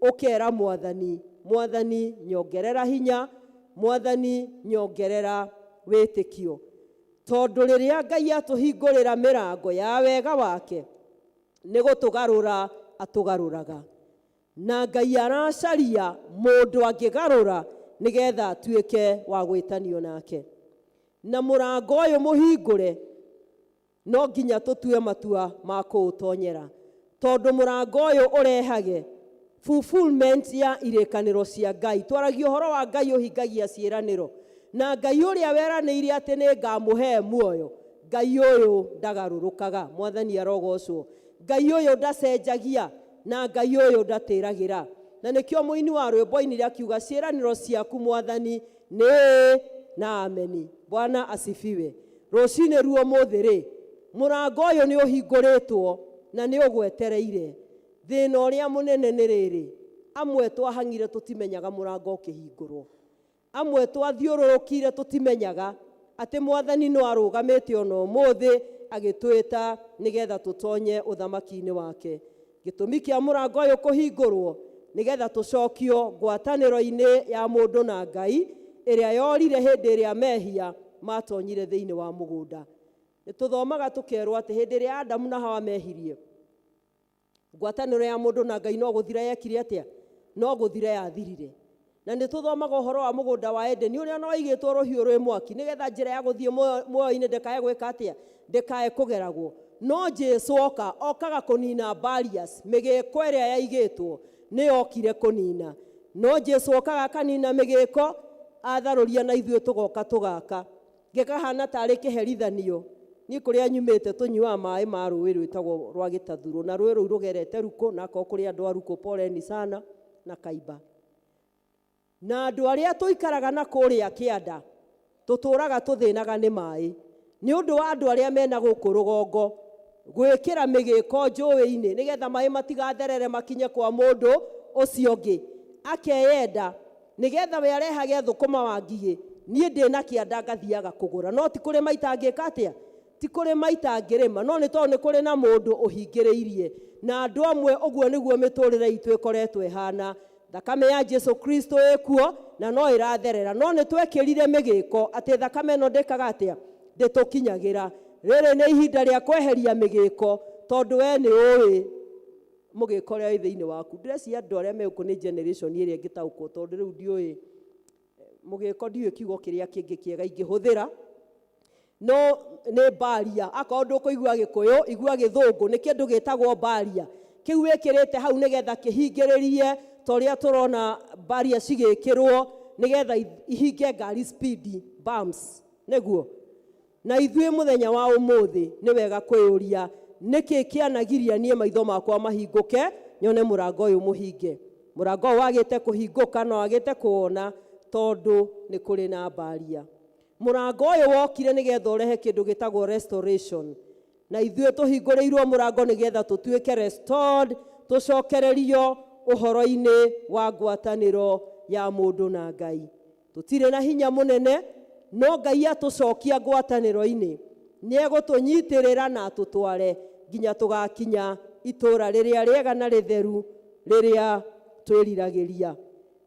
ũkera Mwathani, Mwathani nyongerera hinya, Mwathani nyongerera wĩtĩkio. Tondũ rĩrĩa Ngai atũhingũrĩra mĩrango ya wega wake, nĩ gũtũgarũra atũgarũraga. Na Ngai aracaria mũndũ angĩgarũra nĩgetha atuĩke wa gwĩtanio nake. Na mũrango ũyũ mũhingũre, no nginya tũtue matua ma kũũtonyera. Tondũ mũrango ũyũ ũrehage fulfillment ya irĩkanĩro cia Ngai. Twaragia ũhoro wa Ngai ũhingagia ciĩranĩro. Na Ngai ũrĩa weranĩire atĩ nĩ ngamũhe muoyo, Ngai ũyũ ndagarũrũkaga. Mwathani arogocwo. Ngai ũyũ ndacenjagia, na Ngai ũyũ ndatĩragĩra. Na nĩkĩo mũini wa rwĩmbo ainire akiuga, ciĩranĩro ciaku Mwathani nĩ ĩĩ na ameni. Bwana asifiwe. Rũcinĩ ruo mũthĩ rĩ, mũrango ũyũ nĩ ũhingũrĩtwo na nĩ ũgwetereire. Thĩna ũrĩa mũnene nĩ rĩrĩ, amwe twahang'ire tũtimenyaga mũrango ũkĩhingũrwo. Amwe twathiũrũrũkire tũtimenyaga atĩ Mwathani no arũgamĩte ona ũmũthĩ agĩtwĩta nĩgetha tũtonye ũthamaki-inĩ wake. Gĩtũmi kĩa mũrango ũyũ kũhingũrwo nĩgetha tũcokio ngwatanĩro-inĩ ya mũndũ na Ngai ĩrĩa yorire hĩndĩ ĩrĩa mehia matonyire thĩinĩ wa mũgũnda. Nĩ tũthomaga tũkerwo atĩ hĩndĩ ĩrĩa Adamu na Hawa mehirie, ngwatanĩro ya mũndũ na Ngai no gũthira yekire atĩa? No gũthira yathirire. Na nĩ tũthomaga ũhoro wa mũgũnda wa Edeni ũrĩa no waigĩtwo rũhiũ rwĩ mwaki nĩgetha njĩra ya gũthiĩ muoyo-inĩ ndĩkae gwĩka atĩa? Ndĩkae kũgeragwo. No Jesu oka, okaga kũnina barriers, mĩgĩko ĩrĩa yaigĩtwo nĩyokire kũnina. No Jesu okaga akanina mĩgĩko, atharũria na ithuĩ tũgoka tũgaka. Gĩkahana tarĩ kĩherithanio. Niĩ kũrĩa nyumĩte tũnyuaga maĩ ma rũĩ rwĩtagwo rwa Gĩtathurũ, na rũĩ rũu rũgerete Rukũ, na akorwo kũrĩ andũ a Rukũ poleni sana na Kaimba. Na andũ arĩa tũikaraga na kũrĩa kĩanda, tũtũraga tũthĩnaga nĩ maĩ. Nĩ ũndũ wa andũ arĩa mena gũkũ rũgongo gwĩkĩra mĩgĩko njũĩ-inĩ nĩgetha maĩ matigatherere makinye kwa mũndũ ũcio ũngĩ. Akeyenda nĩgetha we arehage thũkũma wa ngigĩ, niĩ ndĩna kĩanda ngathiaga kũgũra. No ti kũrĩma itangĩka atĩa? Ti kũrĩma itangĩrĩma, no nĩ tondũ nĩ kũrĩ na mũndũ ũhingĩrĩirie. Na andũ amwe ũguo nĩguo mĩtũrĩre itũ ĩkoretwo ĩhana. Thakame ya Jesu Kristo ĩkuo na no ĩratherera, no nĩ twekĩrire mĩgĩko atĩ thakame ĩno ndĩkaga atĩa? Ndĩtũkinyagĩra. Rĩrĩ nĩ ihinda rĩa kweheria mĩgĩko, tondũ we nĩ ũĩ mũgĩko ũrĩa wĩ thĩinĩ waku. Ndĩreciria andũ arĩa me gũkũ nĩ generation ĩrĩa ĩngĩtaũkwo, tondũ rĩu ndiũĩ mũgĩko, ndiũĩ kiugo kĩrĩa kĩngĩ kĩega ingĩhũthĩra, no nĩ mbaria. Akorwo ndũkũigua Gĩkũyũ, igua Gĩthũngũ. Nĩ kĩndũ gĩtagwo mbaria. Kĩu wĩkĩrĩte hau nĩgetha kĩhingĩrĩrie, ta ũrĩa tũrona mbaria cigĩkĩrwo nĩgetha ihinge ngari speed bumps, nĩguo. Na ithuĩ mũthenya wa ũmũthĩ nĩ wega kwĩyũria, nĩkĩ kĩanagiria niĩ maitho makwa mahingũke nyone mũrango ũyũ mũhinge? Mũrango ũyũ wagĩte kũhingũka na wagĩte kũwona tondũ nĩ kũrĩ na mbaria. Mũrango ũyũ wokire nĩgetha ũrehe kĩndũ gĩtagwo restoration. Na ithuĩ tũhingũrĩirwo mũrango nĩgetha tũtuĩke restored, tũcokererio ũhoro-inĩ wa ngwatanĩro ya mũndũ na Ngai. Tũtirĩ na hinya mũnene, no Ngai atũcokia ngwatanĩro-inĩ, nĩ egũtũnyitĩrĩra na atũtware nginya tũgakinya itũũra rĩrĩa rĩega na rĩtheru rĩrĩa twĩriragĩria.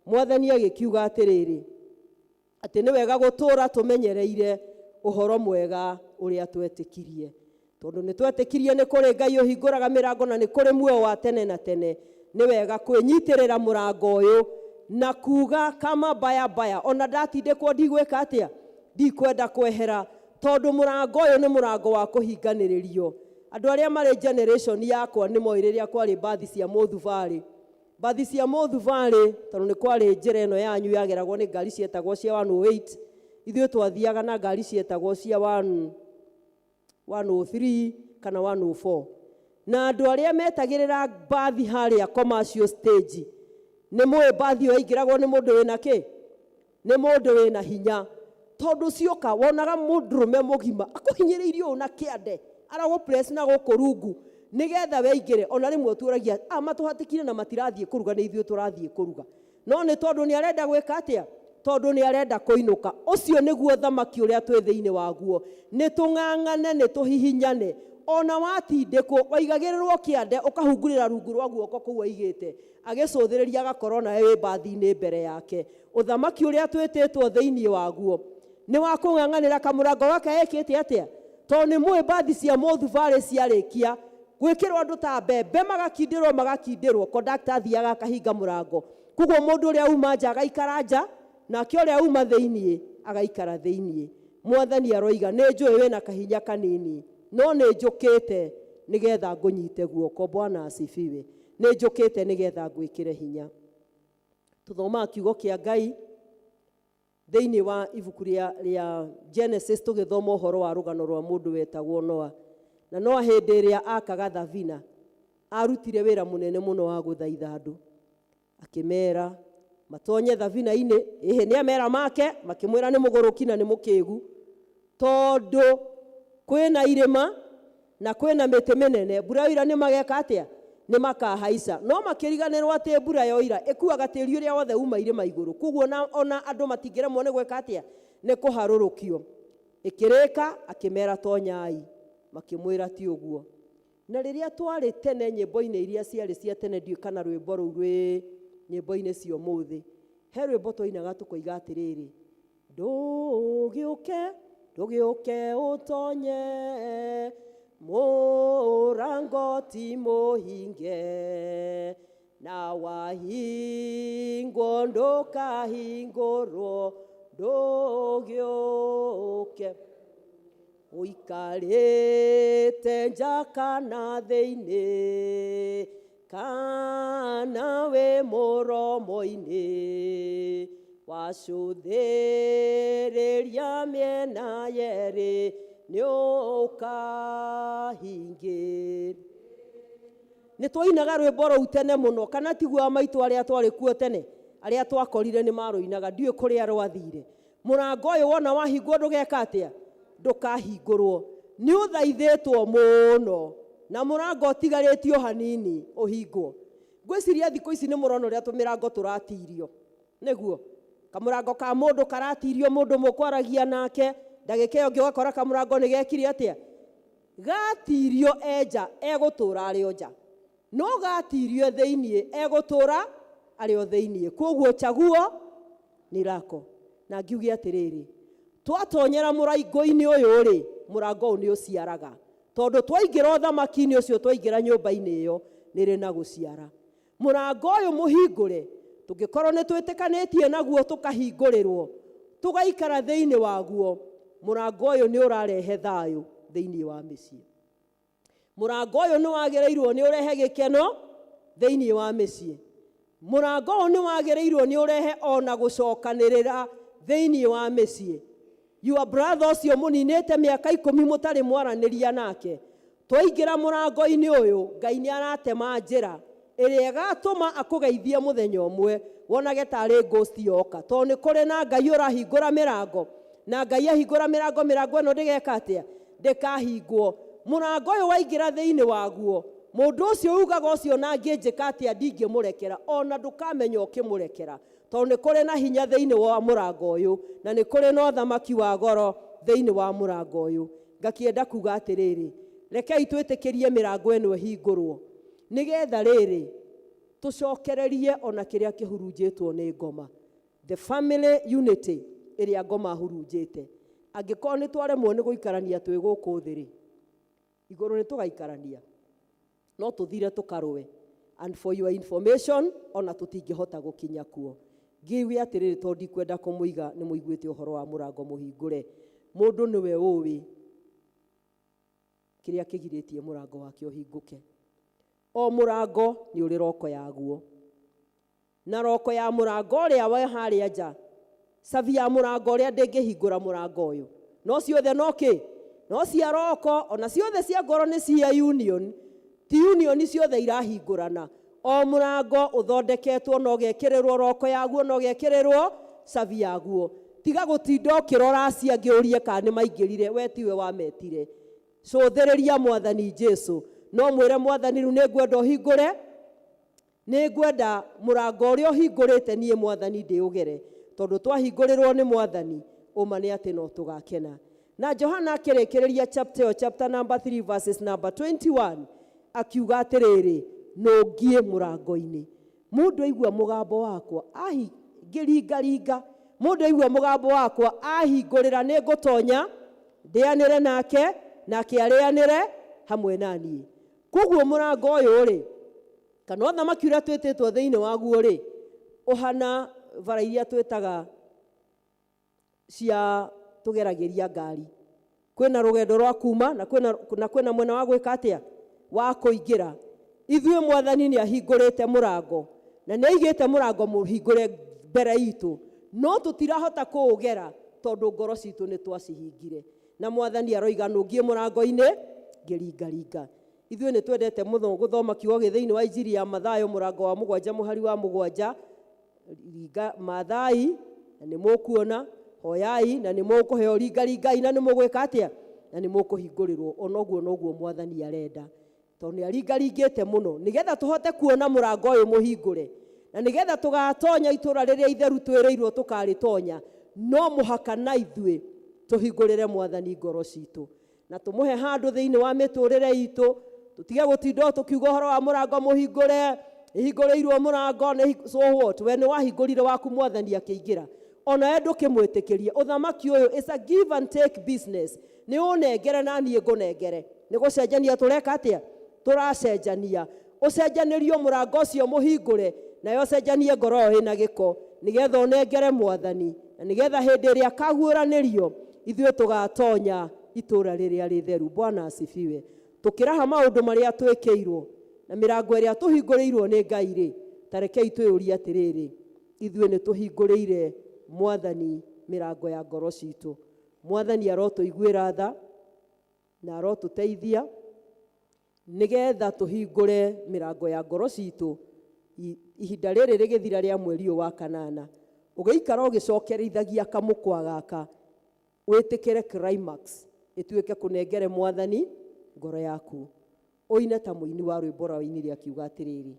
Mwathani agĩkiuga atĩrĩrĩ, atĩ nĩ wega gũtũũra tũmenyereire ũhoro mwega ũrĩa twetĩkirie. Tondũ nĩ twetĩkirie nĩ kũrĩ Ngai ũhingũraga mĩrango na nĩ kũrĩ muoyo wa tene na tene, nĩ wega kwĩnyitĩrĩra mũrango ũyũ na kuga kama baya baya, ona ndatindĩkwo ndigwĩka atĩa? Ndikwenda kwehera, tondũ mũrango ũyũ nĩ mũrango wa kũhinganĩrĩrio. Andũ arĩa marĩ generation yakwa nĩ moĩ rĩrĩa kwarĩ mbathi cia mũthubarĩ. Mbathi cia mũthubarĩ, tondũ nĩ kwarĩ njĩra ĩno yanyu yageragwo nĩ ngari cietagwo cia 108, ithuĩ twathiaga na ngari cietagwo cia 103 kana 104. Na andũ arĩa metagĩrĩra mbathi harĩa commercial stage, nĩ mũĩ mbathi ĩyo yaingĩragwo nĩ mũndũ wĩna kĩ? Nĩ mũndũ wĩna hinya. Tondũ cioka wonaga mũndũrũme mũgima akũhinyĩrĩirie ũũ na kĩande, aragũ press na gũkũ rungu nĩgetha weingĩre. Ona rĩmwe ũtuũragia, matũhatĩkire na matirathiĩ kũruga, nĩ ithuĩ tũrathiĩ kũruga. No nĩ tondũ nĩ arenda gwĩka atĩa? Tondũ nĩ arenda kũinũka. Ũcio nĩguo thamaki ũrĩa twĩ thĩinĩ waguo. Nĩ tũng'ang'ane, nĩ tũhihinyane. Ona watindĩkwo, waigagĩrĩrwo kĩande, ũkahungurĩra rungu rwa guoko kũu aigĩte. Agĩcũthĩrĩria agakorwo nawe wĩ mbathi-inĩ mbere yake. Ũthamaki ũrĩa twĩtĩtwo thĩinĩ waguo nĩ wa kũng'ang'anĩra kamũrango gaka ekĩte atĩa? Tondũ nĩ mũĩ mbathi cia mũthubarĩ ciarĩkia gwĩkĩrwo andũ ta mbembe, magakindĩrwo, magakindĩrwo, kondakta athiaga akahinga mũrango. Koguo mũndũ ũrĩa uma nja agaikara nja, nake ũrĩa uma thĩinĩ agaikara thĩinĩ. Mwathani aroiga, nĩ njũĩ wĩna kahinya kanini, no nĩ njũkĩte nĩgetha ngũnyite guoko. Bwana asifiwe. Nĩ njũkĩte nĩgetha ngwĩkĩre hinya. Tũthomaga kiugo kĩa Ngai thĩinĩ wa ibuku rĩa Genesis, tũgĩthoma ũhoro wa rũgano rwa mũndũ wetagwo Noa. Na Noa hĩndĩ ĩrĩa akaga thabina, arutire wĩra mũnene mũno wa gũthaitha andũ. Akĩmera matonye thabina-inĩ, ĩhĩ nĩ amera make, makĩmwĩra nĩ mũgũrũki na nĩ mũkĩgu, tondũ kwĩna irĩma na kwĩna mĩtĩ mĩnene, mbura yoira nĩ mageka atĩa? Nĩ makahaica. No makĩriganĩrwo atĩ mbura yoira ĩkuaga tĩri ũrĩa wothe uma irĩma igũrũ, koguo ona andũ matingĩremwo nĩ gwĩka atĩa? Nĩ kũharũrũkio. Ĩkĩrĩka, akĩmera tonyai, makĩmwĩra ti ũguo. Na rĩrĩa twarĩ tene nyĩmbo-inĩ iria ciarĩ cia tene, ndiũĩ kana rwĩmbo rũu rwĩ nyĩmbo-inĩ cia ũmũthĩ, he rwĩmbo twainaga tũkoiga atĩrĩrĩ, ndũgĩũke, ndũgĩũke ũtonye, mũrango ti mũhinge, na wahingwo ndũkahingũrwo, ndũgĩũke. Ũikarĩte nja kana thĩinĩ, kana wĩ mũromo-inĩ, wacũthĩrĩria mĩena yerĩ, nĩũkahingĩra. Nĩ twainaga rwĩmbo rũu tene mũno, kana tiguo a maitũ arĩa twarĩ kuo tene, arĩa twakorire nĩ marũinaga, ndiũĩ kũrĩa rwathire. Mũrango ũyũ wona wahingwo ndũgeka atĩa? Ndũkahingũrwo. Nĩ ũthaithĩtwo mũno, na mũrango ũtigarĩtio hanini ũhingwo. Ngwĩciria thikũ ici nĩ mũrona ũrĩa tũmĩrango tũratirio. Nĩguo kamũrango ka mũndũ karatirio, mũndũ mũkwaragia nake, ndagĩka ĩyo ĩngĩ ũgakora kamũrango nĩ gekire atĩa? Gatirio enja, egũtũra arĩ o nja. No gatirio thĩinĩ, egũtũra arĩ o thĩinĩ. Koguo chaguo ni lako. Na ngiuge atĩrĩrĩ, twatonyera mũrango-inĩ ũyũ rĩ, mũrango ũyũ nĩ ũciaraga. Tondũ twaingĩra ũthamaki-inĩ ũcio, twaingĩra nyũmba-inĩ ĩyo, nĩ rĩ na gũciara. Mũrango ũyũ mũhingũre, tũngĩkorwo nĩ twĩtĩkanĩtie naguo tũkahingũrĩrwo, tũgaikara thĩinĩ waguo, mũrango ũyũ nĩ ũrarehe thayũ thĩinĩ wa mĩciĩ. Mũrango ũyũ nĩ wagĩrĩirwo nĩ ũrehe gĩkeno thĩinĩ wa mĩciĩ. Mũrango ũyũ nĩ wagĩrĩirwo nĩ ũrehe ona gũcokanĩrĩra thĩinĩ wa mĩciĩ. Your brother ũcio mũninĩte mĩaka 10 mũtarĩ mwaranĩria nake, twaingĩra mũrango-inĩ ũyũ, Ngai nĩ aratema njĩra ĩrĩa ĩgatũma akũgeithie mũthenya ũmwe, wonage tarĩ ghost yoka. Tondũ nĩ kũrĩ na Ngai ũrahingũra mĩrango, na Ngai ahingũra mĩrango, mĩrango ĩno ndĩgeka atĩa? Ndĩkahingwo. Mũrango ũyũ waingĩra thĩinĩ waguo, mũndũ ũcio ugaga ũcio na angĩnjĩka atĩa ndingĩmũrekera, ona ndũkamenya ũkĩmũrekera. Tondũ nĩ kũrĩ na hinya thĩinĩ wa mũrango ũyũ, na nĩ kũrĩ na ũthamaki wa goro thĩinĩ wa mũrango ũyũ. Ngakĩenda kuga atĩrĩrĩ, rekei twĩtĩkĩrie mĩrango ĩno ĩhingũrwo, nĩgetha rĩrĩ tũcokererie ona kĩrĩa kĩhurunjĩtwo nĩ ngoma. The family unity ĩrĩa ngoma hurunjĩte. Angĩkorwo nĩ twaremwo nĩ gũikarania twĩ gũkũ thĩ rĩ, igũrũ nĩ tũgaikarania, no tũthire tũkarũe. And for your information, ona tũtingĩhota gũkinya kuo. Ngiuge atĩrĩrĩ, tondũ ndikwenda kũmũiga nĩ mũiguĩte ũhoro wa mũrango mũhingũre. Mũndũ nĩwe ũĩ Kĩrĩa kĩgirĩtie mũrango wake ũhingũke. O mũrango nĩ ũrĩ roko yaguo, na roko ya mũrango ũrĩa wĩ harĩa nja, cabi ya mũrango ũrĩa ndĩngĩhingũra mũrango ũyũ. No ciothe no kĩ? No cia roko, ona ciothe cia ngoro nĩ cia union, ti union ciothe irahingũrana. O mũrango ũthondeketwo na ũgekĩrĩrwo roko yaguo na ũgekĩrĩrwo cabi yaguo. Tiga gũtinda ũkĩrora acio angĩ ũrie kana nĩ maingĩrire, we tiwe wametire. Cũthĩrĩria Mwathani Jesu. No mwĩre Mwathani, rĩu nĩ ngwenda ũhingũre, nĩ ngwenda mũrango ũrĩa ũhingũrĩte niĩ Mwathani ndĩũgere, tondũ twahingũrĩrwo nĩ Mwathani, ũma nĩ atĩ no tũgakena. Na Johana akĩrĩkĩrĩria chapter ĩyo, chapter number 3 verses number 21, akiuga atĩrĩrĩ, nũngiĩ mũrango-inĩ. Mũndũ aigua mũgambo wakwa ngĩringaringa, mũndũ aigua mũgambo wakwa ahingũrĩra, nĩ ngũtonya ndĩanĩre nake, nake arĩanĩre hamwe na niĩ. Koguo mũrango ũyũ rĩ, kana ũthamaki ũrĩa twĩtĩtwo thĩinĩ waguo rĩ, ũhana bara iria twĩtaga cia tũgeragĩria ngari. Kwĩna rũgendo rwa kuma na kwĩna mwena wa gwĩka atĩa, wa kũingĩra. Ithuĩ Mwathani nĩ ahingũrĩte mũrango, na nĩ aigĩte mũrango mũhingũre mbere itũ, no tũtirahota kũũgera tondũ ngoro citũ nĩ twacihingire. Na Mwathani aroiga nũngiĩ mũrango-inĩ ngĩringaringa. Ithuĩ nĩ twendete mũno gũthoma kiugo gĩ thĩinĩ wa Injiri ya Mathayo mũrango wa 7 mũhari wa 7, ringa Mathai na nĩ mũkuona, hoyai na nĩ mũkũheo, ringaringai na nĩ mũgwĩka atĩa, na nĩ mũkũhingũrĩrwo. Onoguo noguo Mwathani arenda, tondũ nĩ aringaringĩte mũno nĩgetha tũhote kuona mũrango ũyũ mũhingũre, na nĩgetha tũgatonya itũra rĩrĩa itheru twĩrĩirwo tũkarĩtonya, no mũhaka na ithuĩ tũhingũrĩre Mwathani ngoro citũ na tũmũhe handũ thĩinĩ wa mĩtũrĩre itũ. Tũtige gũtinda tũkiuga ũhoro wa mũrango mũhingũre, ĩhingũrĩirwo mũrango nĩ so what, we nĩ wahingũrire waku Mwathani akĩingĩra, ona we ndũkĩmwĩtĩkĩrie. Ũthamaki ũyũ is a give and take business, nĩ ũnengere na niĩ ngũnengere. Nĩ gũcenjania tũreka atĩa? Tũracenjania. Ũcenjanĩrio mũrango ũcio mũhingũre, nayo ũcenjanie ngoro ĩyo ĩna gĩko, nĩgetha ũnengere Mwathani, na nĩgetha hĩndĩ ĩrĩa akaguũranĩrio ithuĩ tũgatonya itũra rĩrĩa rĩtheru. Bwana asifiwe. Tũkĩraha maũndũ marĩa twĩkĩirwo na mĩrango ĩrĩa tũhingũrĩirwo nĩ Ngai rĩ, ta rekei twĩyũrie atĩrĩrĩ, ithuĩ nĩ tũhingũrĩire Mwathani mĩrango ya ngoro citũ? Mwathani arotũiguĩra tha na arotũteithia nĩgetha tũhingũre mĩrango ya ngoro citũ ihinda rĩrĩ rĩgĩthira rĩa mweri ũyũ wa kanana. Ũgĩikara ũgĩcokerithagia kamũkwa gaka, wĩtĩkĩre climax ĩtuĩke kũnengere Mwathani ngoro yaku. Ũine ta mũini wa rwĩmbo rwa wainire akiuga atĩrĩrĩ,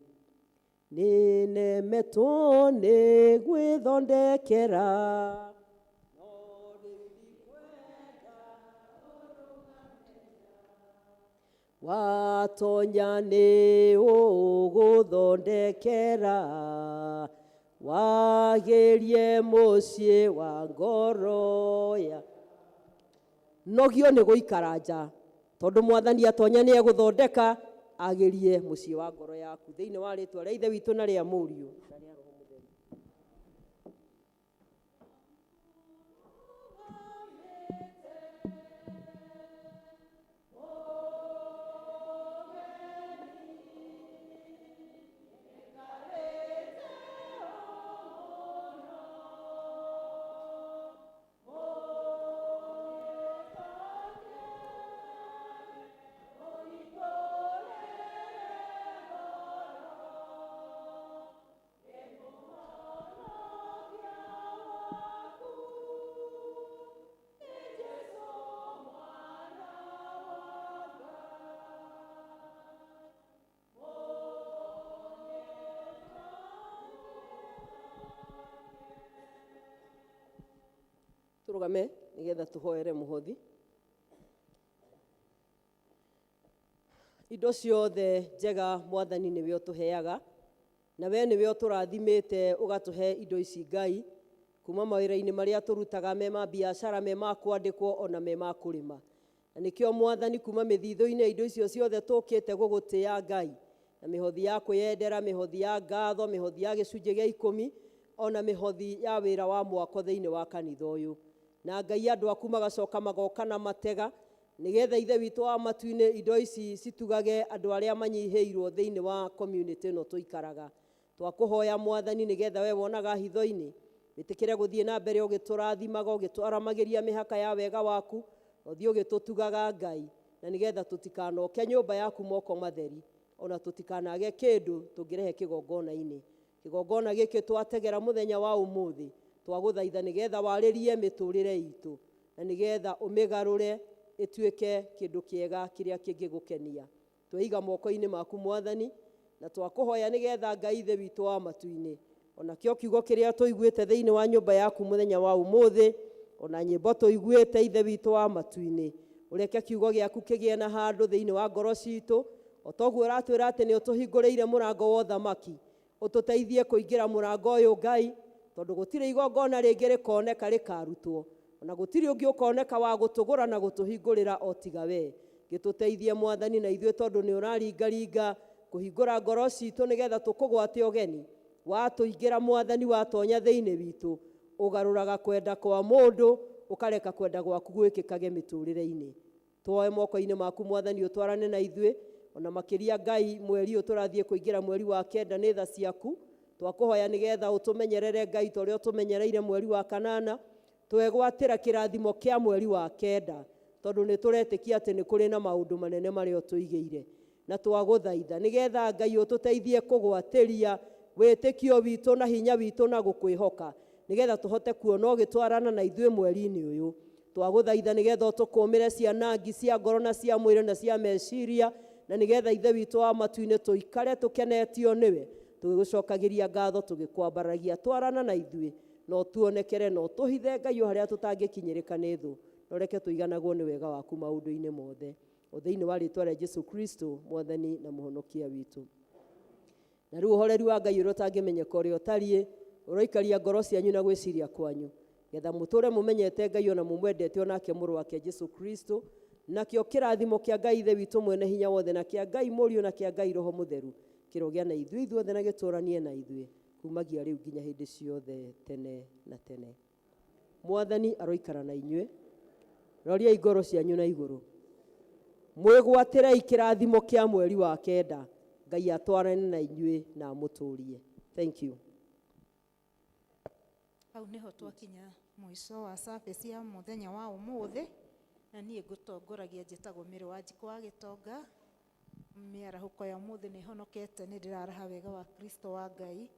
nĩ nemetwo nĩ gwĩthondekera, no rĩu ndikwenda watonya nĩ ũgũthondekera, wagĩrie mũciĩ wa ngoro ya. Nogio nĩ gũikara nja, tondũ Mwathani atonya nĩ egũthondeka, agĩrie mũciĩ wa ngoro yaku. Thĩinĩ wa rĩtwa rĩa Ithe witũ na rĩa Mũriũ na rĩa Roho Mũtheru. Tũrũgame nĩgetha tũhoere mũhothi. Indo ciothe njega Mwathani nĩwe ũtũheaga, na we nĩwe ũtũrathimĩte ũgatũhe indo ici Ngai, kuma mawĩra-inĩ marĩa tũrutaga me ma biacara, me ma kwandĩkwo, ona me ma kũrĩma. Na nĩkĩo Mwathani kuma mĩthithũ-inĩ ya indo icio ciothe tũkĩte gũgũtĩa Ngai, na mĩhothi ya kwĩyendera, mĩhothi ya ngatho, mĩhothi ya gĩcunjĩ gĩa 10, ona mĩhothi ya wĩra wa mwako thĩinĩ wa kanitha ũyũ. Na Ngai andũ aku magacoka magoka na matega, Nĩgetha Ithe witũ wa matu-inĩ indo ici citugage andũ arĩa manyihĩirwo thĩinĩ wa community ĩno tũikaraga. Twakũhoya Mwathani nĩgetha we wonaga hitho-inĩ wĩtĩkĩre gũthiĩ na mbere ũgĩtũrathimaga, ũgĩtwaramagĩria mĩhaka ya wega waku, na ũthiĩ ũgĩtũtugaga Ngai, na nĩgetha tũtikanoke nyũmba yaku moko matheri, ona tũtikanage kĩndũ tũngĩrehe kĩgongona-inĩ. Kĩgongona gĩkĩ twategera mũthenya wa ũmũthĩ, twagũthaitha nĩgetha warĩrie mĩtũrĩre itũ, na nĩgetha ũmĩgarũre ĩtuĩke kĩndũ kĩega kĩrĩa kĩngĩgũkenia. Tweiga moko-inĩ maku Mwathani, na twakũhoya nĩgetha Ngai Ithe witũ wa matu-inĩ, onakĩo kiugo kĩrĩa tũiguĩte thĩinĩ wa nyũmba yaku mũthenya wa ũmũthĩ, ona nyĩmbo tũiguĩte Ithe witũ wa matu-inĩ, ũreke kiugo gĩaku kĩgĩe na handũ thĩinĩ wa ngoro citũ, o toguo ũratwĩra atĩ nĩ ũtũhingũrĩire mũrango wa ũthamaki, ũtũteithie kũingĩra mũrango ũyũ Ngai, tondũ gũtirĩ igongona rĩngĩ rĩkoneka rĩkarutwo, ona gũtirĩ ũngĩ ũkoneka wa gũtũgũra na gũtũhingũrĩra o tiga we. Gĩtũteithie Mwathani na ithuĩ tondũ nĩ ũraringaringa kũhingũra ngoro citũ nĩgetha tũkũgwate ũgeni. Watũingĩra Mwathani, watonya thĩinĩ witũ, ũgarũraga kwenda kwa mũndũ, ũkareka kwenda gwaku gwĩkĩkage mĩtũrĩre-inĩ. Tuoe moko-inĩ maku Mwathani, ũtwarane na ithuĩ, ona makĩria Ngai mweri ũyũ tũrathiĩ kũingĩra mweri wa kenda nĩ tha ciaku. Twakũhoya nĩgetha ũtũmenyerere Ngai ta ũrĩa ũtũmenyereire mweri wa kanana, twegwatĩra kĩrathimo kĩa mweri wa kenda, tondũ nĩ tũretĩkia atĩ nĩ kũrĩ na maũndũ manene marĩa ũtũigĩire. Na twagũthaitha nĩgetha Ngai ũtũteithie kũgwatĩria wĩtĩkio witũ na hinya witũ na gũkwĩhoka, nĩgetha tũhote kuona ũgĩtwarana na ithuĩ mweri-inĩ ũyũ. Twagũthaitha nĩgetha ũtũkũmĩre cianangi cia ngoro na cia mwĩrĩ na cia meciria, na nĩgetha Ithe witũ wa matu-inĩ tũikare tũkenetio nĩwe, tũgĩgũcokagĩria ngatho, tũgĩkwambaragia. Twarana na ithuĩ, na ũtuonekere na ũtũhithe Ngai o harĩa tũtangĩkinyĩrĩka nĩ thũ, na ũreke tũiganagwo nĩ wega waku maũndũ-inĩ mothe, o thĩinĩ wa rĩtwa rĩa Jesu Kristo Mwathani na Mũhonokia witũ. Na rĩu ũhoreri wa Ngai ũrĩa ũtangĩmenyeka ũrĩa ũtariĩ, ũroikaria ngoro cianyu na gwĩciria kwanyu, getha mũtũre mũmenyete Ngai ona mũmwendete onake mũrũ wake Jesu Kristo, nakĩo kĩrathimo kĩa Ngai Ithe witũ mwene hinya wothe, na kĩa Ngai Mũriũ, na kĩa Ngai Roho Mũtheru kĩrogĩa na ithuĩ ithuothe na gĩtũranie na ithuĩ kumagia rĩu nginya hĩndĩ ciothe tene na tene. Mwathani aroikara na inyuĩ. Roriai ngoro cianyu na igũrũ, mwĩgwatĩrei kĩrathimo kĩa mweri wa kenda. Ngai atwarane na inyuĩ na amũtũrie. Thank you. Hau niho twakinya mũico wa service ya mũthenya wa ũmũthĩ, na niĩ ngũtongoragia njĩtagwo Mĩrĩ wa Njikũ wa Gĩtonga. Mĩarahũko ya ũmũthĩ nĩ honokete, nĩ ndĩraraha wega wa Kristo wa Ngai.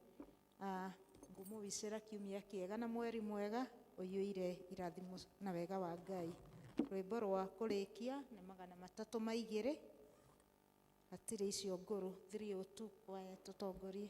Ngũmũwicĩra kiumia kĩega na mweri mwega ũiyũire irathimo na wega wa Ngai. Rwĩmbo rwa kũrĩkia nĩ 302, hatirĩ icio ngũrũ, 302, kwaya tũtongorie.